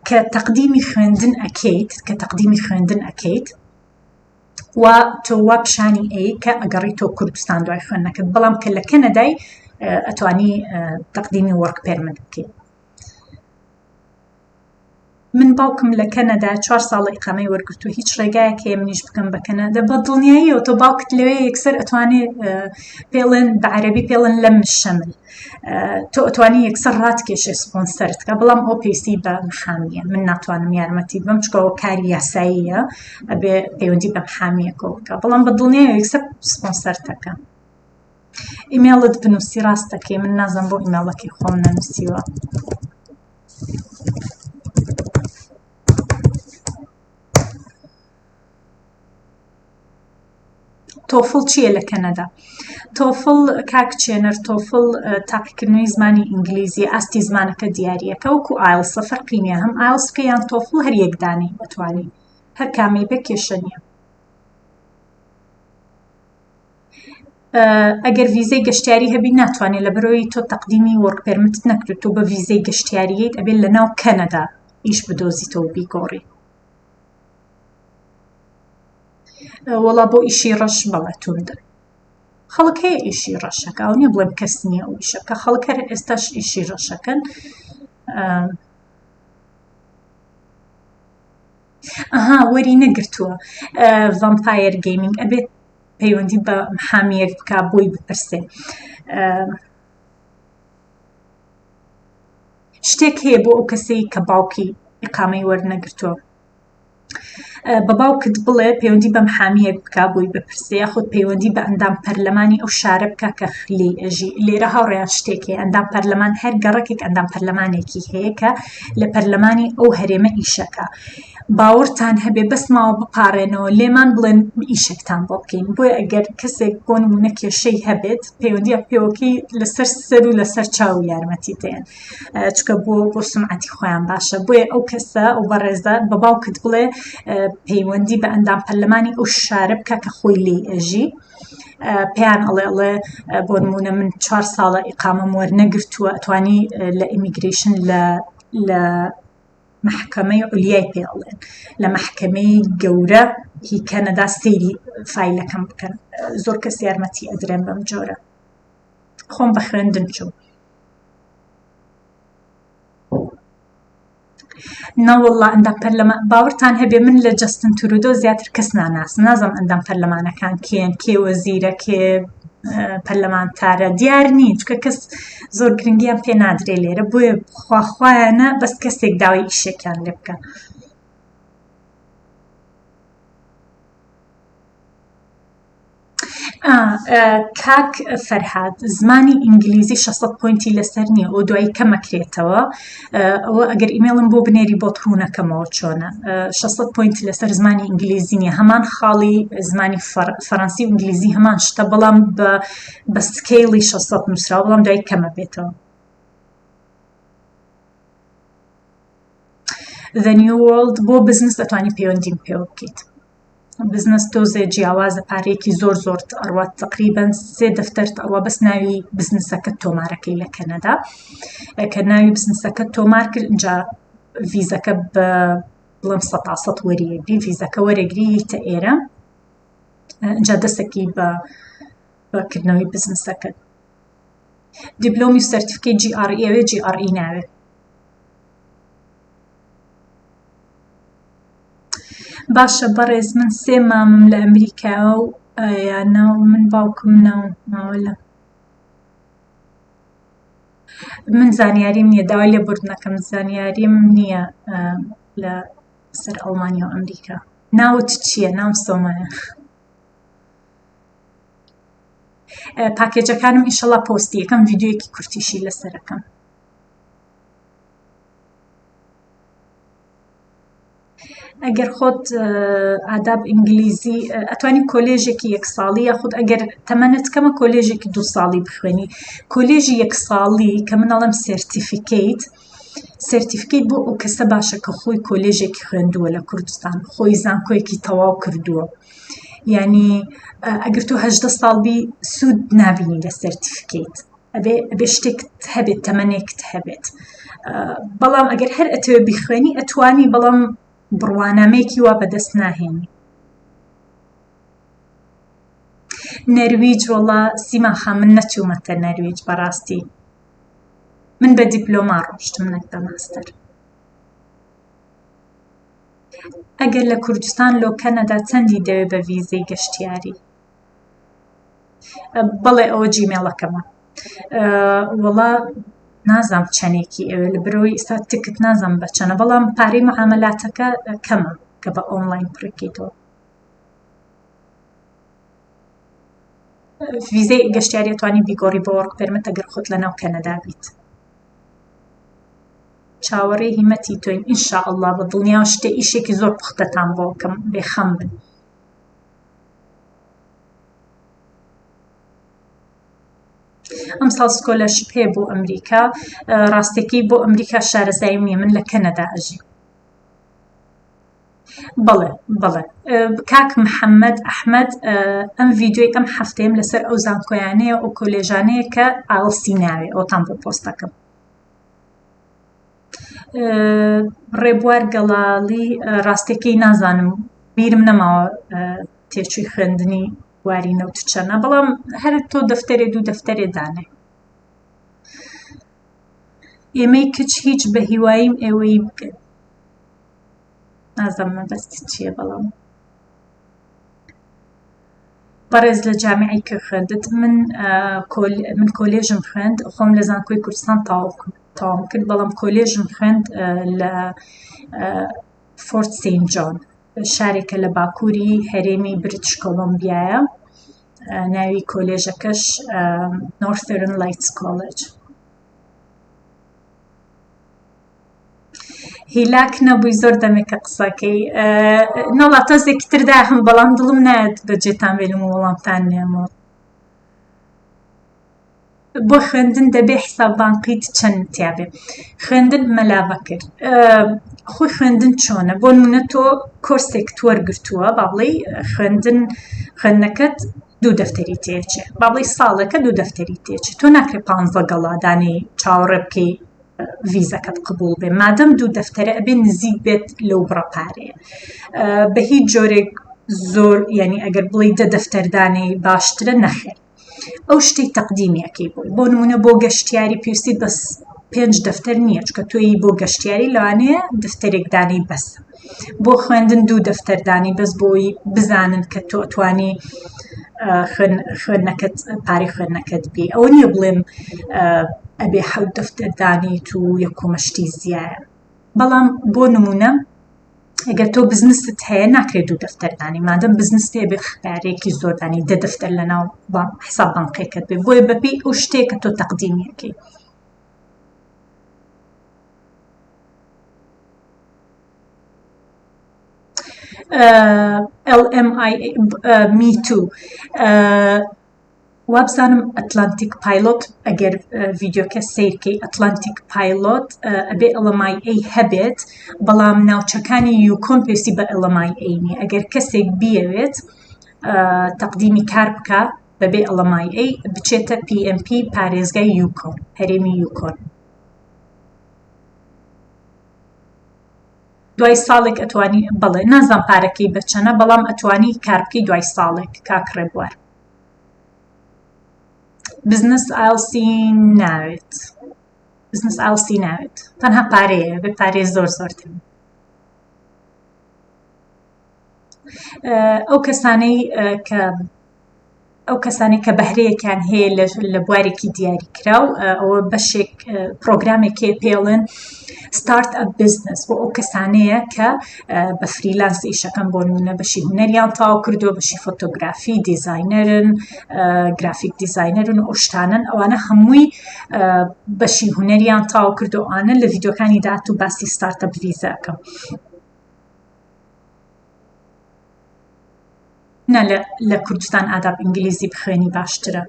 کە تەقدیمی خوێندن ئەکەیت کە تەقدیمی خوێندن ئەکەیت و تۆ وا پیشانی ئەی کە ئەگەڕی تۆ کوردستان دوای خوێندنەکەت بەڵام کە لە کەنەدای ئەتوانی تەقدیمی work permit بکەیت من باوکم لە کەنەدا چوار ساڵە ئیقامەی وەرگرتووە هیچ ڕێگایەک هەیە منیش بکەم بە کەنەدا بە دڵنیاییەوە تۆ باوکت لەوێ یەکسەر ئەتوانێ پێڵێن بە عەرەبی پێڵێن لەم شەمل تۆ ئەتوانی یەکسەر ڕاتکێشێ سپۆنسەرت کە بەڵام ئەو پێویستی بە محامیە من ناتوانم یارمەتیت بەم چونکە ئەوە کاری یاساییە ئەبێ پەیوەندی بە محامیەکەوە بکە بەڵام بە دڵنیایەوە یەکسەر سپۆنسەرتەکە ئیمێڵت بنووسی ڕاستەکەی من نازم بۆ ئیمێڵەکەی خۆم نەنووسیوە TOEFL چییە لە کەنەدا؟ TOEFL کاک چێنەر TOEFL تاقیکردنەوەی زمانی ئینگلیزی ئاستی زمانەکە دیاریەکە وەکو IELTS ە فەرقی نییە هەم IELTS بکە یان TOEFL هەر یەک دانەی ئەتوانی هەر کامەی بێ کێشە نییە. ئەگەر ڤیزەی گەشتیاری هەبی ناتوانێت لە بەرەوەی تۆ تەقدیمی work permit ت نەکرد تۆ بە ڤیزەی گەشتیاریت ئەبێت لە ناو کەنەدا ئیش بدۆزیتەوە بیگۆڕی. وەڵا بۆ ئیشی ڕەش بەڵێ توندە خەڵک هەیە ئیشی ڕەشەکە ئەو نییە بڵێم کەس نییە ئەو ئیشەکە خەڵک هەر ئێستاش ئیشی ڕەشەکەن ئەها وەری نەگرتووە Vampire Gaming ئەبێت پەیوەندی بە حامیەک بک بۆی بپرسێ شتێک هەیە بۆ ئەو کەسەی کە باوکی ئیقامەی وەرنەگرتووە بە باوکت بڵێ پەیوەندی بە محامیەک بکا بۆی بپرسێ یاخود پەیوەندی بە ئەندام پەرلەمانی ئەو شارە بکا کە لێی ئەژی لێرە هاوڕێیان شتێک هەیە ئەندام پەرلەمان هەر گەڕەکێک ئەندام پەرلەمانێکی هەیە کە لە پەرلەمانی ئەو هەرێمە ئیشەکە باوەڕتان هەبێ بەس ماوە بپارێنەوە لێمان بڵێن ئیشێکتان بۆ بکەین بۆیە ئەگەر کەسێک بۆ نمونە کێشەی هەبێت پەیوەندیە پێوەکەی لەسەر سەر و لەسەر چاو یارمەتی دێن چکە بۆ بۆ سمعەتی خۆیان باشە بۆیە ئەو کەسە ئەو بەڕێزە بە باوکت بڵێ پەیوەندی بە ئەندام پەرلەمانی ئەو شارە بکە کە خۆی لێی ئەژی پێیان ئەڵێ ئەڵێ بۆ نمونە من چوار ساڵە ئیقامەم وەرنەگرتووە ئەتوانی لە immigration لە لە محکمەی عولیای پێ ئەڵێن لە محکمەی گەورە هی کەنەدا سەیری فایلەکەم بکەن زۆر کەس یارمەتی ئەدرێن بەم جۆرە خۆم بە خوێندن چوو نەوەڵڵا ئەندام پەرلەمان باوەڕتان هەبێ من لە جەستن ترودۆ زیاتر کەس ناناسم نازانم ئەندام پەرلەمانەکان کێن کێ وەزیرە کێ پەرلەمانتارە دیار نین چکە کەس زۆر گرنگیان پێ نادرێ لێرە بۆیە خواخوایانە بەس کەسێک داوای ئیشێکیان لێ بکە. کاک فەرهاد زمانی ئینگلیزی 600 point ی لەسەر نییە ئەو دوایی کەمەکرێتەوە ئەوە ئەگەر ئیمێڵم بۆ بنێری بۆت ڕوونەکەمەوە چۆنە 600 point لەسەر زمانی ئینگلیزی نییە هەمان خاڵی زمانی فەڕەنسی و ئینگلیزی هەمان شتە بەڵام بە بە scale ی 600 نووسراوە بەڵام دوایی کەمە بێتەوە The New World بۆ بزنس دەتوانی پەیوەندیم پێوە بکەیت بزنس تۆزێ جیاوازە پارەیەکی زۆر زۆرت ئەڕوات تقریبا سێ دەفتەرت ئەڕوا بەس ناوی بزنسەکە تۆمارەکەی لە کەنەدا کە ناوی بزنسەکە تۆمار کرد اینجا ڤیزەکە بە بڵێم سە تا سەد وەریەگری ڤیزەکە وەرەگری تە ئێرە اینجا دەستەکی بە بەکردنەوەی بزنسەکە دیبلۆمی سەرتیفکەی جی ئاڕ ئی ئەوێ جی ئاڕ ئی ناوێت باشە بەڕێز من سێ مامم لە ئەمریکایە و یانە و من باوکم ناوم ماوە لە من زانیاریم نییە داوای لێبوردنەکەم زانیاریم نییە لە سەر ئەڵمانیا و ئەمریکا ناوت چییە ناوم سۆمایە پاکێجەکانم ئیشەڵا پۆستی یەکەم ڤیدیۆیەکی کورتیشی لەسەرەکەم ئەگەر خۆت ئاداب ئینگلیزی ئەتوانی کۆلێژێکی یەک ساڵی یاخود ئەگەر تەمەنت کەمە کۆلێژێکی دو ساڵی بخوێنی کۆلێژی یەک ساڵی کە من ئەڵێم certificate certificate بۆ ئەو کەسە باشە کە خۆی کۆلێژێکی خوێندووە لە کوردستان خۆی زانکۆیەکی تەواو کردووە یعنی ئەگەر تۆ هەژدە ساڵ بی سوود نابینی لە certificate ئەبێ ئەبێ شتێکت هەبێت تەمەنێکت هەبێت بەڵام ئەگەر هەر ئەتەوێ بیخوێنی ئەتوانی بەڵام بڕوانامەیەکی وا بەدەست ناهێنی نەرویج وەڵا سیما خان من نەچوومەتە نەرویج بەڕاستی من بە دیپلۆما ڕۆشتم نەک بە ماستەر ئەگەر لە کوردستان لۆ کەنەدا چەندی دەوێ بە ڤیزەی گەشتیاری بەڵێ ئەوە جیمێڵەکەمە وەڵا نازانم چەندێکی ئەوێ لە برۆی ئێستا ticket نازانم بە چەنە بەڵام پارەی معاملاتەکە کەمە کە بە ئۆنلاین پڕکەیتەوە ڤیزەی گەشتیاری ئەتوانی بیگۆڕی بۆ work permit ئەگەر خۆت لە ناو کەنەدا بیت چاوەڕێی هیمەتی تۆین ئینشاءاللە بە دڵنیاوە شتێ ئیشێکی زۆر پوختەتان بۆ بکەم بێخەم بن. ئەمساڵ scholarship هەیە بۆ ئەمریکا ڕاستەکەی بۆ ئەمریکا شارەزاییم نییە من لە کەنەدا ئەژیم. بەڵێ بەڵێ کاک محەممەد ئەحمەد ئەم ڤیدیۆی ئەم هەفتەیەم لەسەر ئەو زانکۆیانەیە ئەو کۆلێژانەیە کە IELTS ی ناوێ ئەوتان بۆ پۆستەکەم. ڕێبوار گەڵاڵی ڕاستەکەی نازانم بیرم نەماوە تێچووی خوێندنی بواری نەوت چەنە بەڵام هەر تۆ دەفتەرێ دوو دەفتەرێ دانێ ئێمەی کچ هیچ بە هیواییم ئێوەی بکەن نازانم مەبەست چییە بەڵام بەڕێز لە جامیعی کە خوێندت من من کۆلێژم خوێند خۆم لە زانکۆی کوردستان تەواوم کرد بەڵام کۆلێژم خوێند لە فۆرت سینت جۆن شارێکە لە باکووری هەرێمی بریتش کۆلۆمبیایە ناوی کۆلێژەکەش Northern Lights College. هیلاک نەبووی زۆر دەمێکە قسەکەی نەڵا تۆزێکی تر داخم بەڵام دڵم نایەت بەجێتان بێنم و وەڵامتان نێمەوە. بۆ خوێندن دەبێ حساب بانقیت چەند تیابێ خوێندن مەلا بەکر خۆی خوێندن چۆنە بۆ نمونە تۆ کۆرسێکت وەرگرتووە با بڵێی خوێندن خوێندنەکەت دوو دەفتەری تێچێ با بڵێی ساڵێکە دوو دەفتەری تێچێ تۆ ناکرێ پانزە گەڵا دانەی چاوەڕێ بکەی ڤیزەکەت قبوڵ بێ مادەم دوو دەفتەرە ئەبێ نزیک بێت لەو بڕە پارەیە بە هیچ جۆرێک زۆر یعنی ئەگەر بڵێ دە دەفتەردانەی باشترە نەخێر ئەو شتەی تەقدیمی ئەکەی بۆی بۆ نمونە بۆ گەشتیاری پێویستی بەس پێنج دەفتەر نییە چکە تۆی بۆ گەشتیاری لەوانەیە دەفتەرێک دانەی بەس بۆ خوێندن دوو دەفتەر دانی بەس بۆی بزانن کە تۆ ئەتوانی خوێندنەکەت پارەی خوێندنەکەت بی ئەوە نییە بڵێم ئەبێ حەوت دەفتەر دانیت و یەکۆمەشتی زیایە بەڵام بۆ نمونە ئەگەر تۆ بزنست هەیە ناکرێت دوو دەفتەر دانی مادەم بزنست هەیە بێ پارەیەکی زۆر دانی دە دەفتەر لەناو حساب بانقیەکەت بێ بۆیە بەپێی ئەو شتێک کە تۆ تەقدیمیەکەی LMI me too وابزانم Atlantic Pilot ئەگەر ڤیدیۆکە سەیرکەی Atlantic Pilot ئەبێ LMIA هەبێت بەڵام ناوچەکانی یوکۆن پێویستی بە LMIA نییە ئەگەر کەسێک بیەوێت تەقدیمی کار بکە بەبێ LMIA بچێتە PNP پارێزگای یوکۆن هەرێمی یوکۆن دوای ساڵێک ئەتوانی بەڵێ نازان پارەکەی بەچەنە بەڵام ئەتوانی کار بکەی دوای ساڵێک کاک ڕێبوار بزنس IELTS ی ناوێت بزنس IELTS ی ناوێت تەنها پارەیە بێ پارەی زۆر زۆرتر ئەو کەسانەی کە ئەو کەسانەی کە بەهرەیەکیان هەیە لە بوارێکی دیاریکراو ئەوە بەشێک پرۆگرامێک هەیە پێڵێن start up business بۆ ئەو کەسانەیە کە بە freelance ئیشەکەن بۆ نمونە بەشی هونەریان تاو کردووە بەشی فۆتۆگرافی designer ن graphic designer ن و شتانن ئەوانە هەمووی بەشی هونەریان تاو کردو ئەوانە لە ڤیدیۆکانی داهاتوو باسی startup visa ئەکەم نا لە کوردستان ئاداب ئینگلیزی بخوێنی باشترە.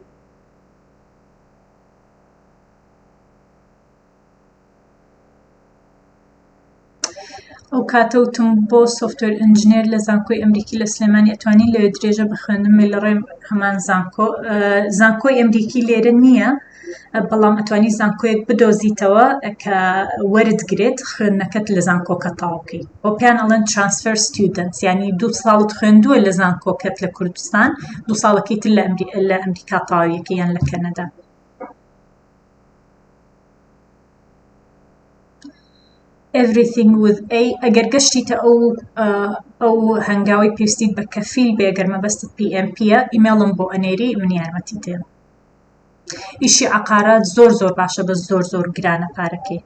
ئەو کاتە وتم بۆ software engineer لە زانکۆی ئەمریکی لە سلێمانی ئەتوانی لەوێ درێژە بە خوێندن بێ لە ڕێ هەمان زانکۆ زانکۆی ئەمریکی لێرە نییە بەڵام ئەتوانی زانکۆیەک بدۆزیتەوە کە وەرت گرێت خوێندنەکەت لە زانکۆکە تەواو بۆ پێیان ئەڵێن transfer students یعنی دوو ساڵت خوێندووە لە زانکۆکەت لە کوردستان دوو ساڵەکەی تر لە ئەمریکا تەواویەکە یان لە کەنەدا Everything with A ئەگەر گەشتیتە ئەو ئەو هەنگاوی پێویستیت بە کەفیل بێ گەر مەبەستت PNP ە ئیمێڵم بۆ ئەنێری من یارمەتی دێم ئیشی عقارات زۆر زۆر باشە بە زۆر زۆر گرانە پارەکەی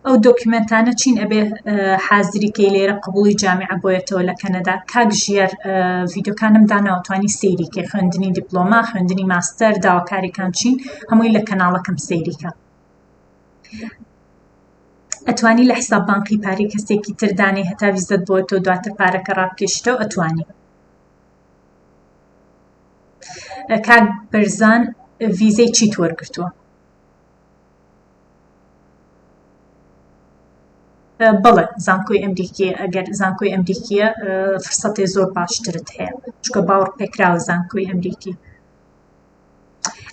ئەو دۆکیومێنتانە چین ئەبێ حازری کەی لێرە قبوڵی جامیعە بۆیەتەوە لە کەنەدا کاک ژیەر ڤیدیۆکانم داناوە توانی سەیری کەی خوێندنی دیپلۆما خوێندنی ماستەر داواکاریەکان چین هەمووی لە کەناڵەکەم سەیری کە ئەتوانی لە حساب بانقی پارەی کەسێکی تر دانێ هەتا ویزەت بۆ تۆ دواتر پارەکە ڕابکێشیتەوە ئەتوانی. کاک بەرزان ڤیزەی چیت وەرگرتووە؟ بەڵێ زانکۆی ئەمریکی ئەگەر زانکۆی ئەمریکیە فرسەتێ زۆر باشترت هەیە چونکە باوەڕ پێکراوە زانکۆی ئەمریکی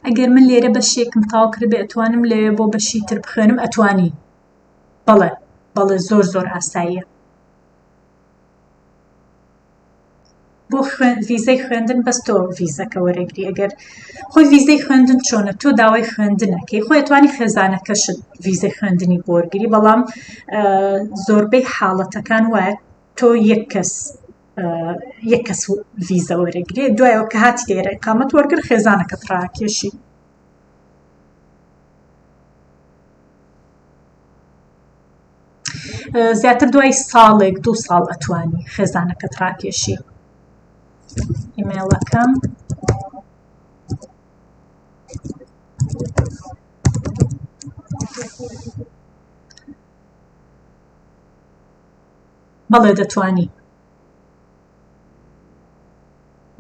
ئەگەر من لێرە بەشێکم تاو کردبێ ئەتوانم لەوێ بۆ بەشی تر بخوێنم ئەتوانی بەڵێ بەڵێ زۆر زۆر ئاساییە بۆ خوێن ڤیزەی خوێندن بەس تۆ ڤیزەکە وەرەگری ئەگەر خۆی ڤیزەی خوێندن چۆنە تۆ داوای خوێندنەکەی خۆی توانی خێزانەکەشت ڤیزەی خوێندنی بۆرگری بەڵام زۆربەی حاڵەتەکان وایە تۆ یەک کەس یەک کەس ڤیزە وەرەگرێ دوایەوە کە هاتی لێرە ئیقامەت وەرگر خێزانەکەت ڕاکێشی زیاتر دوای ساڵێک دوو ساڵ ئەتوانی خێزانەکەت ڕاکێشی ئیمێڵەکەم بەڵێ دەتوانی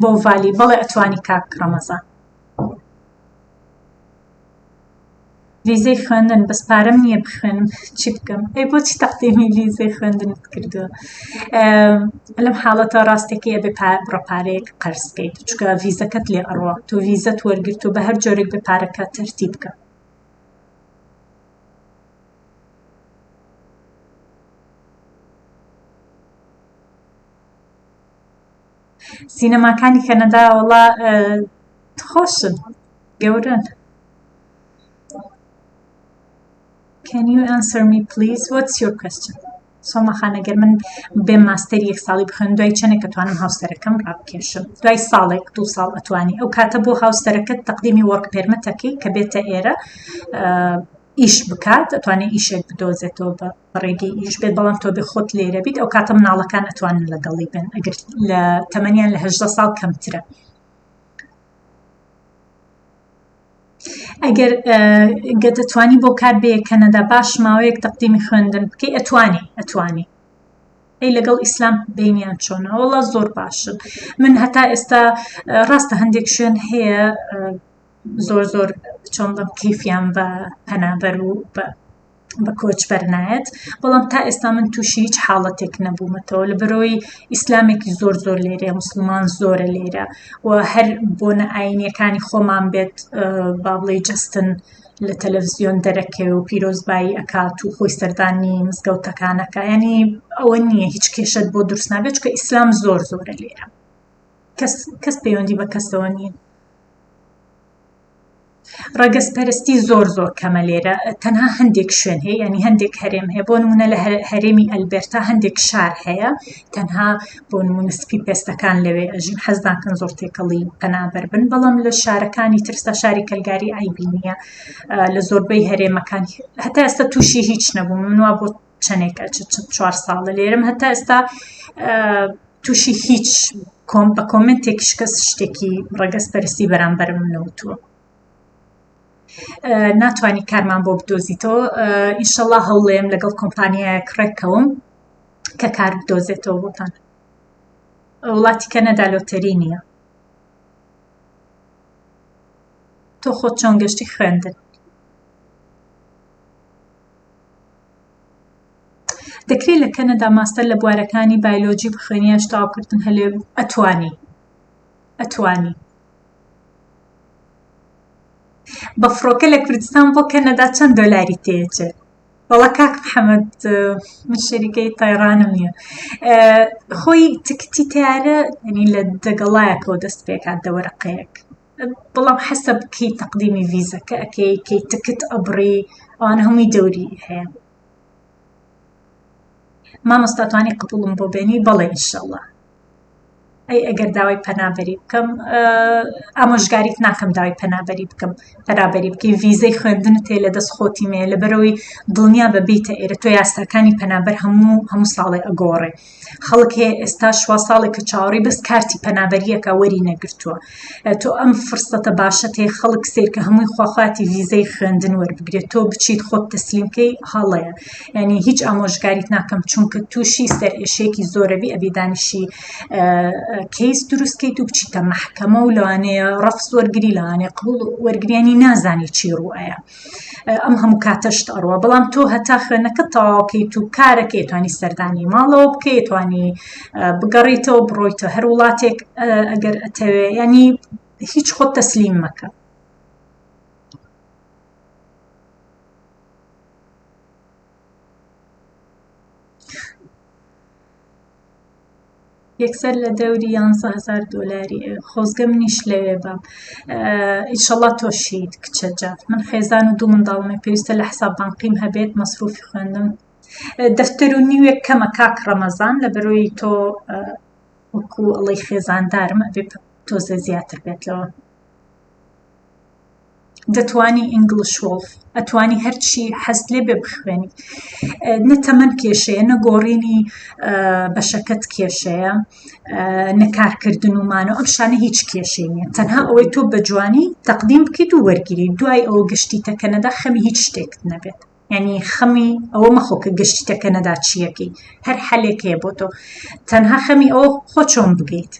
بۆ ڤالی بەڵێ ئەتوانی کاک ڕەمەزان ڤیزەی خوێندن بەس پارەم نییە بخوێنم چی بکەم ئەی بۆچی تەقدیمی ڤیزەی خوێندنت کردووە لەم حاڵەتە ڕاستەکەی ئەبێ بڕە پارەیەک قەرز بکەیت چونکە ڤیزەکەت لێ ئەڕوا تۆ ڤیزەت وەرگرت و بە هەر جۆرێک بێ پارەکە تەرتیب بکە سینەماکانی کەنەدا وەڵا خۆشن گەورەن Can you answer me please? What's your question? سۆما خان ئەگەر من بێم ماستەری یەک ساڵی بخوێنم دوای چەندێک ئەتوانم هاوسەرەکەم ڕابکێشم دوای ساڵێک دوو ساڵ ئەتوانی ئەو کاتە بۆ هاوسەرەکەت تەقدیمی work permit ەکەی کە بێتە ئێرە ئیش بکات ئەتوانێت ئیشێک بدۆزێتەوە بە ڕێگەی ئیش بێت بەڵام تۆ بێ خۆت لێرە بیت ئەو کاتە مناڵەکان ئەتوانن لەگەڵی بن ئەگەر لە تەمەنیان لە هەژدە ساڵ کەمترە ئەگەر گە دەتوانی بۆ کار بێ کەنەدا باش ماوەیەک تەقدیمی خوێندن بکەی ئەتوانی ئەتوانی ئەی لەگەڵ ئیسلام بینیان چۆنە وەڵا زۆر باشن من هەتا ئێستا ڕاستە هەندێک شوێن هەیە زۆر زۆر چۆن بڵێم کەیفیان بە پەنابەر و بە بە کۆچبەر نایەت بەڵام تا ئێستا من تووشی هیچ حاڵەتێک نەبوومەتەوە لە بەرەوەی ئیسلامێکی زۆر زۆر لێرەیە مسلمان زۆرە لێرە و هەر بۆنە ئاینیەکانی خۆمان بێت با بڵێ جەستن لە تەلەڤزیۆن دەرەکەوێ و پیرۆزبایی ئەکات و خۆی سەردانی مزگەوتەکانەکە ینی ئەوە نییە هیچ کێشت بۆ دروست نابێت چکە ئیسلام زۆر زۆرە لێرە کەس کەس پەیوەندی بە کەسەوە نییە ڕەگەزپەرستی زۆر زۆر کەمە لێرە تەنها هەندێک شوێن هەیە ینی هەندێک هەرێم هەیە بۆ نمونە لە هەرێمی ئەلبێرتا هەندێک شار هەیە تەنها بۆ نمونە سپی پێستەکان لەوێ ئەژین حەز ناکەن زۆر تێکەڵی پەنابەر بن بەڵام لە شارەکانی ترسا شاری کەلگاری عیبی نییە لە زۆربەی هەرێمەکان هەتا ئێستا تووشی هیچ نەبووم من وا بۆ چەندێک ئەچێت چوار ساڵە لێرم هەتا ئێستا تووشی هیچ کۆم بە کۆمنتێکیش کەس شتێکی ڕەگەز پەرستی بەرامبەرم نەوتووە ناتوانانی کارمان بۆ بدۆزیتەوە ئیشەڵا هەوڵێم لەگەڵ کۆمپانیایەک ڕێککەوم کە کار بدۆزێتەوە بۆتان وڵاتی کەنەدا لۆتەری نییە تۆ خۆت چۆن گەشتی خوێندن دەکرێت لە کەنەدا ماستەر لە بوارەکانی بایلۆجی بخوێنی یان تەواوکردن هەلێ ئەتوانی ئەتوانی بە فڕۆکە لە کوردستان بۆ کەنەدا چەند دۆلاری تێچێت وەڵا کاک محەممەد من شەریکەی تایرانم نییە خۆی تکتی تیارە ینی لە دەگەڵایەکەوە دەست پێکات دەوەرەقەیەک بەڵام حەسەب کەی تەقدیمی ڤیزەکە ئەکەی کەی تکت ئەبڕی ئەوانە هەمووی دەوری هەیە مامۆستا توانی قبوڵم بۆ بێنی بەڵێ ئینشەڵا ئەی ئەگەر داوای پەنابەری بکەم ئامۆژگاریت ناکەم داوای پەنابەری بکەم پەنابەری بکەی ڤیزەی خوێندنت هەیە لە دەست خۆتی مێ لەبەرەوەی دڵنیا بە بیتە ئێرە تۆ یاساکانی پەنابەر هەموو هەموو ساڵێ ئەگۆڕێ خەڵک هەیە ئێستا شوا ساڵێک کە چاوەڕێی بەس کارتی پەنابەریەکە وەری نەگرتووە تۆ ئەم فرسەتە باشەت هەیە خەڵک سیرکە هەمووی خواخواتی ڤیزەی خوێندن وەربگرێت تۆ بچیت خۆت تەسلیمکەی هەڵەیە ینی هیچ ئامۆژگاریت ناکەم چونکە تووشی سەرئێشێکی زۆرەبی ئەبی دانیشی. کەیس دروست کەیت و بچیتە مەحکەمە و لەوانەیە ڕەفز وەرگری لەوانەیە قبوڵ وەرگریانی نازانی چی ڕوئەیە ئەم هەموو کاتەشت ئەڕوە بەڵام تۆ هەتا خوێنەکە تەواوکەیت و کارەکەی توانی سەردانی ماڵەوە بکەیت توانی بگەڕیتەوە بڕۆیتە هەر وڵاتێک ئەگەر ئەتەوێ ینی هیچ خۆت تەسلیم مەکە. یەکسەر لە دەوری 11هزار دۆلاری ئەوێ خۆزگە منیش لەوێ بام ئیشەڵا تۆشیت کچە جاف من خێزان و دوو منداڵمێ پێویستە لە حساب بانقیم هەبێت مەسروفی خوێندم دەفتەر و نیوێک کەمە کاک ڕەمەزان لە بەرۆی تۆ وەکو ئەڵەی خێزاندارم ئەبێ تۆزێ زیاتر بێت لەوە. دەتوانی ئینگڵش وۆڵف ئەتوانی هەرچی حەزت لێ بێ بخوێنی نە تەمەن کێشەیە نە گۆڕینی بەشەکەت کێشەیە نە کارکردن و مانەوە ئەم شتانە هیچ کێشەی نییە تەنها ئەوەی تۆ بە جوانی تەقدیم بکەیت و وەرگری دوای ئەوە گەشتیتە کەنەدا خەمی هیچ شتێکت نەبێت یعنی خەمی ئەوە مەخۆ کە گەشتیتە کەنەدا چیەکەی هەر حەلێک هەیە بۆ تۆ تەنها خەمی ئەوە خۆ چۆن بگەیت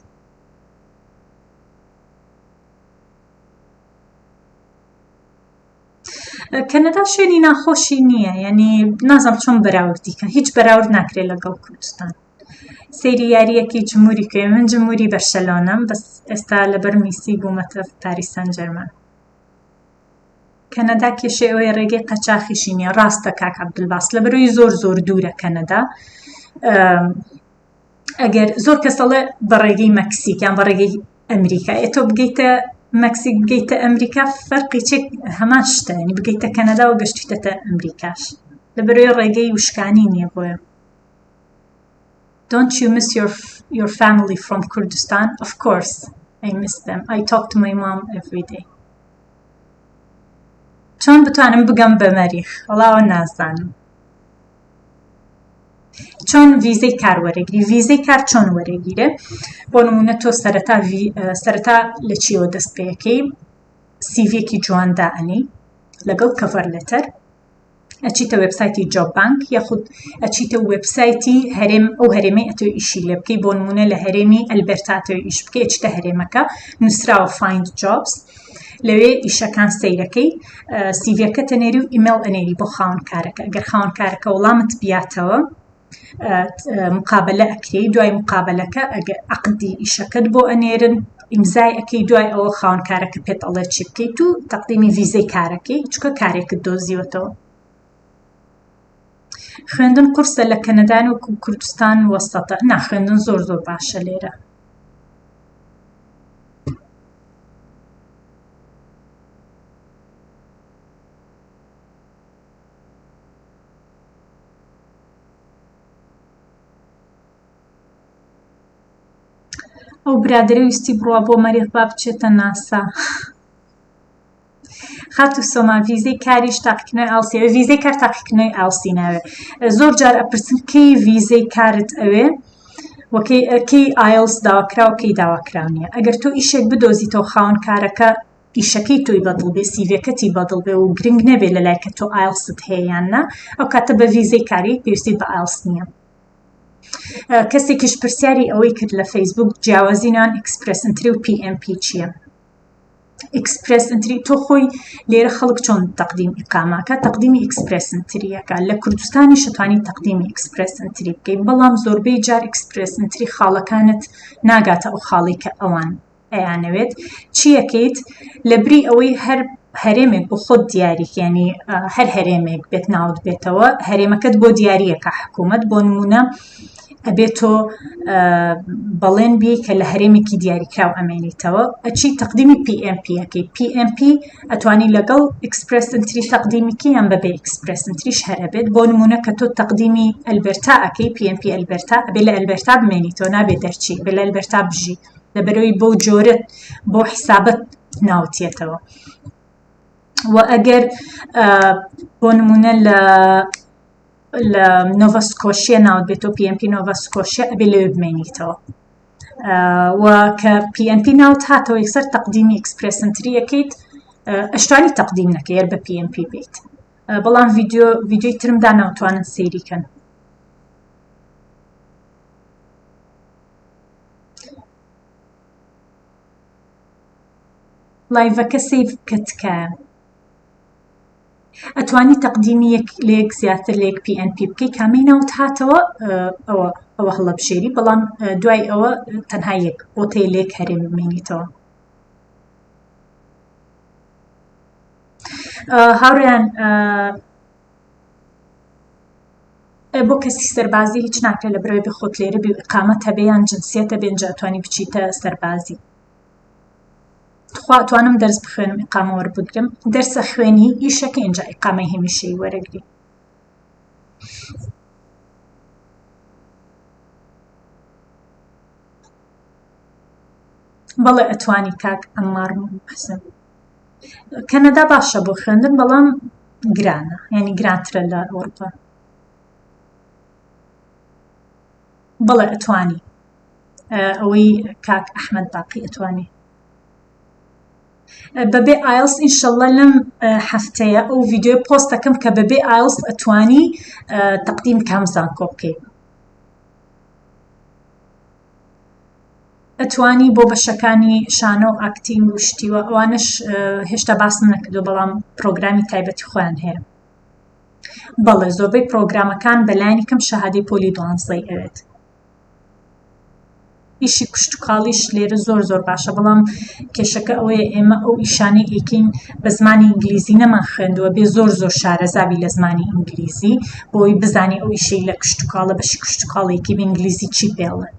کەنەدا شوێنی ناخۆشی نییە یعنی نازم چۆن بەراوردی کە هیچ بەراورد ناکرێت لەگەڵ کوردستان سەیری یاریەکەی جمهوری کەی من جمهوری بەرشەلۆنەم بەس ئێستا لەبەر میسی بوومەتە پاریس سان جێرمان کەنەدا کێشەی ئەوەیە ڕێگەی قەچاخیشی نییە ڕاستە کاک عەبدولباست لەبەرەوەی زۆر زۆر دوورە کەنەدا ئەگەر زۆر کەس ئەڵێ بە ڕێگەی مەکسیک یان بە ڕێگەی ئەمریکا ئێ تۆ بگەیتە مەکسیک بگەیتە ئەمریکا فەرقی چێک هەمان شتە ینی بگەیتە کەنەدا و گەشتیتەتە ئەمریکاش لەبەرەوەی ڕێگەی وشکانی نییە بۆیە Don't you miss your your family from Kurdistan? Of course, I miss them. I talk to my mom every day. چۆن بتوانم بگەم بە مەریخ؟ وەڵاوە نازانم. چۆن ڤیزەی کار وەرەگری ڤیزەی کار چۆن وەرەگیرێ بۆ نمونە تۆ سەرەتا سەرەتا لە چیەوە دەست پێەکەی سیڤێکی جوان دائەنی لەگەڵ cover letter ئەچیتە وێبسایتی Job Bank یاخود ئەچیتە وێبسایتی هەرێم ئەو هەرێمەی ئەتۆ ئیشی لێ بکەی بۆ نمونە لە هەرێمی ئەلبەرتا تۆ ئیش بکەی ئەچیتە هەرێمەکە نووسراوە find jobs لەوێ ئیشەکان سەیرەکەی سیڤەکە تەنێری و ئیمێڵ ئەنێری بۆ خاوەن کارەکە ئەگەر خاوەن کارەکە وەڵامت بیاتەوە مقابلە ئەکرێی دوای مقابلەکە ئەگەر عقدی ئیشەکەت بۆ ئەنێرن ئیمزای ئەەکەی دوای ئەوە خاوەن کارەکە پێت ئەڵێ چی بکەیت و تەقدیمی ڤیزەی کارەکەی چکە کارێکت دۆزیوەتەوە خوێندن قورسە لە کەنەدان وەکو کوردستان وەسەتە نا خوێندن زۆر زۆر باشە لێرە ئەو برادەرە ویستی بڕوا بۆ مەریخ با بچێتە ناسا خاتوو سۆما ڤیزەی کاریش تاقیکردنەوەی ئاڵسی ئەوێ ڤیزەی کار تاقیکردنەوەی ئاڵسی ناوێ زۆر جار ئەپرسن کەی ڤیزەی کارت ئەوێ وەکەی کەی ئایلس داواکراوە کەی داواکراو نییە ئەگەر تۆ ئیشێک بدۆزیتەوە خاوەن کارەکە ئیشەکەی تۆی بەدڵ بێ سیڤەکەتی بەدڵ بێ و گرنگ نەبێ لە لای کە تۆ ئایلست هەیە یان نا ئەو کاتە بە ڤیزەی کاری پێویستی بە ئایلس نییە کەسێکیش پرسیاری ئەوەی کرد لە فەیسبوک جیاوازی نێوان Express Entry و PNP چییە Express Entry تۆ خۆی لێرە خەڵک چۆن تەقدیم ئیقامەکە تەقدیمی Express Entry یەکە لە کوردستانی شتوانی تەقدیمی Express Entry بکەیت بەڵام زۆربەی جار Express Entry خاڵەکانت ناگاتە ئەو خاڵی کە ئەوان ئەیانەوێت چیەکەیت لەبری ئەوەی هەر هەرێمێک بۆ خۆت دیاریکەنی هەر هەرێمێک بێت ناوت بێتەوە هەرێمەکەت بۆ دیاریەکە حکوومەت بۆ نمونە ئەبێت تۆ بەڵێن بی کە لە هەرێمێکی دیاریکراو ئەمێنیتەوە ئەچی تەقدیمی PNP ئەەکەی PNP ئەتوانی لەگەڵ Express Entry تەقدیمیکی یان بەبێ Express Entry ش هەر ئەبێت بۆ نمونە کە تۆ تەقدیمی ئەلبەرتا ئەەکەی PNP ئەلبەرتا ئەبێ لە ئەلبەرتا بمێنیتەوە نابێت دەرچی بێ لە ئەلبەرتا بژی لەبەرەوەی بەو جۆرت بۆ حیسابەت ناوتێتەوە و ئەگەر بۆ نمونە لە لە نۆڤا سکۆشیە ناوت بێتەوە PNP نۆڤا سکۆشیە ئەبێ لەوێ بمێنیتەوە و کە PNP ناوت هاتەوە یەکسەر تەقدیمی Express Entry یەکەیت ئەشتوانی تەقدیم نەکەی هەر بە PNP بیت بەڵام ڤیدیۆ ڤیدیۆی ترم داناوتوانن سەیری کەن live ەکە save بکە تکایە. ئەتوانی تەقدیمی یەک لە یەک زیاتر لە یەک PNP بکەی کامەی ناوت هاتەوە ئەوە ئەوە هەڵەبژێری بەڵام دوای ئەوە تەنها یەک بۆ تێ لێک هەرێم بمێنیتەوە. هاوڕێیان بۆ کەسی سەربازی هیچ ناکرێت لە برای بخۆت لێرە بی ئیقامەت هەبێ یان جنسیەتە بێ ئینجا ئەتوانی بچیتە سەربازی. تخوا ئەتوانم دەرس بخوێنم ئیقامە وەربگرم؟ دەرسە خوێنی ئیشەکە ئینجا ئیقامەی هەمیشەیی وەرەگری. بەڵێ ئەتوانی کاک ئەممار حسن. کەنەدا باشە بۆ خوێندن بەڵام گرانە یعنی گرانترە لە ئەوروپا. بەڵێ ئەتوانی ئەوەی کاک ئەحمەد باقی ئەتوانی بەبێ IELTS ئینشەڵڵا لەم هەفتەیە ئەو ڤیدیۆی پۆست دەکەم کە بەبێ IELTS ئەتوانی تەقدیم کام زانکۆ بکەی. ئەتوانی بۆ بەشەکانی شانۆ و acting و شتیوە ئەوانش هێشتا باسم نەکردو بەڵام پرۆگرامی تایبەتی خۆیان هەیە. بەڵێ زۆربەی پرۆگرامەکان بەلایەنی کەم شەهادەی پۆلی دوانزەی ئەوێت. ئیشی کشتوکاڵیش لێرە زۆر زۆر باشە بەڵام کێشەکە ئەوەیە ئێمە ئەو ئیشانەی ئەیکەین بە زمانی ئینگلیزی نەمان خوێندووە بێ زۆر زۆر شارەزابی لە زمانی ئینگلیزی بۆی بزانی ئەو ئیشەی لە کشتوکاڵە بەشی کشتوکاڵێکی بە ئینگلیزی چی پێڵێن.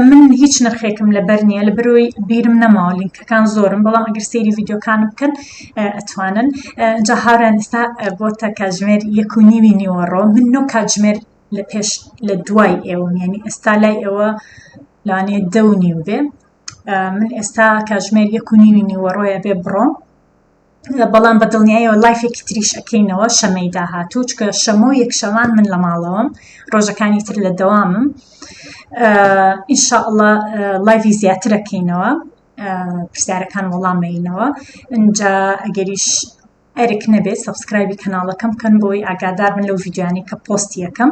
من هیچ نرخێکم لەبەر نییە لە بەرەوەی بیرم نەماوە لینکەکان زۆرم بەڵام ئەگەر سەیری ڤیددیوکانم بکەن ئەتوانن جا هاوڕێیان ئێستا بۆتە کاتژمێر یەک و نیوی نیوەڕۆ من نۆ کاتژمێر لە پێش لە دوای ئێوەم یعنی ئێستا لای ئێوە لەوانەیە دە و نیو بێ من ئێستا کاتژمێر یەک و نیوی نیوەڕۆیە بێ بڕۆم بەڵام بە دڵنیایەوە live ێکی تریش ئەکەینەوە شەمەی داهاتوو چکە شەمە و یەکشەمان من لە ماڵەوەم ڕۆژەکانی تر لە دەوامم ئینشاءڵڵا live ی زیاتر ئەکەینەوە پرسیارەکان وەڵامەینەوە ئینجا ئەگەریش ئەرک نەبێت subscribe ی کەناڵەکەم بکەن بۆی ئاگادار بن لەو ڤیدیۆیانەی کە پۆستی یەکەم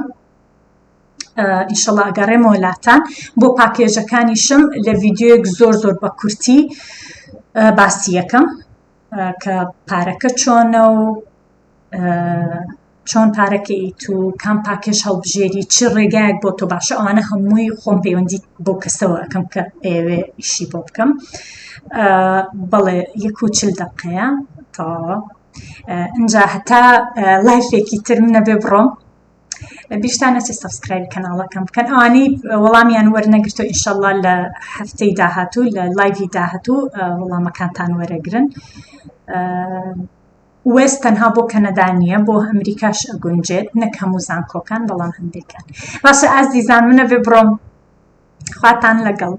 ئینشەڵا ئەگەڕێمەوە لاتان بۆ package ەکانیشم لە ڤیدیۆیەک زۆر زۆر بە کورتی باسی یەکەم کە پارەکە چۆنە و چۆن پارەکەیت و کام package هەڵبژێری چ ڕێگایەک بۆ تۆ باشە ئەوانە هەمووی خۆم پەیوەندی بۆ کەسەوە ئەەکەم کە ئەوێ ئیشی بۆ بکەم بەڵێ یەک و چل دقەیە تەواوە ئینجا هەتا live ێکی تر منە بێ بڕۆم بیرتان نەچێت subscribe ی کەناڵەکەم بکەن ئەوانەی وەڵامیان وەرنەگرتو ئینشەڵڵا لە هەفتەی داهاتوو لە live ی داهاتوو وەڵامەکانتان وەرەگرن WES تەنها بۆ کەنەدا نییە بۆ ئەمریکاش ئەگونجێت نەک هەموو زانکۆکان بەڵام هەندێکان باشە ئازیزان منە بێ بڕۆم خواتان لەگەڵ.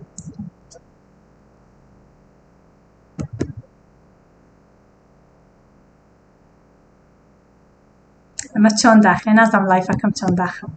ئەمە چۆن داخێ نازانم live ەکەم چۆن داخم.